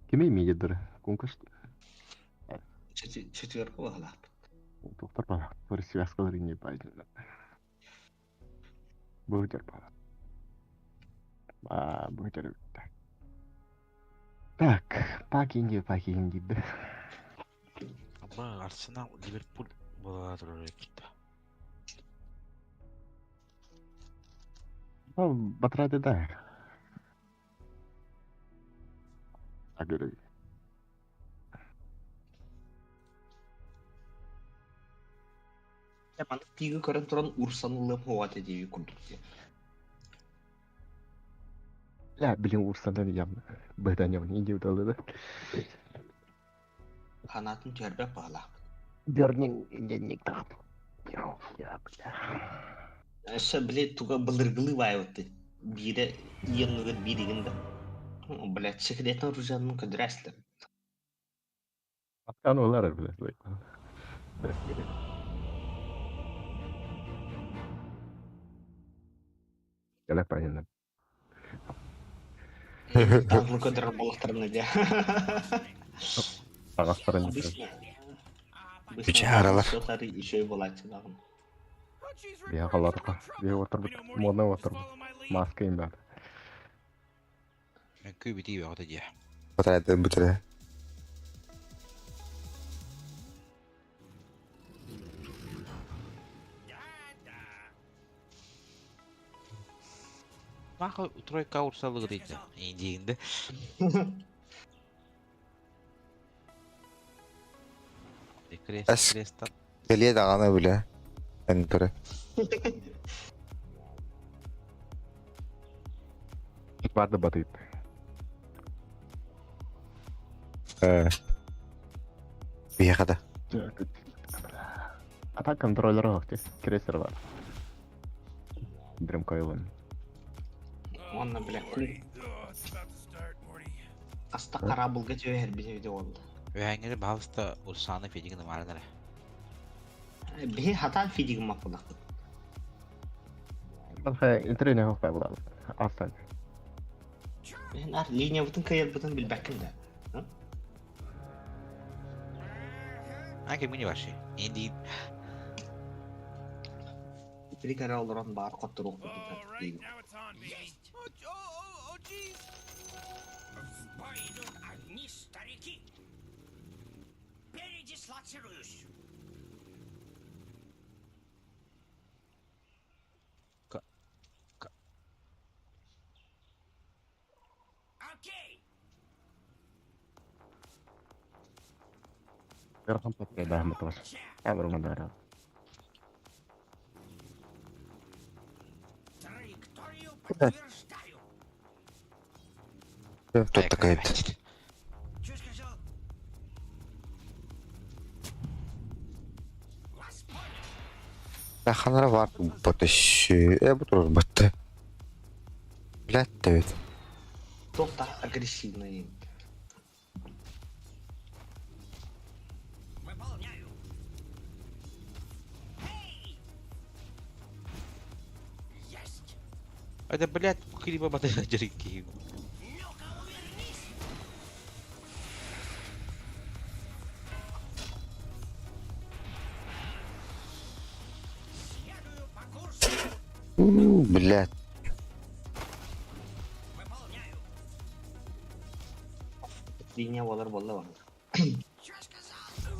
Кими мидер? Кункаш. Четверка бағалап. Доктор бала. Бір связкалар не байден. Бөтер бала. А, бөтер. Так, пакинди, пакинди. Аба Арсенал, Ливерпуль была кетті. Ну, батрады да. Так, говорю. Маны тигі көрін тұран урсанылым хоат едеуі күрдік те. Бля, билин уурсанан явно. Быдан явно иди удалы да. Ханатын түһэрбэт баҕалаахпыт. Бёрнинг денег тахт. Я, бля. Өссө били туга былыргылыы баайбытты. Биирэ иэнныгын бииригин да. Блядь, секретный оружиянын көдүрээслэр. Аткан олар, блядь. Кэлэ понятно. Таҥны көдөрөр буолахтарына дьэ. Таҕастарын Обычно. Үчэ аралар. Сотары еще и буолааччылаҕын. Oh, jeez, Биһи Rick, we're in халарга. trouble. Биһи You отурбут. know, Morty, Муона just отурбут. follow my lead. Маска им бар. Мөккүү битии бөҕөтө дии. Бутырады бутыры. Махы тройка урсалыгы дейdi. Индиинде. Крест, Әс- крест. Кэлиэ даҕаны бile. Эн туры. Барды батыйт. Э. Биһиэхэ да. А так контроллер охти. Крейсер бар. Дрим Койлон. Онна, бля, кул Morty. Oh, it's about to start, Morty. аста карабылга түһэр бити болду. Өһәңгери баһалыста урсааны фидигин ымарынара. Биһи хатан фидигин маппылахпыт. Балха интернет хох бар. Асан. Биһи нар линия бутын кайыр бутын билбэккин да. А кем не ваши? Инди Три кара олорон бар котторук All right, now it's on, baby. Oh, oh, oh, oh, jeez. В бой идут одни старики. Передислоцируюсь. Ка- ка- Окей. Верхом папе да матваш. Абр мадара. Траекторию подтверждаю. Тут такая. Что сказал? Вас понял. Таханара бар батышы. Э бу батты. Блядь, да ведь. Тоқта агрессивный. Выполняю. Эй! Есть! Это, блядь, криво батыра жерики. Ну-ка, увернись! Следую по курсу. У, блядь. Выполняю. Линия болар болла бар. Что сказал?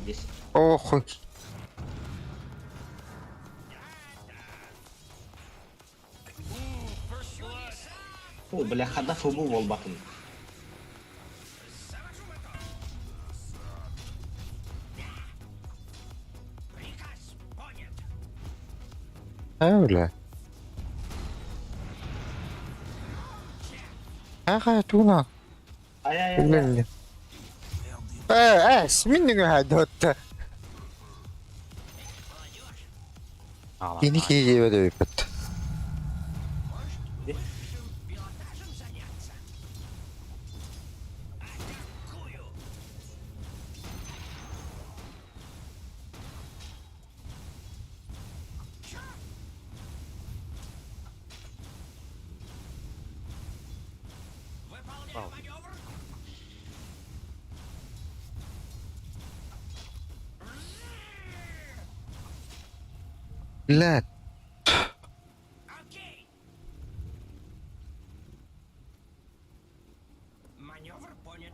Здесь. Охуй. О, бля, хада фубу бол батын. Завожу мотор. Приказ понят. А, бля. Ага, туна. Ай ай ай. Блин. Э, э, сминнига хадотта. Кини кии деп бит. Пилотажем заняться. Атакую. Чё? Выполняю маневр. Блядь. Окей. Маневр понят.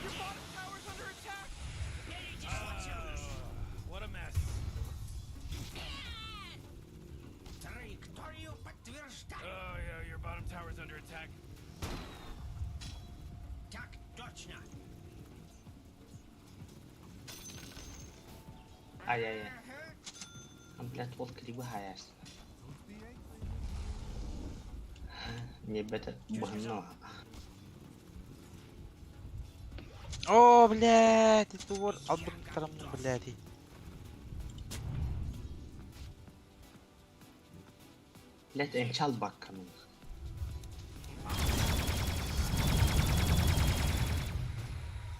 Your bottom tower's under attack. Передислоцируюсь. What a mess. Траекторию подтверждаю. Oh, yeah, your bottom tower's under attack. Ай-яй-яй. А, блядь, вот кривы хаяс. Не бета быһынна. О, блядь, это вот албын блядь. Блядь, энчал бакканын.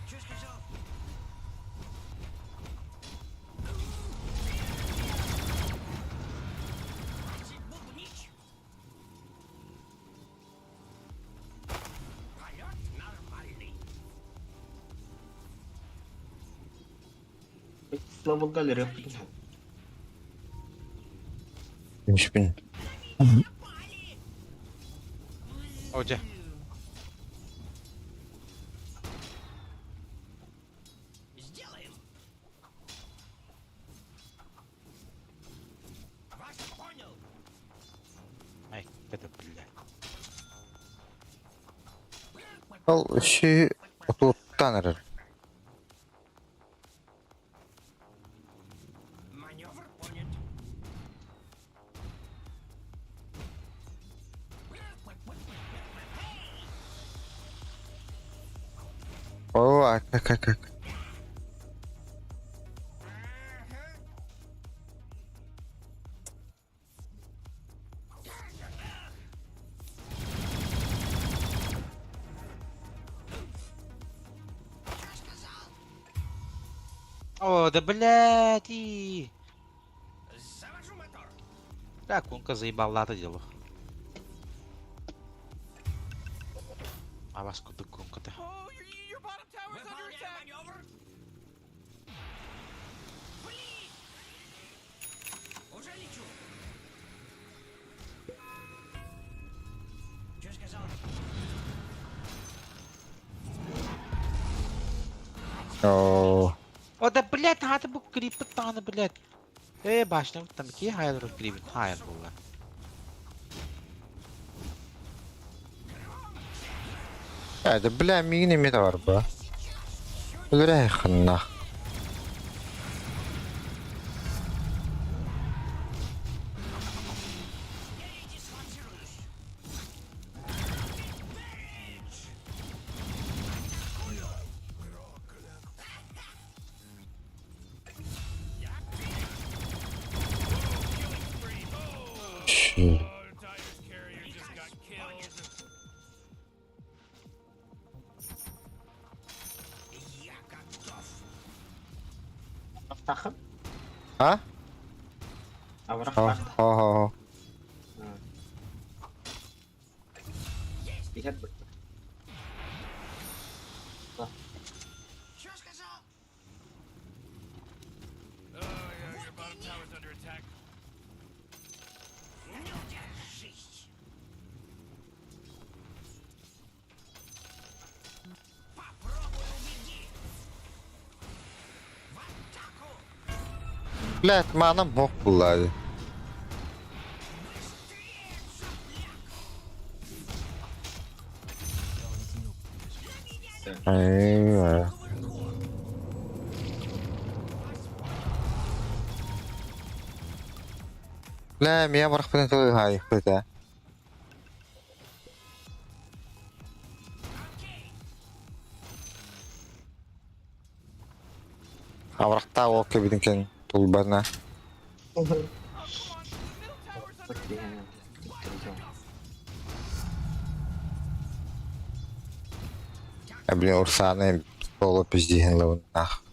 Чё сказал? Хватит бубнить. Полет нормальный. Level galeri yaptım. Үспүн. О, дьэ. Сделаем. Вас понял. Ай, это, блядь. Ол үші отуттан эрэр. Маневр понят. О, а как как как. О, да блядь, и... Завожу мотор. Да, кунка заебала это дело. А вас куда кунка-то? Oh, your bottom tower's under Выполняю attack. маневр. Блин! Уже лечу. Че сказал? О, О, да блядь, надо бы крипы таны, блядь. Э, башня, там какие хайры крипы? Хайр было. это бля мигин эме бар ба. Өлөрө ханна. Передислоцируюсь. Ши. Oh, Dire's carrier just got killed. Я готов. Тахын. А? Аврах О, тахта. о, о. Иһэр бытта. Че сказал? Oh, yeah, your bottom tower's under attack. Ну, держись. Попробуй убеди. В атаку! Блядь, манам бок булады. Быстрее, сопляк! Ай, Бля, меня барах пытын хай, пыта. Аврахта ол кебидин тулбана. Oh, come on. The middle tower's under attack. А блин, Урсаны полу пиздихин лавын нах.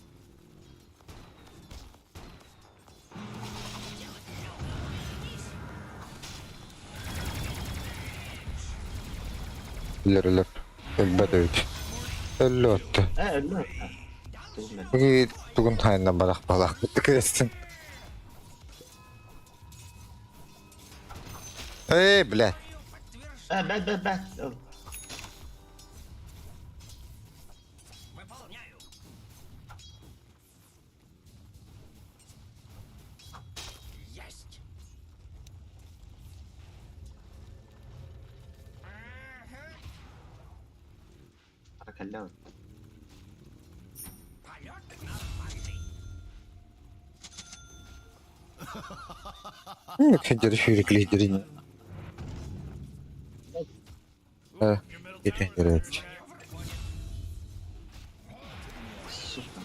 Үлөр үлөр. Өлбөт өйт. Өллө өттү. Э, өллө. Тугун Буги тугун тайна барах балах бітті. Эй, блядь. Э, бэт, бэт, бэт. Выполняю. Есть. Аркалла. Полет нормальный. Кэдэр сүүрүклиһдэрин. Ити Сука.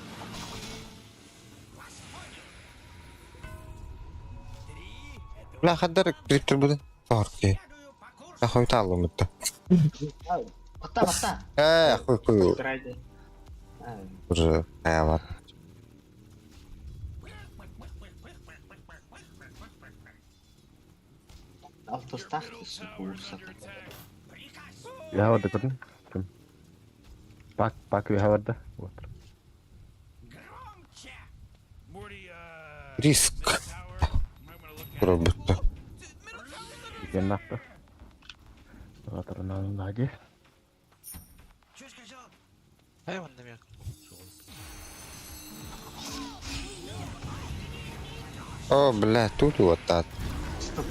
Бля, хаддар криптер будun. Торки. Ахуй таалымытта. Батта, батта. Э, хуй хуй. Трайды. Уже аялар. Алтыстах сука урсата. Я вот көрдүм. Ким? Пак, пак үһэ барда. Вот. Риск. Пробытта. Итиэннэхтэ. Оҕотторунаан лади. Хайа манна мен. О, бля, тут вот так. Стоп.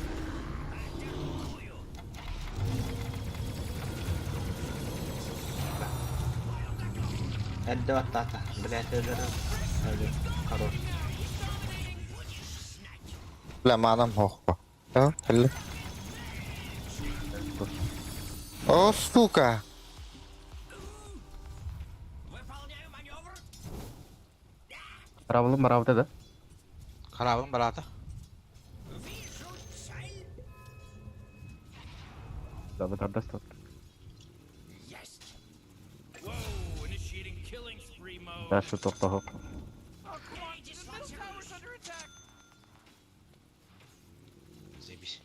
Эрдэ баттаата. Блядь, өлөрө. Өлөр. Хорош. Бля, манам хохко. А, бля. О, сука. Хараабылым бараабыта да? Харабын барата. Дабы тардастат. Даша тохтоһук. Заебись.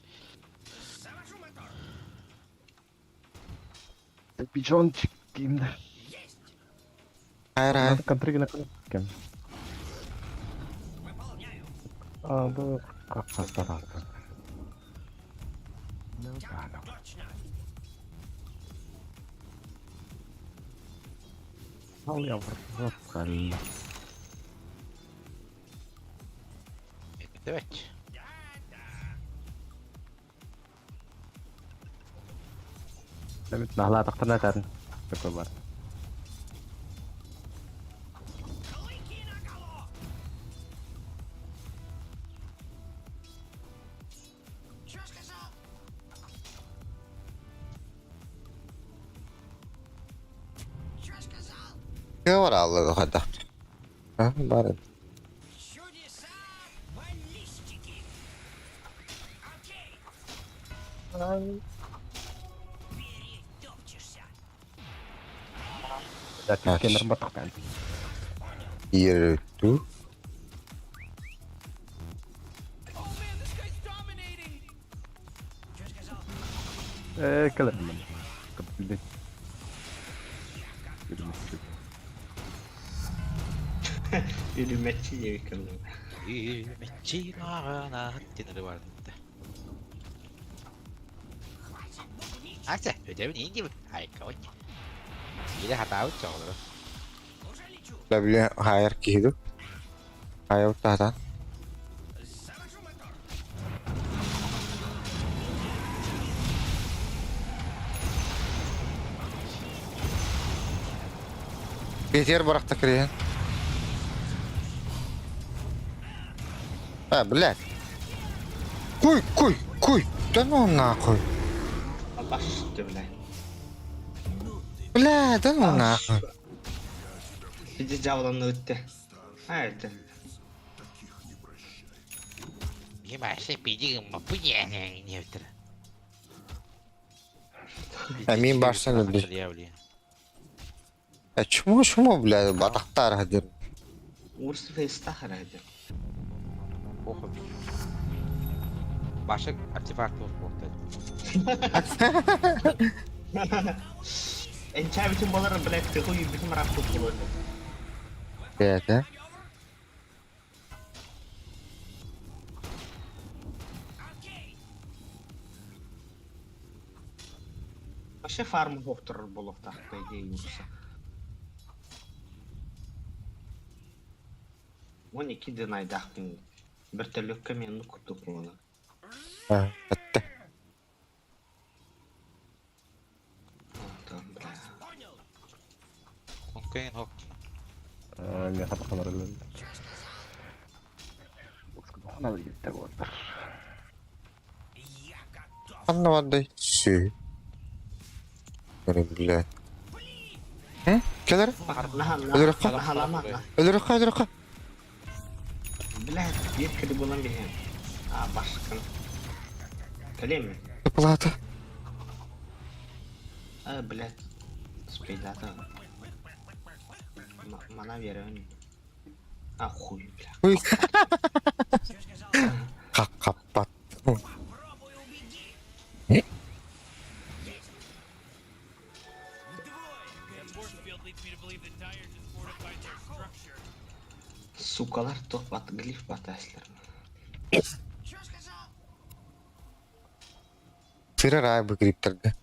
Пижончик кимдер. Хайр, хайр. Надо контригина кем. А, бу капсастаралды. Ну да, ну. Ал я врат Давайте. Нахла тахтана тарын. Такой бар. Кэ бар аллы хада. А, бар. Да, кенер батақтан. Ер ту. Э, кэлэр мен. Капилде. Үрүмэччи диэбит кэллим. Үмэтчи мағана тенері бар депті. Ася, өтемін енді бір. Ай, кауч. Или хатауыт чоғылыры. Бля, бля, хайр киһиду. Хайр тахтан. Петер барахта кирен. А, блядь. Куй, куй, куй. Да ну нахуй. Аллах сүттü, блядь. Бля, да ну нахуй. Биди жабыланны өттө. А, это. Ебаше, пиди, мапыне, не өтір. А мин барсан өлдү. А чмо, чмо, бля, батахтар хадыр. Урс фейста харайды. Охо. Башы артефакт болып болды. Энча бүтүн болар, блядь, кыгы бүтүн рап болор. Это. Вообще фарм хоктор болуктах, по идее, урса. Он iki динайдахпын. Бір түрлікке мен курдук оны. А, это. Там, бля. Онкайын хоқ. Мен хатақалар өлі. Надо буоллар. Ханна бардай? Сүү. Бля. М? Кэлэр? Өлөрөххө. Өлөрөххө, өлөрөххө. Блядь, биир кири булан биһэн. А, башкын. Кэлиэм Плата. А, блядь. Спейдата. Мана верен. А, хуй, бля. Ой. Хаппат. Сукалар туох бат глиф батаслар. Сырар ай бу криптарга.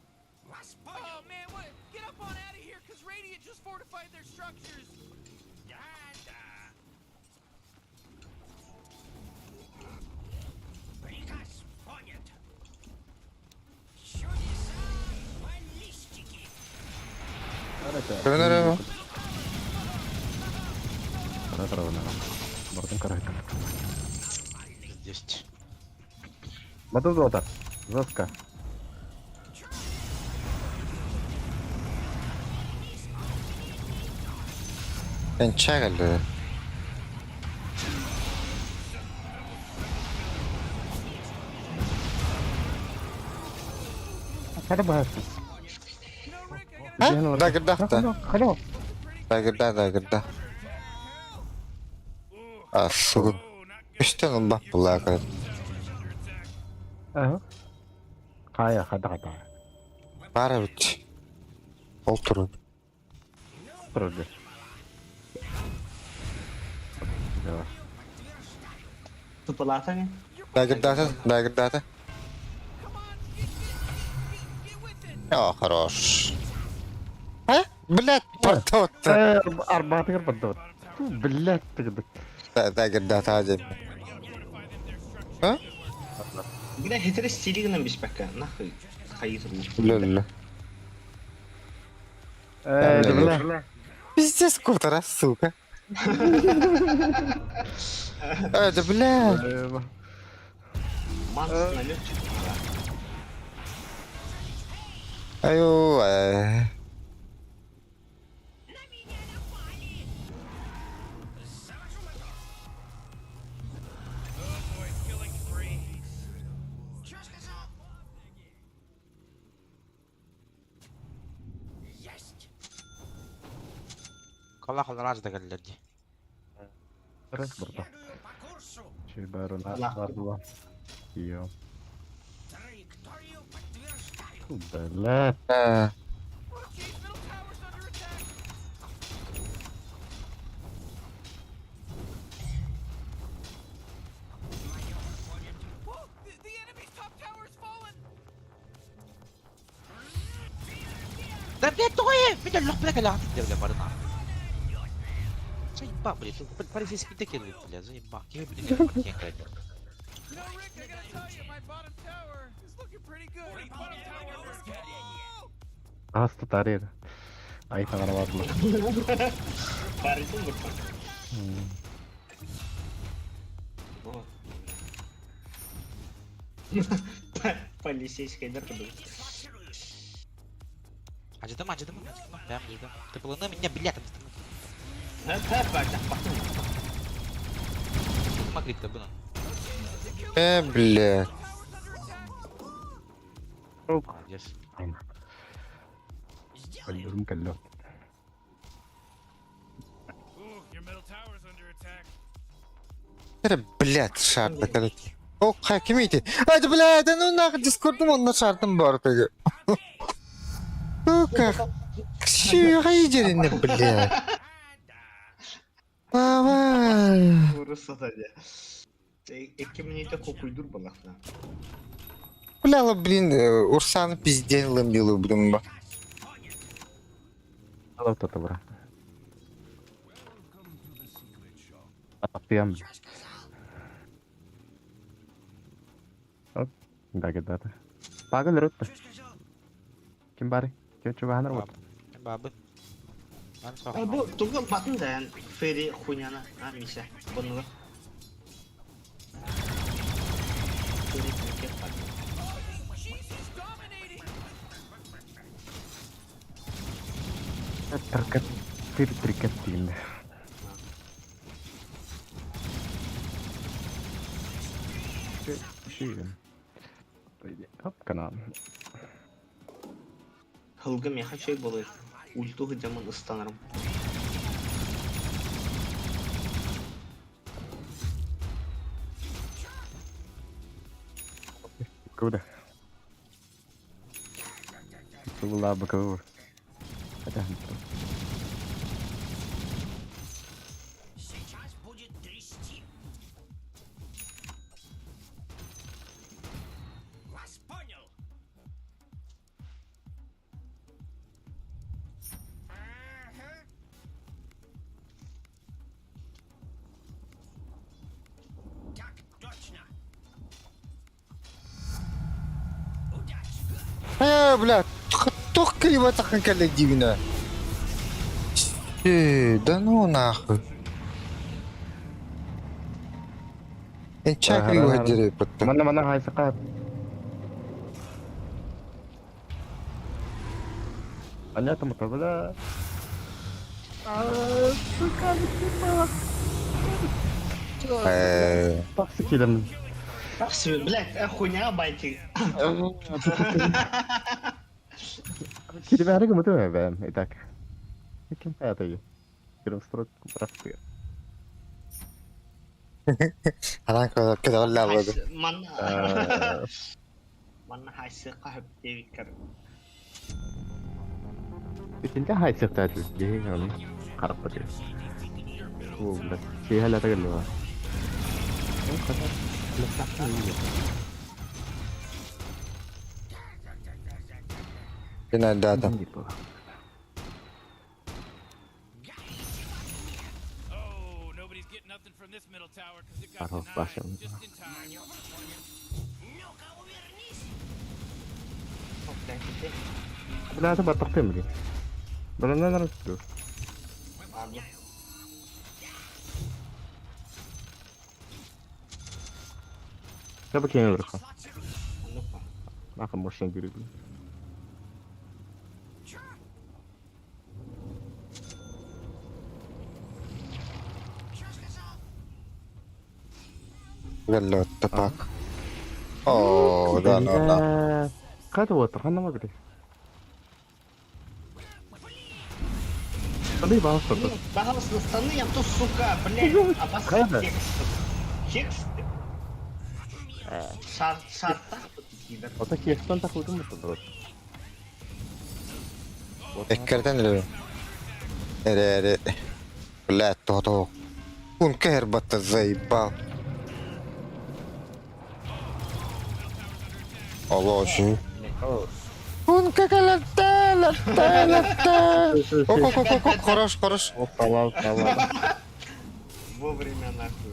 Көрөнөр Бардым карайт. Пиздец. Матузота. Жестко. Энчагалы. Хара баһас. А? Дагырдахта. Хало. Дагырда, дагырда. А, сугут. Үстен улбап булаа. Аха. Хая хада хада. Бара бит. Ол туру. Турду. Да. Тупалата Дагырдата, дагырдата. О, хорош. А? Блядь, портот. Арбатыгар бардыбыт. Блядь, тыгдык. Дагырдата дем. А? Бля, хитре стилигынан биспэккэ, нахуй. Хайыр. Лөллө. Э, бля. Пиздец, кутара, сука. Это, блядь. Манс налетчик. Аю, э. Колла холлараж да кэллэр дии. Раз барда. Чебарона бардыла. Йо. Блядь. Э, Да блядь, тоҕо мин өллөхпүнэ кэлэҕитин да бля барына. Заебал, блядь, тут полицейский докинули, блядь, заебал. Киһи билин киэн кэлэр. Аста тарир. Ай тагара бардыла. Барытын бұртан. Вот. Полицейский дырды. Ажыдым, ажыдым, ажыдым, бэм ажыдым. Тыпылына меня, блядь, там Хэ, батын. Могли-то было. Э, блядь. Молодец. Каллюрум каллю. Это, блядь, шарда, короче. О, хакимите. А, это, блядь, да ну нахуй, дискордом он на шартом бар, Сука. Ксю, блядь. Давай. Урусата дьэ. Икки минута кокуйдур балахна. Бля, блин, Урсан пиздец лымбилы, блин, ба. Алып тата бара. Атыям. Оп, дагы дата. Пагыл рутта. Ким бары? Кем чугаханар вот. Бабы. А бу туган батын да фери хуйняна. А миша. Бұны. Трикет, тир трикет диэн. Хоп, канал. Һылгы миэхэ үчүгэй буолуо Ульту сылдьаммын ыстанарым. Куда? Была бокового. Хотя, Сейчас будет трясти. Вас понял. Ага. Так точно. Удачи. Э, бля, тух криво тахын кэлэ дивина. Э, да ну нахуй. Энча криво дерей потом. Манна манна хай сакат. Понятно, мы бля. Э, Тахсы килем. Тахсы, блядь, хуйня байтик. Килем әрі кім өтеме бәм, итак. Кем пятый? Килем строк практика. Анан кыда лабады. Манна манна хайсы кахып девиккер. Итинте хай сыктат дии оны карап бер. О, блядь, шейхала тагылла. Бина дата. Oh, nobody's getting nothing from this middle tower because it got Хорош, denied Паша. just in time. Ну-ка, увернись. Блядь, ити. Бля, это баттахтым бли. Бля, на на на. Ладно. Я бакин верха. Ну-ка. Нахуй машина бери. бля. Что сказал? Галло, тапак. О, да, ну да. Бля. Ката вот, ханна магри. Ходи, пожалуйста. Ну, пожалуйста, штаны, я то, сука, блядь, обоссал Правда? текст. Текст? Шар, шартах кидер. Вот такие, что он такой думает, брат? Эккертен эле. Эре эре. Бля, то-то. Кун кэр батта заебал. Алло, Кун какалатта, латта, латта. Ок, ок, ок, ок, ок, хорош, хорош. Опа, ладно, Вовремя нахуй.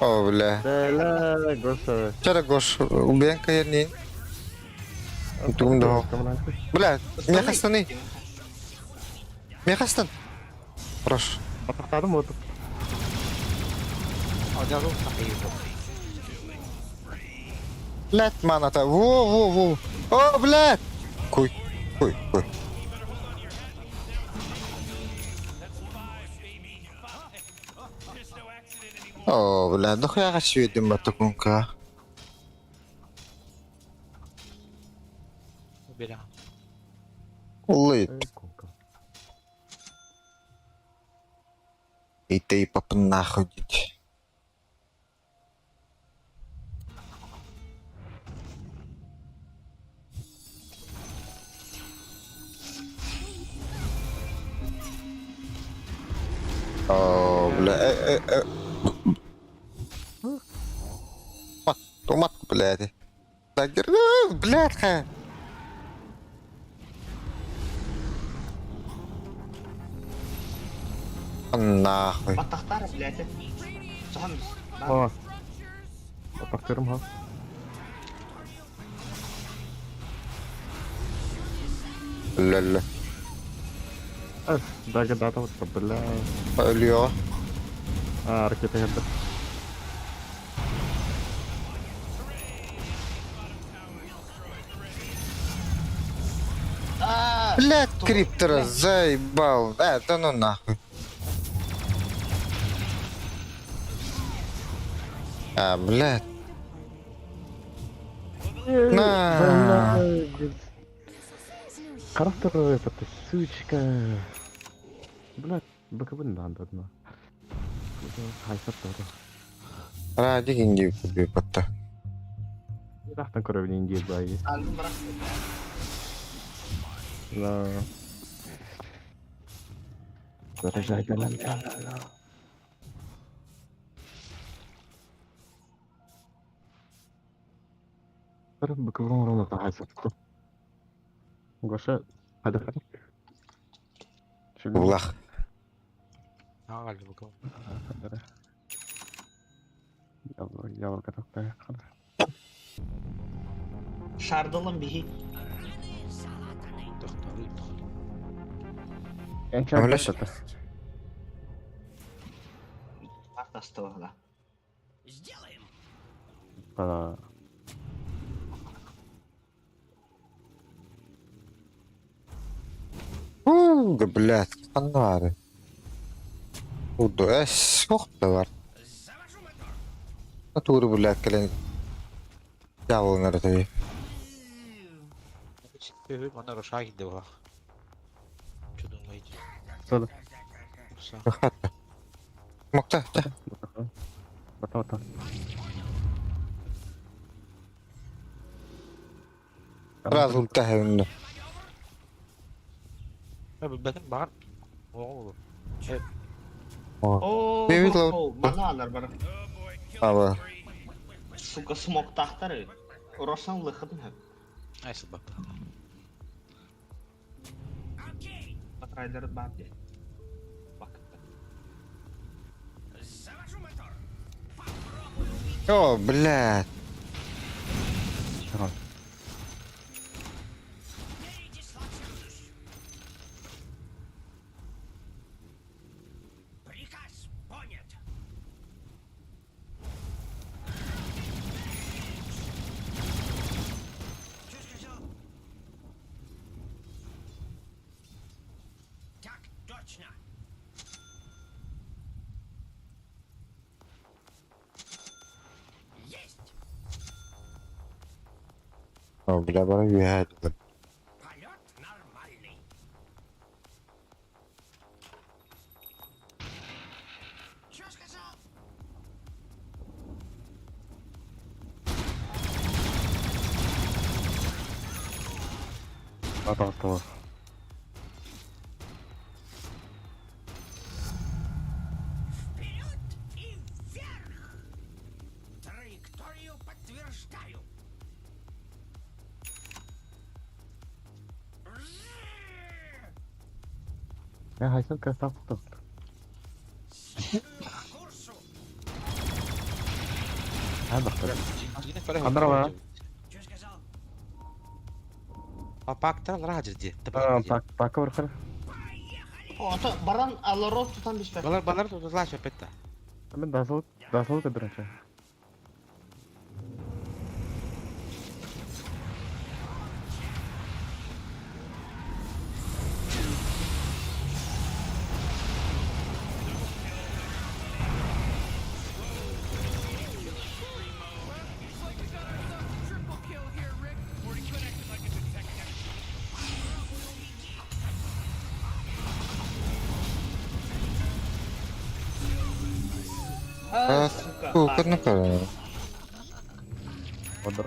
О, бля. Бля, Гоша. Чара Гош, убьем каерни. Тум да. Бля, мехастаны. Мехастан. Хорош. Баттахтадым вот. Блядь, маната. Во, во, во. О, блядь. Куй, куй, куй. There's no accident anymore. О, бля, дохуя хачуедим батукунка. Бля. Улыт. И ты папа нахуй идите. О, бля, э, э, э. Мат, мат, блядь. Так, блядь, ха. Нахуй. Баттахтар, блядь. Зомби. О. Баттахтырым ха. Ля-ля. Ас, дага дата вот, бля. Ölüyor. А, ракета херда. А, Блядь, криптера заебал. Да ну нахуй. А, блядь. На. Характер этот, сучка. Блядь, БКБ надо одно. Хайсар тоже. Ради инди купи потта. Рахтан көрөбүн индия баайы. Алым бырах. Да. Заряжай, да, да, да, да. БКБ оҥорон хайсар. Гоша, хада хада. Улах. Аҕал бу. Яблоко такая. Шардалан биһи. Тохторуй тохтор. Энча. Өлөс. Артастыла. Сделаем. А, Уу, да блядь, ханна Уду эс, ох да бар. Завожу мотор. Натуры, блядь, кэлэн дьаалынар этэй. Манна Рошах иде була. Что думаете? Сода. Мокта, та. Бата, бата. Сразу үлтэһэ Бэтим бар. Оҕо. О, Бэйбит лау- мана алар бар. Oh boy, killing Ава. spree. Сука, смок тахтары. Рошан лыхын хөп. Айсы бап. Окей. Батрайдер бар де. Бак. Завожу мотор. О, блядь. Передислоцируюсь. Приказ понят. Что сказал? Так точно. Есть. О, бля, бара үөһэ. Полет нормальный. Что сказал? Бата осталось. Вперед и вверх! Траекторию подтверждаю. Я хайсар красавчик. По курсу. А, бахтар. Андрова. Что сказал? А пактал раджи. А, пак, пак, бархар. Ото баран аларот тутан бишпе. Балар балар тут злаша петта. Мен дасыл, дасыл кадырача. Looks like we got ourselves a triple kill here, Rick. Morty, quit acting like a detective. А, ну ка. Одар.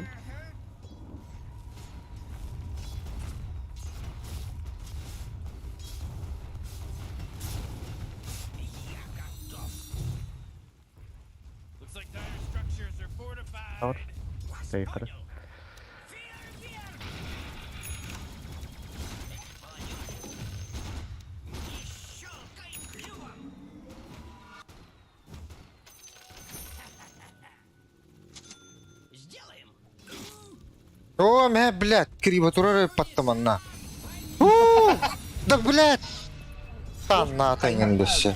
Looks like dire structures are fortified. Тор. Сейхар. Щелкай клювом. Сделаем. О, мэ, блядь, криво турары паттаманна. У, Да, блядь. Танна тайнын дөссө.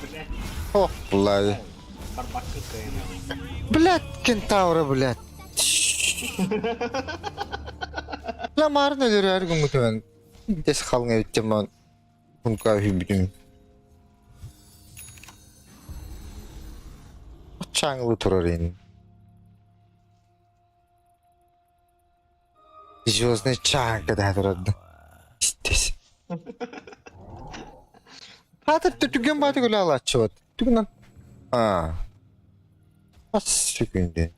О, блядь. Барбакка кайна. Блядь, кентавры, блядь. Ламар нөлөр өр күнгүтүн. Дес халыҥ эбит дьэ Кунка үһүйбүтүм. Чаҥылы турар ин. Звездный чааҥка да турар да. Истес. Хатыр түгэн бааты көлө алааччыбат. Түгүнэн. Аа. Ас сүкүндүн.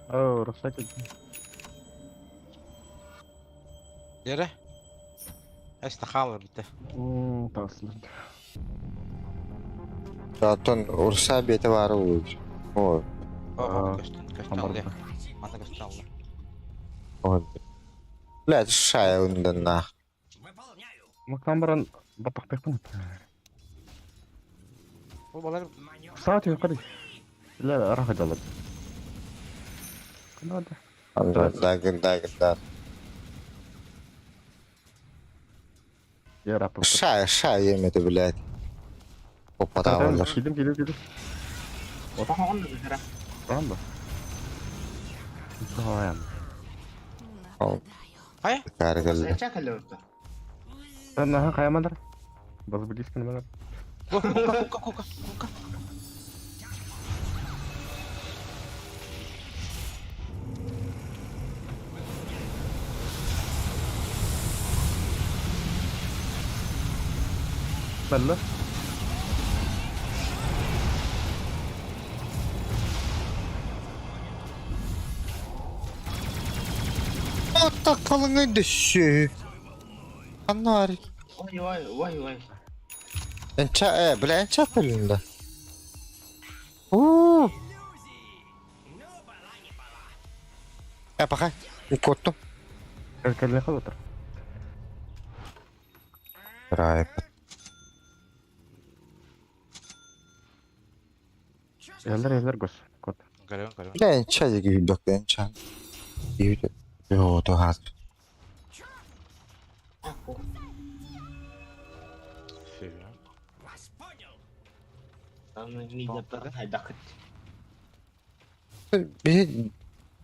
Оо, рөхсәт Дere. Эстахалар бите. Таҕыстылар. Оттон Урса бэйэтэ баара буолуо. О, О, көстөн, көстөн алды. Манна көстөн алды. о. Блядь, шайылындан нах. Мактан баран баттахтыахпын. Бу балар Саат yukarı. Ла раха жалат. Надо. Дагын, дагын, да. Я рапы. Шай, шай емеді, блядь. Оппатаалар. Кидим, кидим, кидим. Оһоҕун ыһыра. Tamam mı? Tamam. Ол. Хайа? Каргалла. Сача кэллэ Наха хайамандар. Баз близко на Бу, кука, кука, кука, кука. Bella. Отта қалыңы дөссү. Аннар. Ой ой ой ой. Энча, э, бля, энча көлүндө. Уу. Э, пока. Укоттум. Кэллэ халатар. Рай. Яллар яллар гос. Кот. Көрөм, көрөм. Бля, энча деги хүлдök энча. Үйдө. Йоо, тоһат. Фигня. Мидя хайдакыт. Би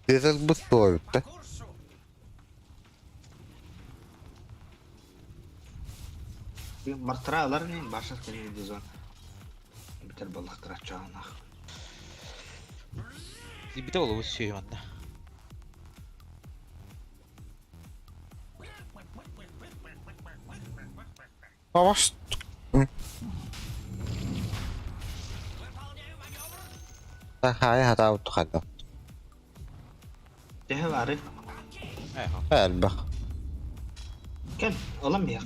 дезел бут туойбут. Мартыра алар не башар кэлли дизон. Битер баллахтара чаанах. Бите болу сүйүм анда. Аваш. Хай хата утухада. Төһө бары. Э, Элбэх. Кел, олам бияк.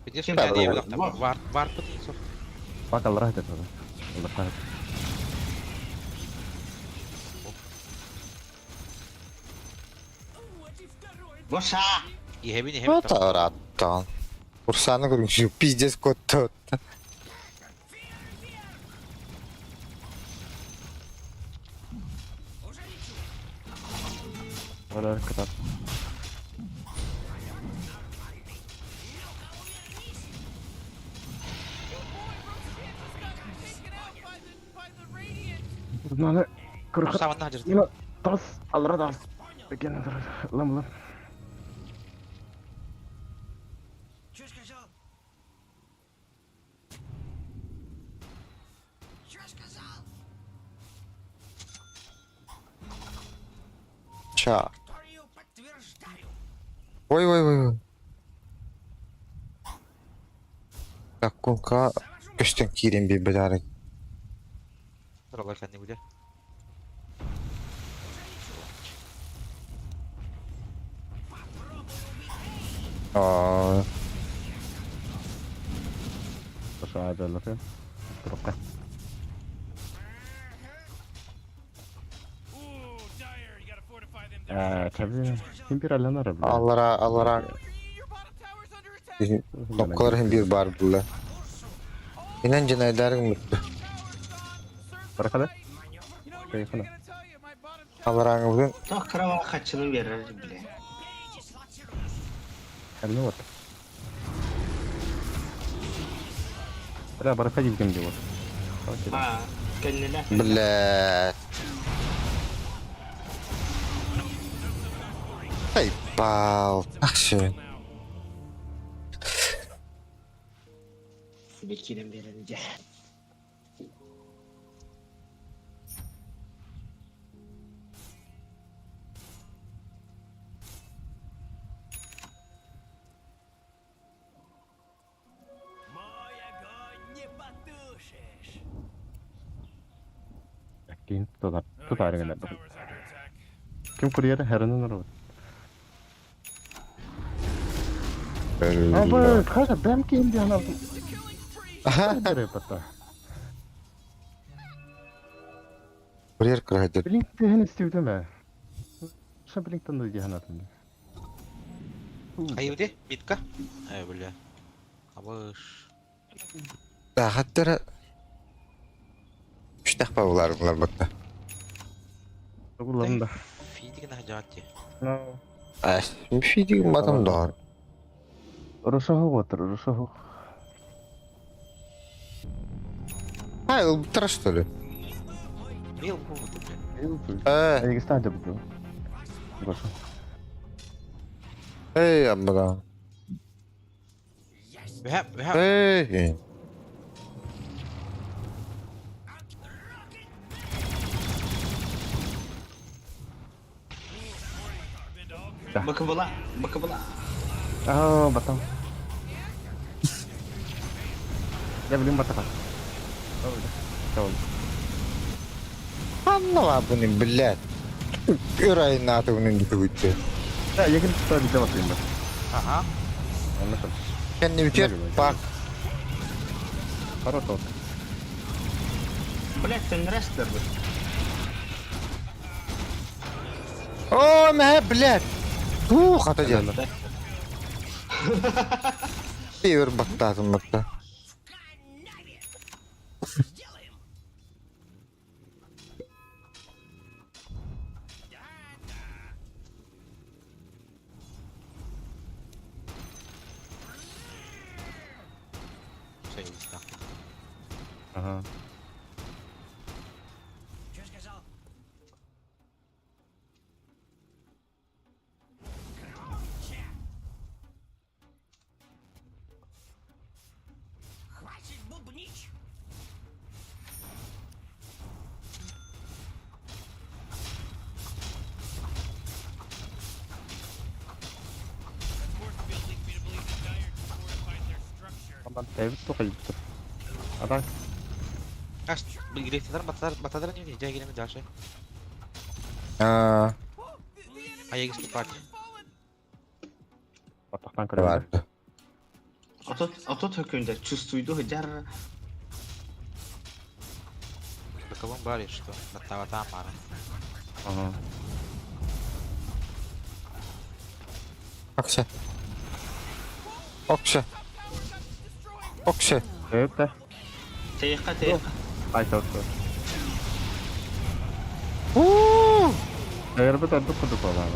Бите Кем сүрдэ бар? диэбит вар вар пытын соф. Бак аллар хатат. Аллар хатат. Боша! Иһэбин иһэбин. Вот араттан. Урсаны көрүҥ пиздец көттө. Аллар катат. Надо. Курхат. Саванна жырды. Мина тас аллар тас. Экен лам лам. Че сказал? Че сказал? Ча. Викторию подтверждаю. Ой ой ой. ой. Таккунка көстөн киирен бир бедары. Ролар кәнне билер. Аа, Боша аллар. Турукка. Ooh, dire, you gotta fortify them. Э, чаби. Ким бир аллар. аллара аллара нокколар хим бир бар булла. Инен жанайдарың мүттү. Баракада. Кайфана. Аллараңы бүгүн Тох крава хачыны берер биле. Кәлне вот. Бля, барыта ким диye А, кэннилэ. Блядь. Заебал. Ах, все. Бекирен берен дьэ. Мой огонь не потушишь. Кин тутар Oh, your тутар top гына. tower's under attack. Ким курьер хәренен ору. Абы, кайда бәм ким ди ана. Ага. Пата. Курьер крадет. Блинк тehen истивдеме. Ша блинктан да дихана тын. Хайы де, битка. Ай, бля. Абыш. Да, хаттара. Үштах павлар булар бакта. Улан да. Фидик на жаати. Ай, мфиди матам дор. Рушаху отыр, рушаху. Ай, ул что ли? Мил бу бля. Э, Эгистан деп бу. Роша. эй, амбра. Бэхэ, бэхэ. Эй. Бакабала, бакабала. Аа, батам. Я блин батака. Tamam. Анна буны, блядь. Үрай наты уны бүтте. Я егин тута бите батayım ben. Ага. Anlaşıldı. Кенни битер, пак. Хорошо. Блять, ты рестер. О, мә, блядь. Ух, ата дел. Бир баттатым батта. Сделаем. Все, нахуй. Ага. Что сказал? Громче! Хватит бубнить! That's more leads me to believe the Dire fortified their structure. Tamam, David tokayıptır. Adam Аш, билгилектер батар батар не жай келеме дальше. А, А я ступать. батактан көрөм. бар. Отот, отот hökünde чувствуйду жар. Быковом баре что? Батава мара. Ага. Окса. Окса. Окса. Evet de. Тейка, тейка. Ay çok çok. У. Eğer bir de kuduk olan.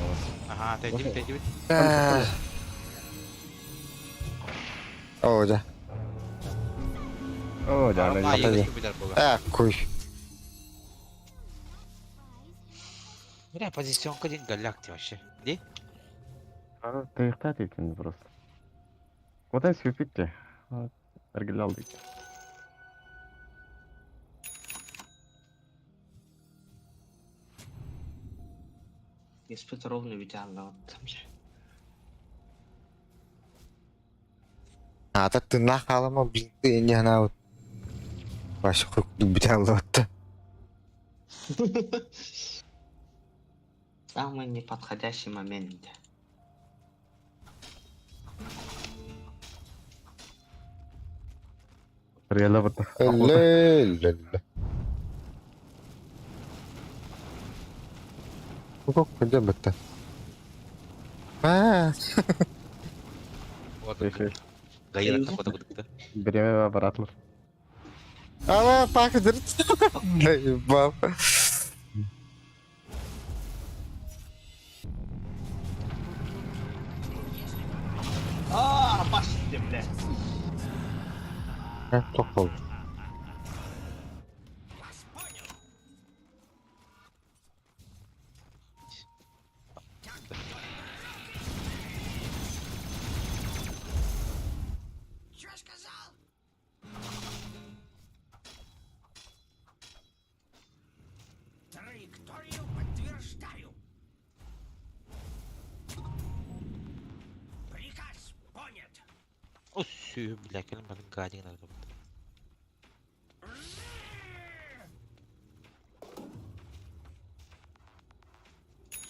Ага, ты иди, ты иди. О, да. О, да, А, да. я билер була. А, куй. Бля, позиционка день галякти вообще. Ди? Тейхта дейкен просто. Одан сүйпетте. Әргілі алды. Еспет ровно ведь алла там же. А, так ты нахалама, блин, ты не она вот. Вообще, хуй биталла. Самый неподходящий момент. Реально вот. Ле-ле-ле. Как где бы ты? А, Вот. Şey, Гаира такой да. Береме баратлар. ала, пак, Заебал. А, басты, блядь. Тохтол. Вас понял. Чё сказал? Траекторию подтверждаю. Приказ понят. О, сүү, бля, кэлин барын гадин аргыбыт.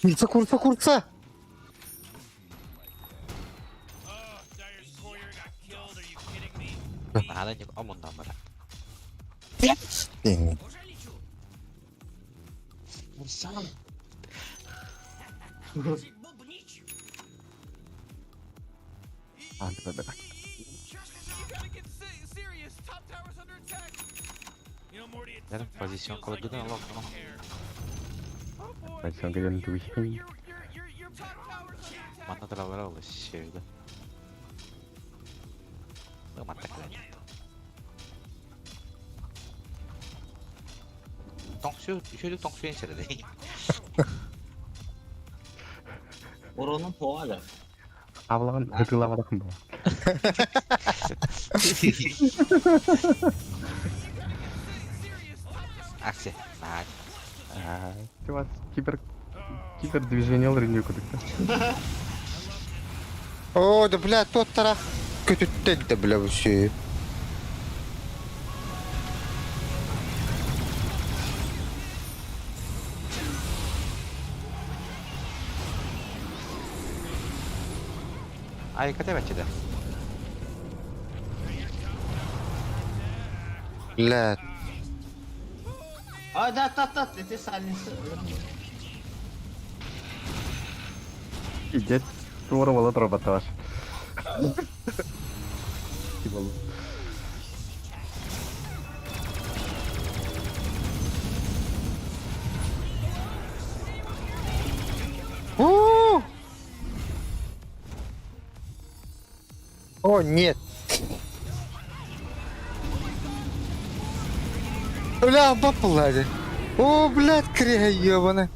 Курца, курца, курца! Oh, Dire's courier got killed. Are you kidding me? Наһаа да омуннан барар. Уже лечу. Хватит бубнить. Чё сказал? You gotta get serious. Top tower's under attack. You know, Morty, it Наверное, sometimes позицион feels like they колодина don't лох, even ну. care. Oh boy, Позицион your, колодина your, тугих. your top tower's under attack. Манна тралара ол сүүрдэ. Ну, манна кэлэн. Выполняю. Тоҥсу, үчүгэй тоҥсуйан сэрдэ. Уронун хуага. Авлаған хытылавадахын ба. Акция. Наһаа. Ты вас кибер кибер движение реню кудыкта. О, да бля, тот тарах көтүттэн да бля бу сүү. Ай, ката бачыда. Бля, А, да, да, да, это сальница. Идет туора бола роботаж. Тибол. У! О, нет. Бля, баплади. О, блядь, крига ебана.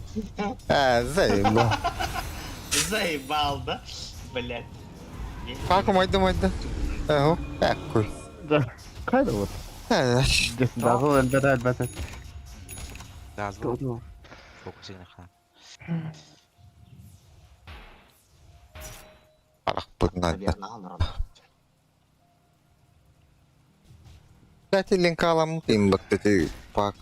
А, заебал. Заебал, да? Блять. Как майда майда. Ага, какой. Да. Кайда вот. А, Дазыл элбете элбете. Дазыл. Фокусигна ха. Арах надо. Наверное, Кстати, линкалам им вот эти пак.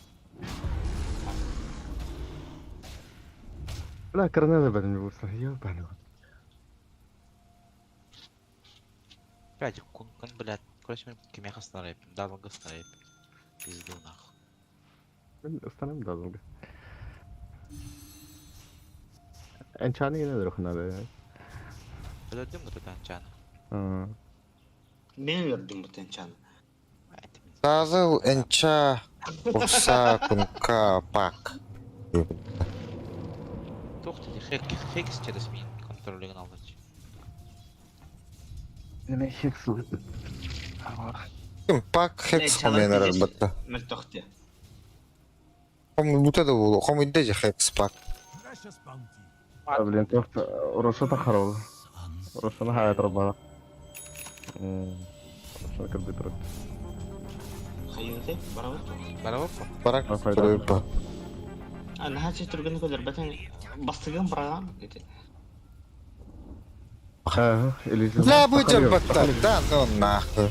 Бля, корнеле бен буса. Ёбаный. Блядь, кун, блядь, короче, мен кимеха снарайп, дазылга снарайп. Пизду нахуй. Мен устанам дазылга. Энчаны генә дөрөхнә бе. Өлөрдүм гыта танчаны. Мен өлөрдүм бу тенчаны. Дазыл энча курса кунка пак. Тохты хек хекс через мин контролеген алдач. Неме хексл. Ким пак хекс хоменер албатта. Мөлтөхтө. Хом бута да болу, хом идде же хекс пак. Precious bounty. Блин, тохт Рошата харол. Рошана хаят рабана. Рошана компьютер. Хайынты, барабы. Барабы. Барак Ахай, тройпа. А, нахачы түргөн көдөр бетен бастыгын бараган. Ага, или Бля, будем батта, да ну нахуй.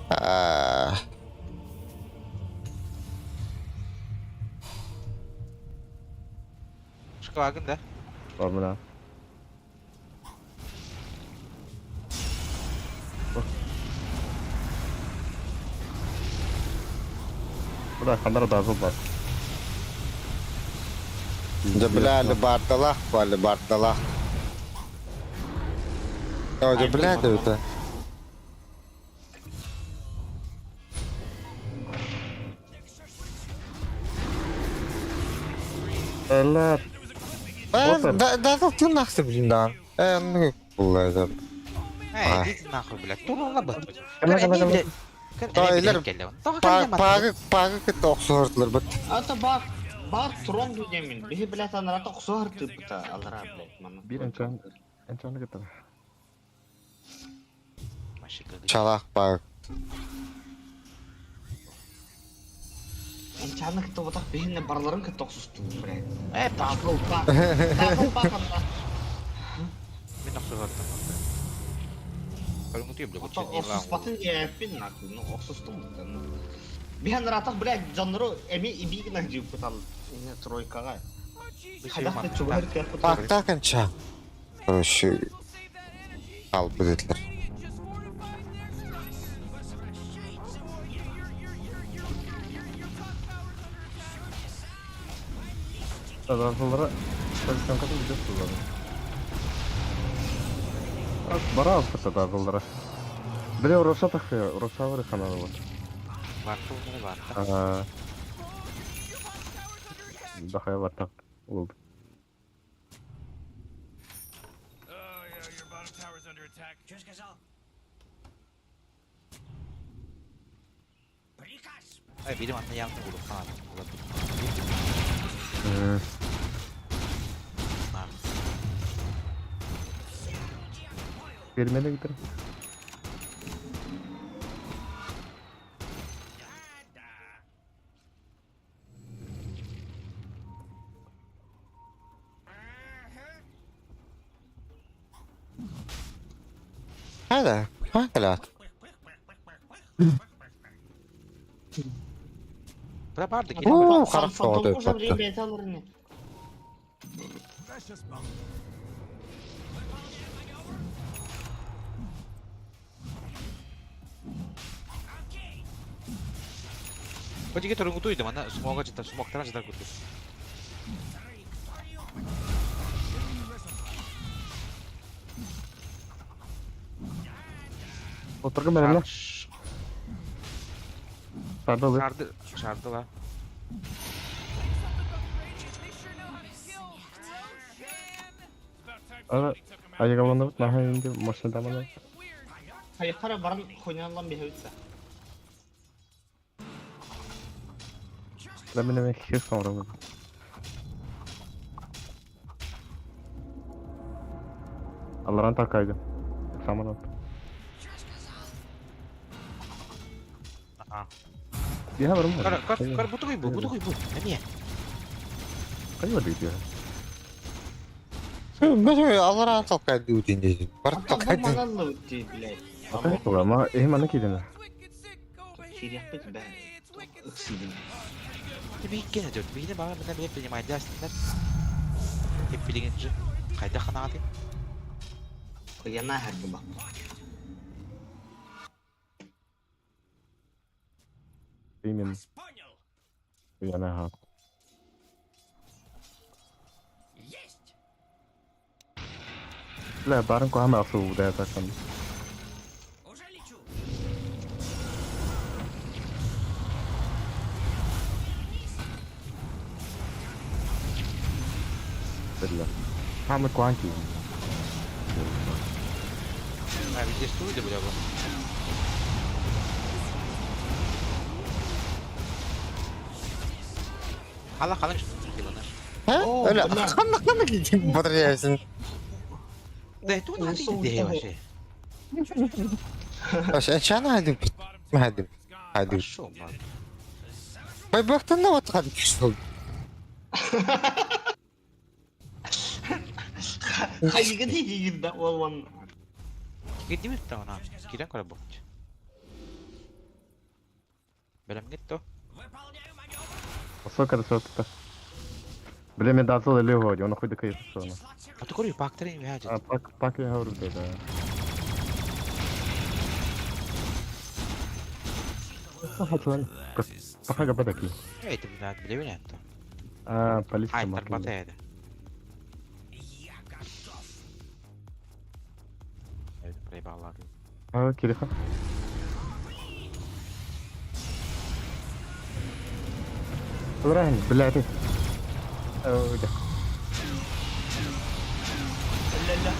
А, Шкалагын да. Бабына. Бля, хандар дазыл бар. Да бля, лебардалах, ба, лебардалах. О, да бля, да это. Эллер. Да, да, да, ты нахуй, блин, да. Ну, бля, да. Эй, иди нахуй, блядь. Тула бат. Кала, кала, кала. Тойлар паагы паагы кытта охсуһартылар бит. Ата бар бар трон дүйдемин. Биһи блядь анарата охсуһар тыыппыта алара блядь маны. Бир энчан энчаны кытта. Чалаах паагы. Энчаны кытта ботах биһинне барларын кытта охсустуу блядь. Э таатыл паак. Таатыл паак анда. Мин охсуһартым. Охсуспатын диэппин нахуй, ну охсустум бутта. Биһэн ыраатах блядь дьоннору эми ибии гына дьииппытал тройкаҕа. Хайдах да чугаһыр кыахпыт. Паактаах энча. Короче, албыт этилэр. Тадарсылара Шевченконы билет сыллары. Бара алпыта дазыллара. Бile Ороша тахы, Ороша бар каналы бар. Барта bunları барта. Дахая бар так. Oldu. Oh yeah, your bottom tower's under attack. Что сказал? Приказ. Ay benim anne yandı bulup falan. Olabilir. Vermene giderim. Hadi. Hadi. Bura bardı ki. Uuu, Фантом харах тоҕото уже өппөттө. время аларыны. Precious bounty. Хоть торгутуйдum ана смога жыта смоктан жыта курдук. Oturgun benimle. Sardalı. Şardı, şardı la. Ara ayıgalanıp наха инде машина дамана. Хайхара баран хуйналан биһэбитсэ. Да мен хер sonra. Аларан такайды. Саман. Ага. Я барым. Кар кар кар бутугуй бу, бутугуй бу. Эме. Кайда дейди? Аларан толкайды үтін Бар толкайды. Маналлы үтти, блядь. Ата ма э мана кидене. Кириэхпит бэ. Ыксыдым. Тебе кене дört. Бигине бага мене билеп принимай дастындар. Хеп билигин же. Кайда ханааты? Яна хәрбі ба. Именно. Понял. Яна ха. Есть. Бля, барын кохама асу да такан. Уже лечу. Бля. Хама куанки. А, везде стуйды бля бу. Hala kalın yılınır. Ha? Öyle. Kanna kanna gideyim. Батареясын. Да, это он hadi de вообще. Аш хадим. Хадим. Хадим. Хорошо, man. Бай бактан на вот хадим кишол. Хайыгы дейdi да ол он. Gittim ona. Кирен кара бу. Белем гитто. Выполняю маневр. Высоко да Бля, мен дазыл эле годи, он хуй кайф соно. А ты корю бактерии вяжет. А пак пак я говорю да. Пахага бадаки. Эй, ты блядь, биле это. А, полиция. Ай, тарбатая. Я готов. Это проебала. А, Кириха. Правильно, блядь. Ой, да. Ля-ля.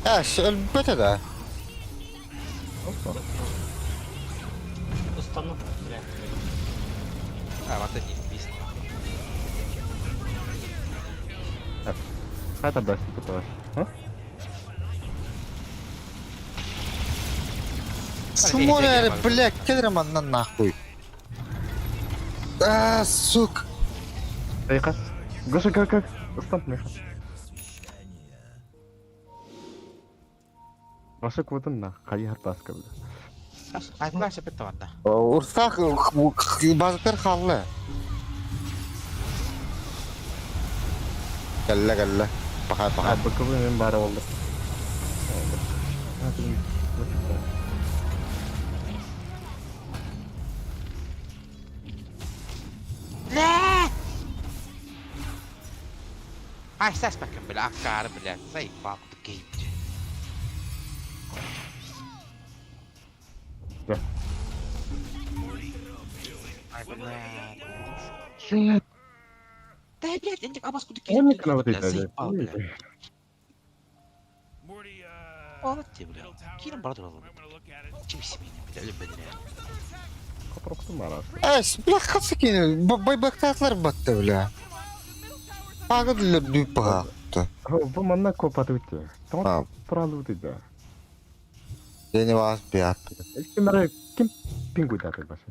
Эс, өлбөтө да. Ыстанып, блядь. А, вот это не бис. Хайта даст туташ. А? Сумоля, блядь, кедр манна нахуй. А, сука. Тайка. Гоша, как как? Ыстан меха. Баша квотын на хайы таска бля. Айтла сөпөт таванда. Урсах базатыр халлы. Кэллэ кэллэ. Паха паха. Бакыбы мен бары болду. Ай, саспакын бля, аккары бля, заебал the game. Да. Ай, бля. Shit. Да, блядь, я не абас куда Я не канал бля, заебал, бля. Morty, Ол те, бля. middle tower. Кирим бар туралы. Might wanna look at it. Чим семейный, бля, любенер. Копрокту марас. Эс, бля, хасыкин, байбактатлар батты, бля. Пагыдылар дүйп пагақты. Бу манна копаты үтте. А. Туралы үтте. Дени вас бият. Ким ара ким пингу даты башы.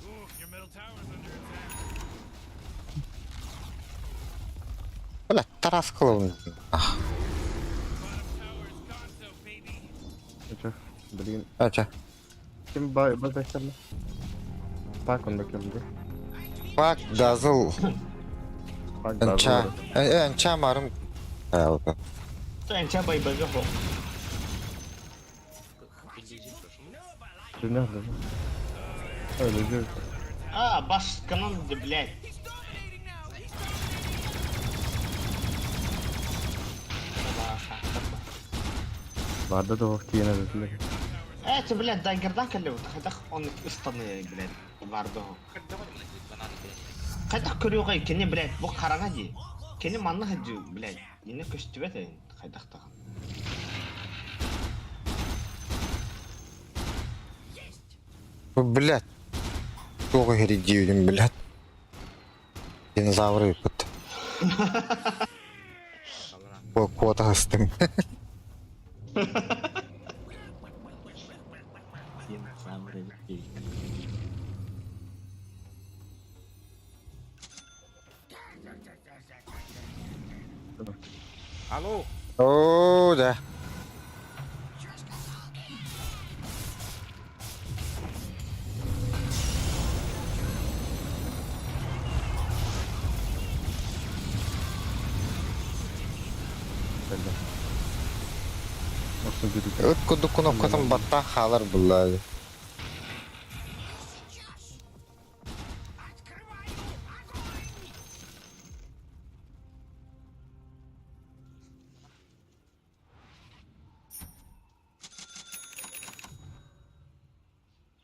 Ooh, your middle tower's under attack. Бля, тарас кылын. Bottom tower's gonzo, baby. Ача, блин. Ача. Ким ба баздаштарна? Пак он бакемди. Пак дазыл. Пак Энча. Энча марым. Э, Энча байбага хо. Динер, да. Ой, лежит. А, баш канон, блядь. Барда да вахтиена дэтилер. Это, блядь, дагердан кэллэ хайдах он ыстаны, блядь, бардо. Хайдах көрүөҕэй кини, блядь, бу хараҥа дии. Кини манна хадьы, блядь, ине көстүбэт эйин хайдах таҕан. Блядь. Туох иһирдиибин, блядь. Динозавры ыппыт. Куота ыстым. Динозавры. Алло. О, да. Ыт курдук кнопкатын баттаан хаалар булла.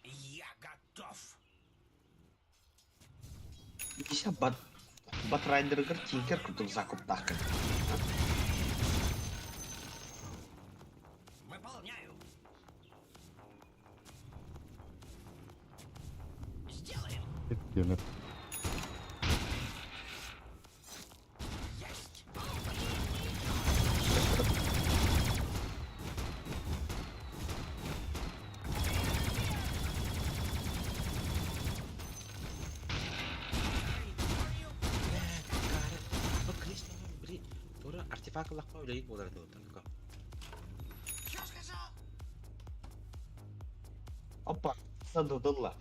Я готов. Ися бат Батрайдергер тинкер курдук закуптаах Выполняю. Сделаем. Демет. Есть. Бу Кристиан, бри, тура артефакт лахма үлэйит буолар дуо. Что сказал? Опа, садыдылла.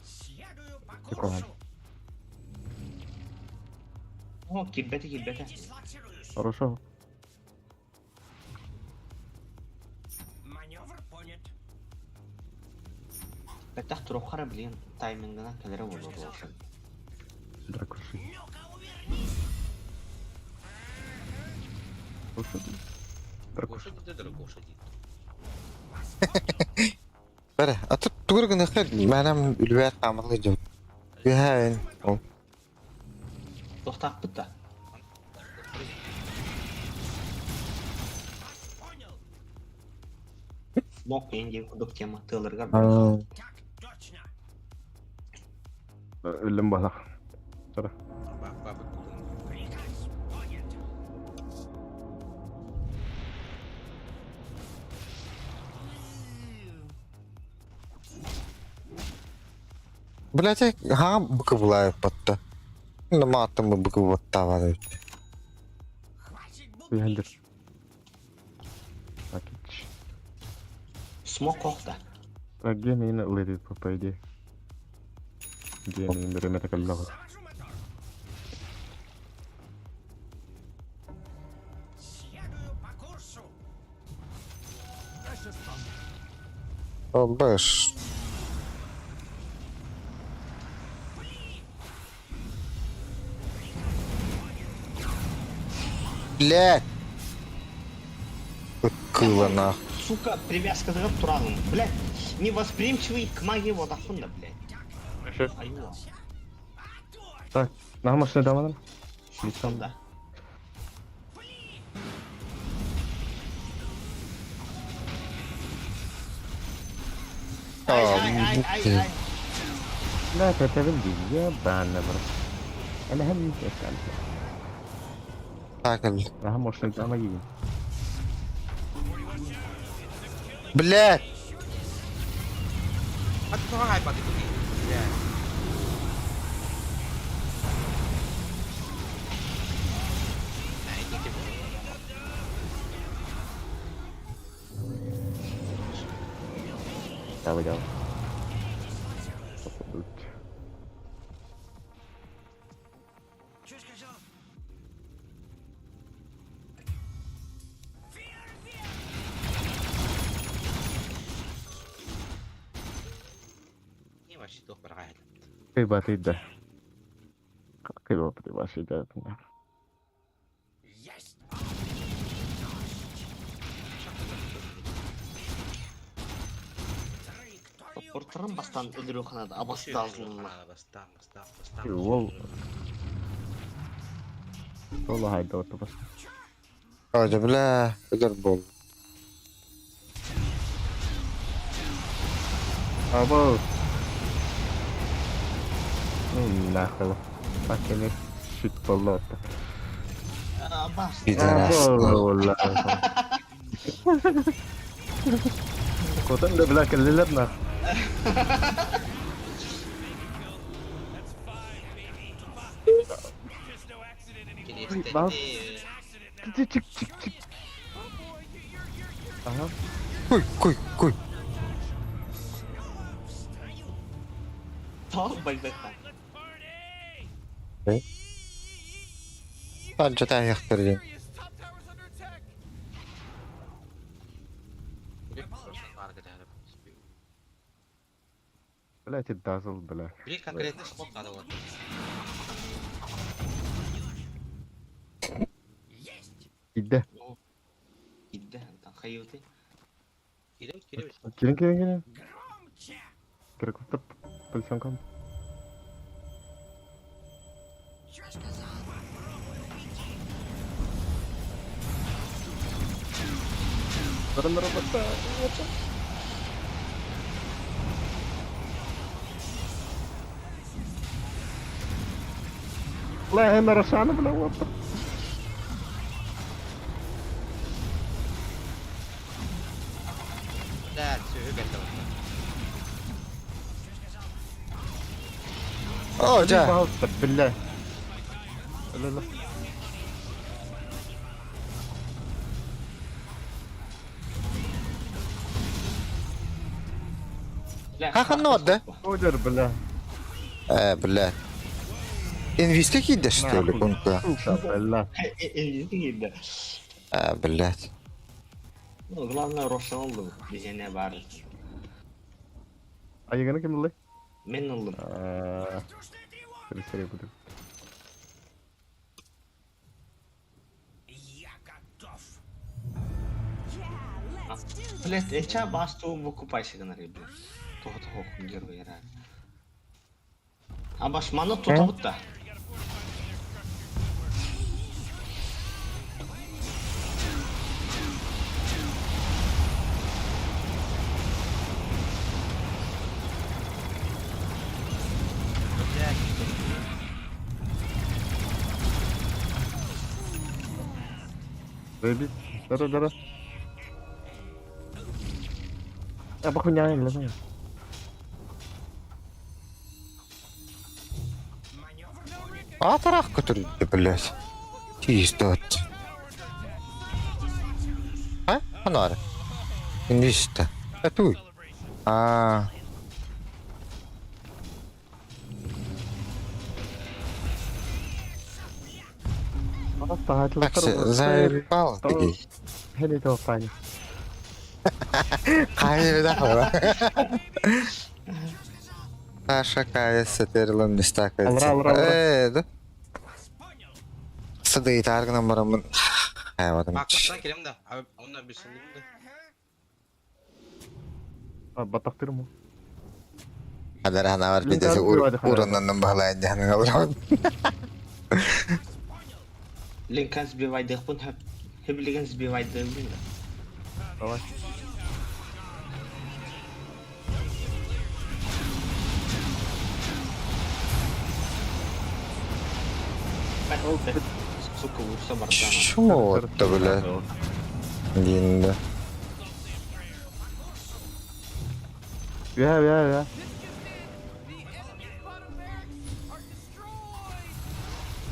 Следую по Прикольно. курсу. О, килбэти килбэти. Передислоцируюсь. Хорошо. Маневр понят. Бэттэх туруххара блин таймингынан кэлэрэ буолуо буолсан. Дракуши. Ну-ка, увернись. Дракуши. Гоша, да дракоша дии. Бәрэ, аты тугур гыныхха мэнэм үлүбээр хаамалыы дьон. Үһээн ол. Тохтаахпыт да. Мок диэн диэн курдук тема тыаларыгар бар. Өллүм балах. Блять, хаҥа быкыбылаайыппатта. Мааттым быкыбаттаабат эбит. Үйэлдер. Пакетч. Смок охта. А где мина летит, по идее? Где мина время так много. Бэш. Блять! Кыла нах. Сука, привязка тураным. Блядь, невосприимчивый к магии вот ахунда, блядь. Айуа. Так, на машине даманам? Да. Ай, ай, ай, ай. لا تعتمد يابان برا. أنا هم أسأل. Так, Ага, машина дамаги. Блять! Давай, давай. Кыйбатыйда. Кыйбатый башыйда. Ортырын бастан өлөрү ханады, абасы дазылына. Ол. Ол хайда оту бас. Ожа, бля, өдөр бол. Або. Нахуй. Fucking shit болот. Абас. Пидорас. Котан да бля кэллилер. Бас. Чик чик чик. Ага. Куй, куй, куй. Тол байбекта. Анча таяқтыр ден. Блять, дазл, бля. Били конкретно смок надо вот. Иде. Иде, хайылды. Кирем, кирем. Кирин, кирин, кирин. Кирин, полисенкам. لا هنا رشعنا بالاول. لا تسوي О, жа. بالله. لا لا. Хахан да? Одер, бля. Бля. Инвесты кида, что ли, кунка? Сука, бля. Инвесты А, блядь. Ну, главное, Рошан oldu. Bize ne var? Айганы ким булды? Мен oldum. Серия буду. Я готов. Блять, эча басту выкупайся гынар блядь. Того того герой ра. А баш маны тутабыт да. Заебись. Здорово, здорово. А похуй не знаю. Атарах который, блядь. Пиздец. А? Анара. Инвиста. Атуй. А. Так, заебал ты. Хели тофани. Хайы да. Саша кайсы терлым Алра, алра, алра. Э, да. Сады таргынан барамын. Хайватым. Баккаттан келем да. Онна bir салым да. Батактырмы. Адар ханавар Блин, бидесе как бывает, уроннан баһалайын жаһанын алран. Линкан сбивайдыхпын хөп. Хөблеген сбивайдыхпын да. Давай. Сука, урса бардана. Чё это, бля? Динда. Я, я, я.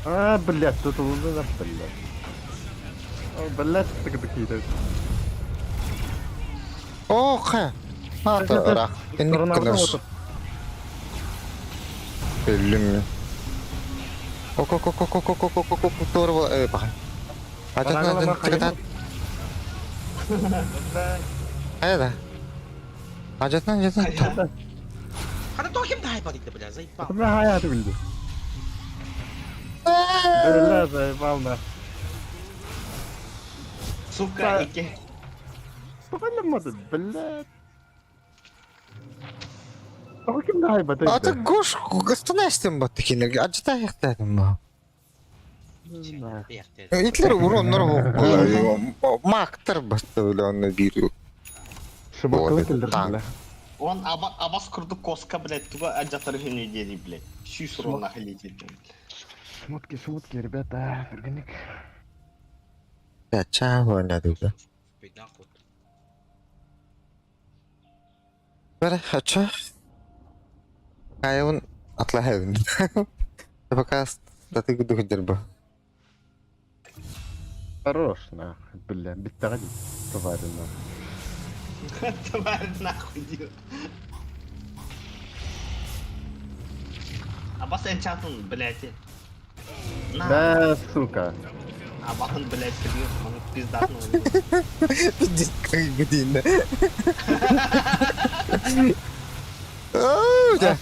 А, блядь, тут луна, блядь. О, блядь, так такие. Ох, Ата рах. Инник Өлүм. Ок ок ок ок ок ок ок ок ок торбо э баха. Ата тыгата. Айда. Ажатан ажатан. Хана то ким дай бадик бля, заебал. Бля, хаят билди. Бля, заебал на. Сука, ики. Бля, блядь. Тоҕо ким да хайбата Ата гош гыстанастым бат кинерге ажата яктадым ба. Итлер уроннор мактар басты бля онны бир. Шыбакылы келдир бля. Он абас курдук коска, блядь, туга аджатар хүнү дери, блядь. Сүүс урон ахили Шмотки, шмотки, ребята, Фергеник. Ча ойнады да. Бара хача. Айон атлахайын. Пока статы гуду дерба. Хорош, нахуй, бля, биттаҕа дии, тварь, нахуй. Тварь нахуй дил. Абас энчатын, блядь. На. Да, сука. Абаһын, блядь, серьезно, он пиздатный. Пиздец, как гудин. Оу, да.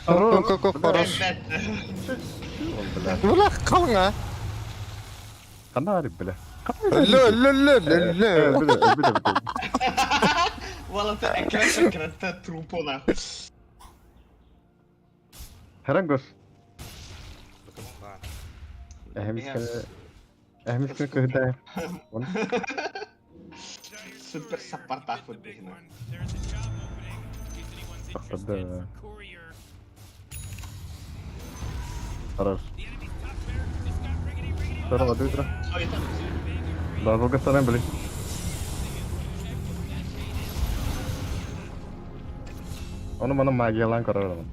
Хорош, Хорош. Бля. Бля, қалың а. Қанары, бля. Лө, лө, лө, лө, лө. Бля, бля, бля. Вала, ты экран, экран, трупо, нахуй. Харангос. Әһмискә көһдә. Супер саппорт нахуй, блин. Да. Хорош. Здорово, утро. Да, долго были. Оны мана магиялан көрөр.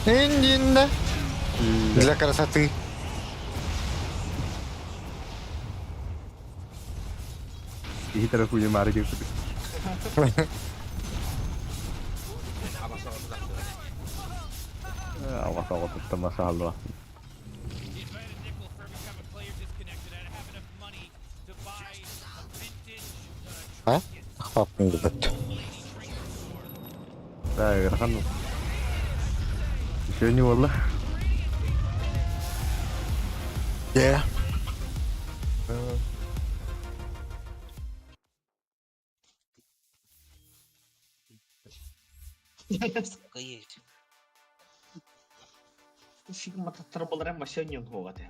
Индинда. Для красоты. И тарafı yemare gibi. Allah Allah maşallah. А? Хапын деп. Да, раханну. Чөнү буолла. Yeah. Сигма таттар болар вообще не оҥоһуоҕа этэ.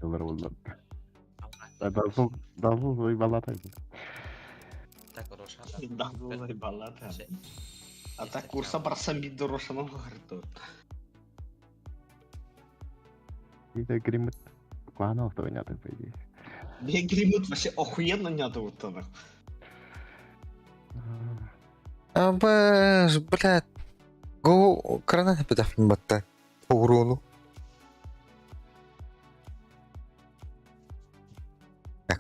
Доллар буолла. Дазыл дазыл балата. Дазыл балата. А так курса барсан бит дорошанан харту. Это гримут. Куана автовенята, по идее. Мне гримут вообще охуенно не надо. А бэж, блядь. Го граната бедахмин батта. Уруну.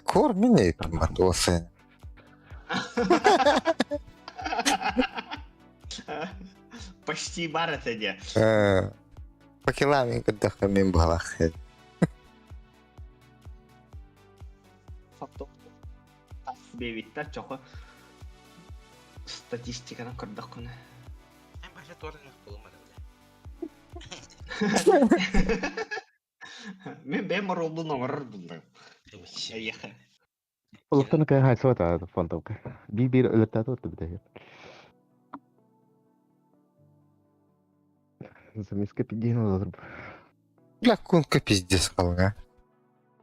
Кор мине матосын. Почти бар это не. Пакелами кыдахмин балах. Бэбиттэр чохо статистиканы көрдөххүнэ. Эн баша туоран булумады бile. Мен бэйэм оруолбун оҥорор буллум. Эйиэхэ. Олохтон кай хай суота фонтовка. Би бир өлөттәтө отты битә. Замиска пидин олар. Бля, кунка пиздец қалыңа.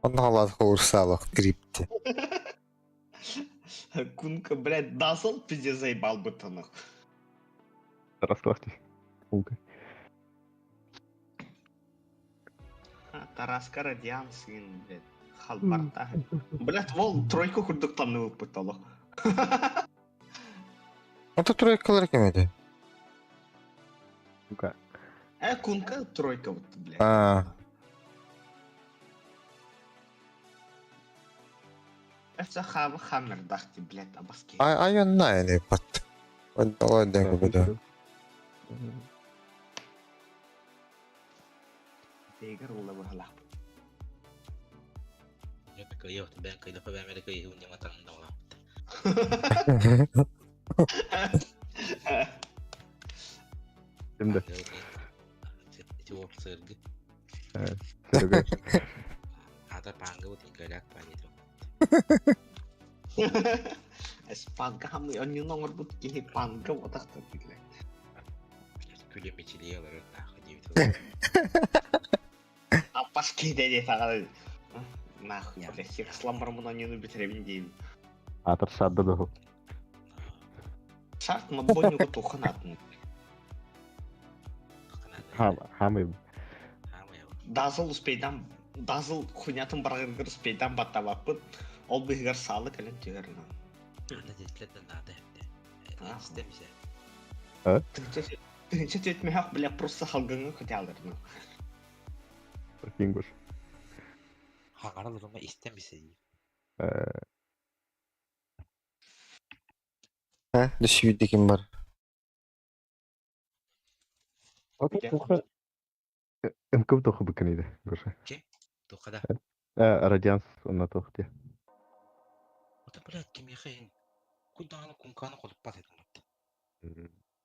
Онна алады қауырсалық крипте. Кунка, блядь, дасыл пиздец заебал бы тынық. Раскласти. Кунка. Тараска Радиан сын, блядь. Халбарта. Блядь, вол тройку курдуктанны выпытало. Ата тройкалар кемеді? Кунка. Кунка тройка вот, блядь. А, Это хава хаммер дахти, блядь, абаски. айон найны пат. Олай буду. Тегер ула бахала. Şimdi. Серега. Спанка хамы, он не номер будет кихи панка, вот так то, блядь. Апаски деді тағады. Нахуй, блядь, хер сламбар мұна нені бітіребін деймін. Атыр шадды да. Шарт мабонюға тоқын атын. Хамы. Дазыл успейдан, дазыл хуйнятын барғыргыр успейдан баттабаппыт. Ол бігер салы кәлін тегерін. Тыгынча төтмеһак, бля, просто халгыңы көте алырны. Кингуш. Ha, düşüydü бар. МК тохы быкын иде. Гоша. Радианс онна тохты.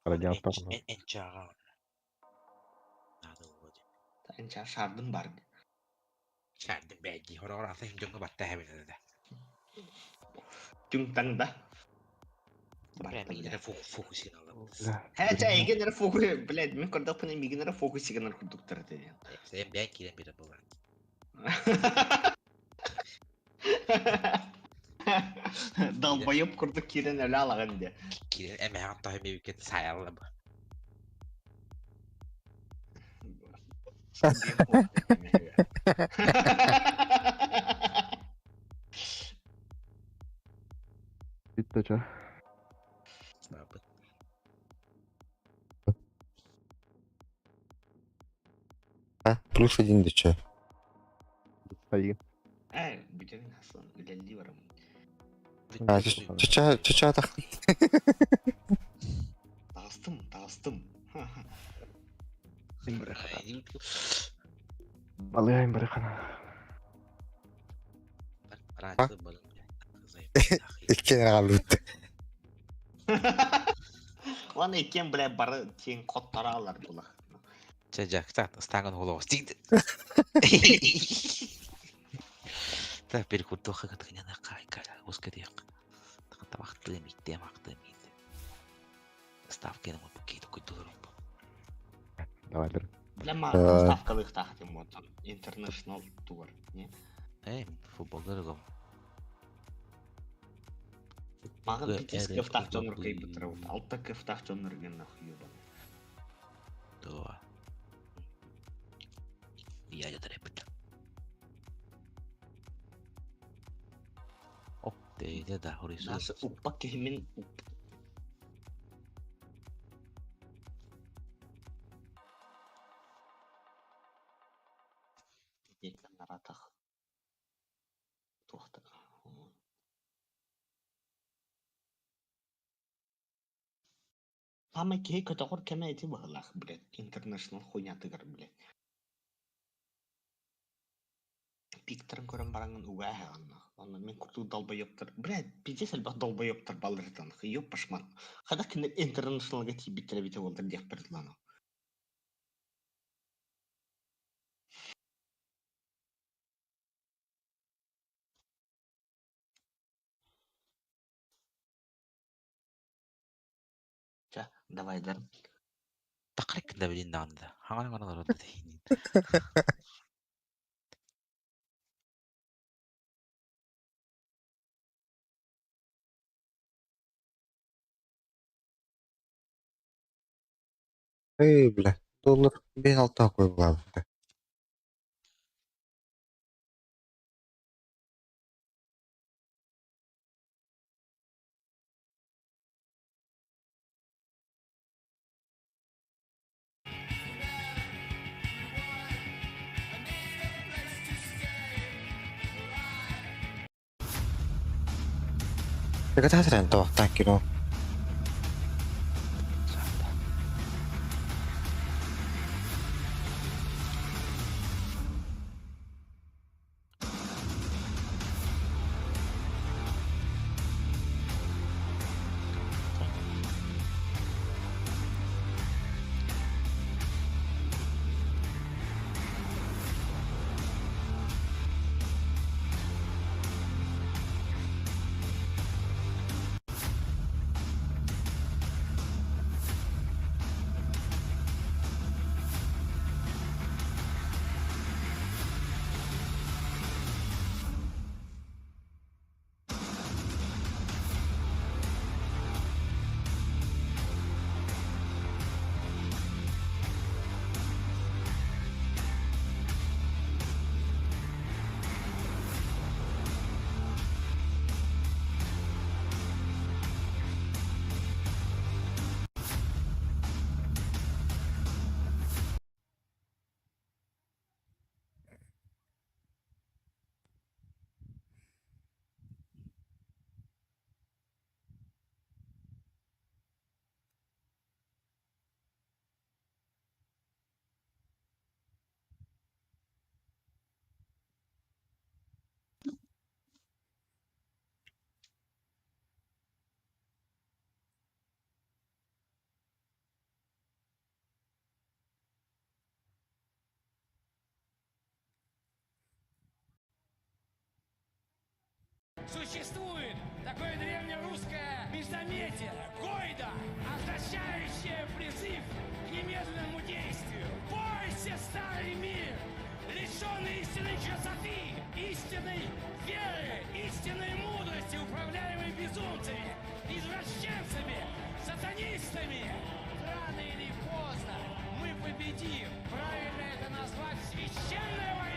Радианс тохы. Танча шардын бар. Түң таңда. Хәчә эгенер фокус, блядь, мин көрдөх мигенер фокус сигенер курдуктар деді. Долбоеб курдук кирен өлө алаган де. Bitti ча. А, плюс один дече. Сайын. Э, бүтін Хасан, үлелли барам. А, чача, чача так. Тағыстым, тағыстым. Балыйын бір қана. Иккен қалды. Уонна иккиэн, блядь, бары тиэҥ хоттораалар булах. Чэ, дьэ, кстати, ыстаангын холоҕос тиийди. Так, перекурдуохха кытыгыняны кайка, ускадиэх. Табахтыым, иттиэм, ахтыым, иттиэм. Ставканы буккейді куйдулар. Давай, дыр. Бля, маған ставкалыахтаах этим вот International Tour, не? Эй, футболга рыгом. Маған пиздец кыфтах дьоннор кыйбыттара вот. Алта кыфтах дьоннор ген нахуй ебаный. Да. Я не трепет. Оп, ты да, хорису. Насы уппа киһимин уп. Наратах. Туохта. Саамай киһи көтөҕөр кэмэ ити быһыылаах, блядь, International хуйнятыгар, блядь. Пиктарын көрөн бараҥҥын уга эһэҕин Онно мин курдук долбоебтар, блядь, пиздец элбэх долбоебтар балларытан, ёб пашмат. Хада кинилэр Internationalга тиийбиттэрэ эбитэ буоллар диэхпэр дылы. Чэ, давай дар. Тақырық да билин даҕаны хаҥан олорон Эй, бля, доллар 5-6 койбулаабыта. Тыгатаатыран тоохтаан кино. Существует такое древнерусское междометие Гойда, означающее призыв к немедленному действию. Бойся, старый мир, лишенный истинной красоты, истинной веры, истинной мудрости, управляемый безумцами, извращенцами, сатанистами. Рано или поздно мы победим. Правильно это назвать священная война.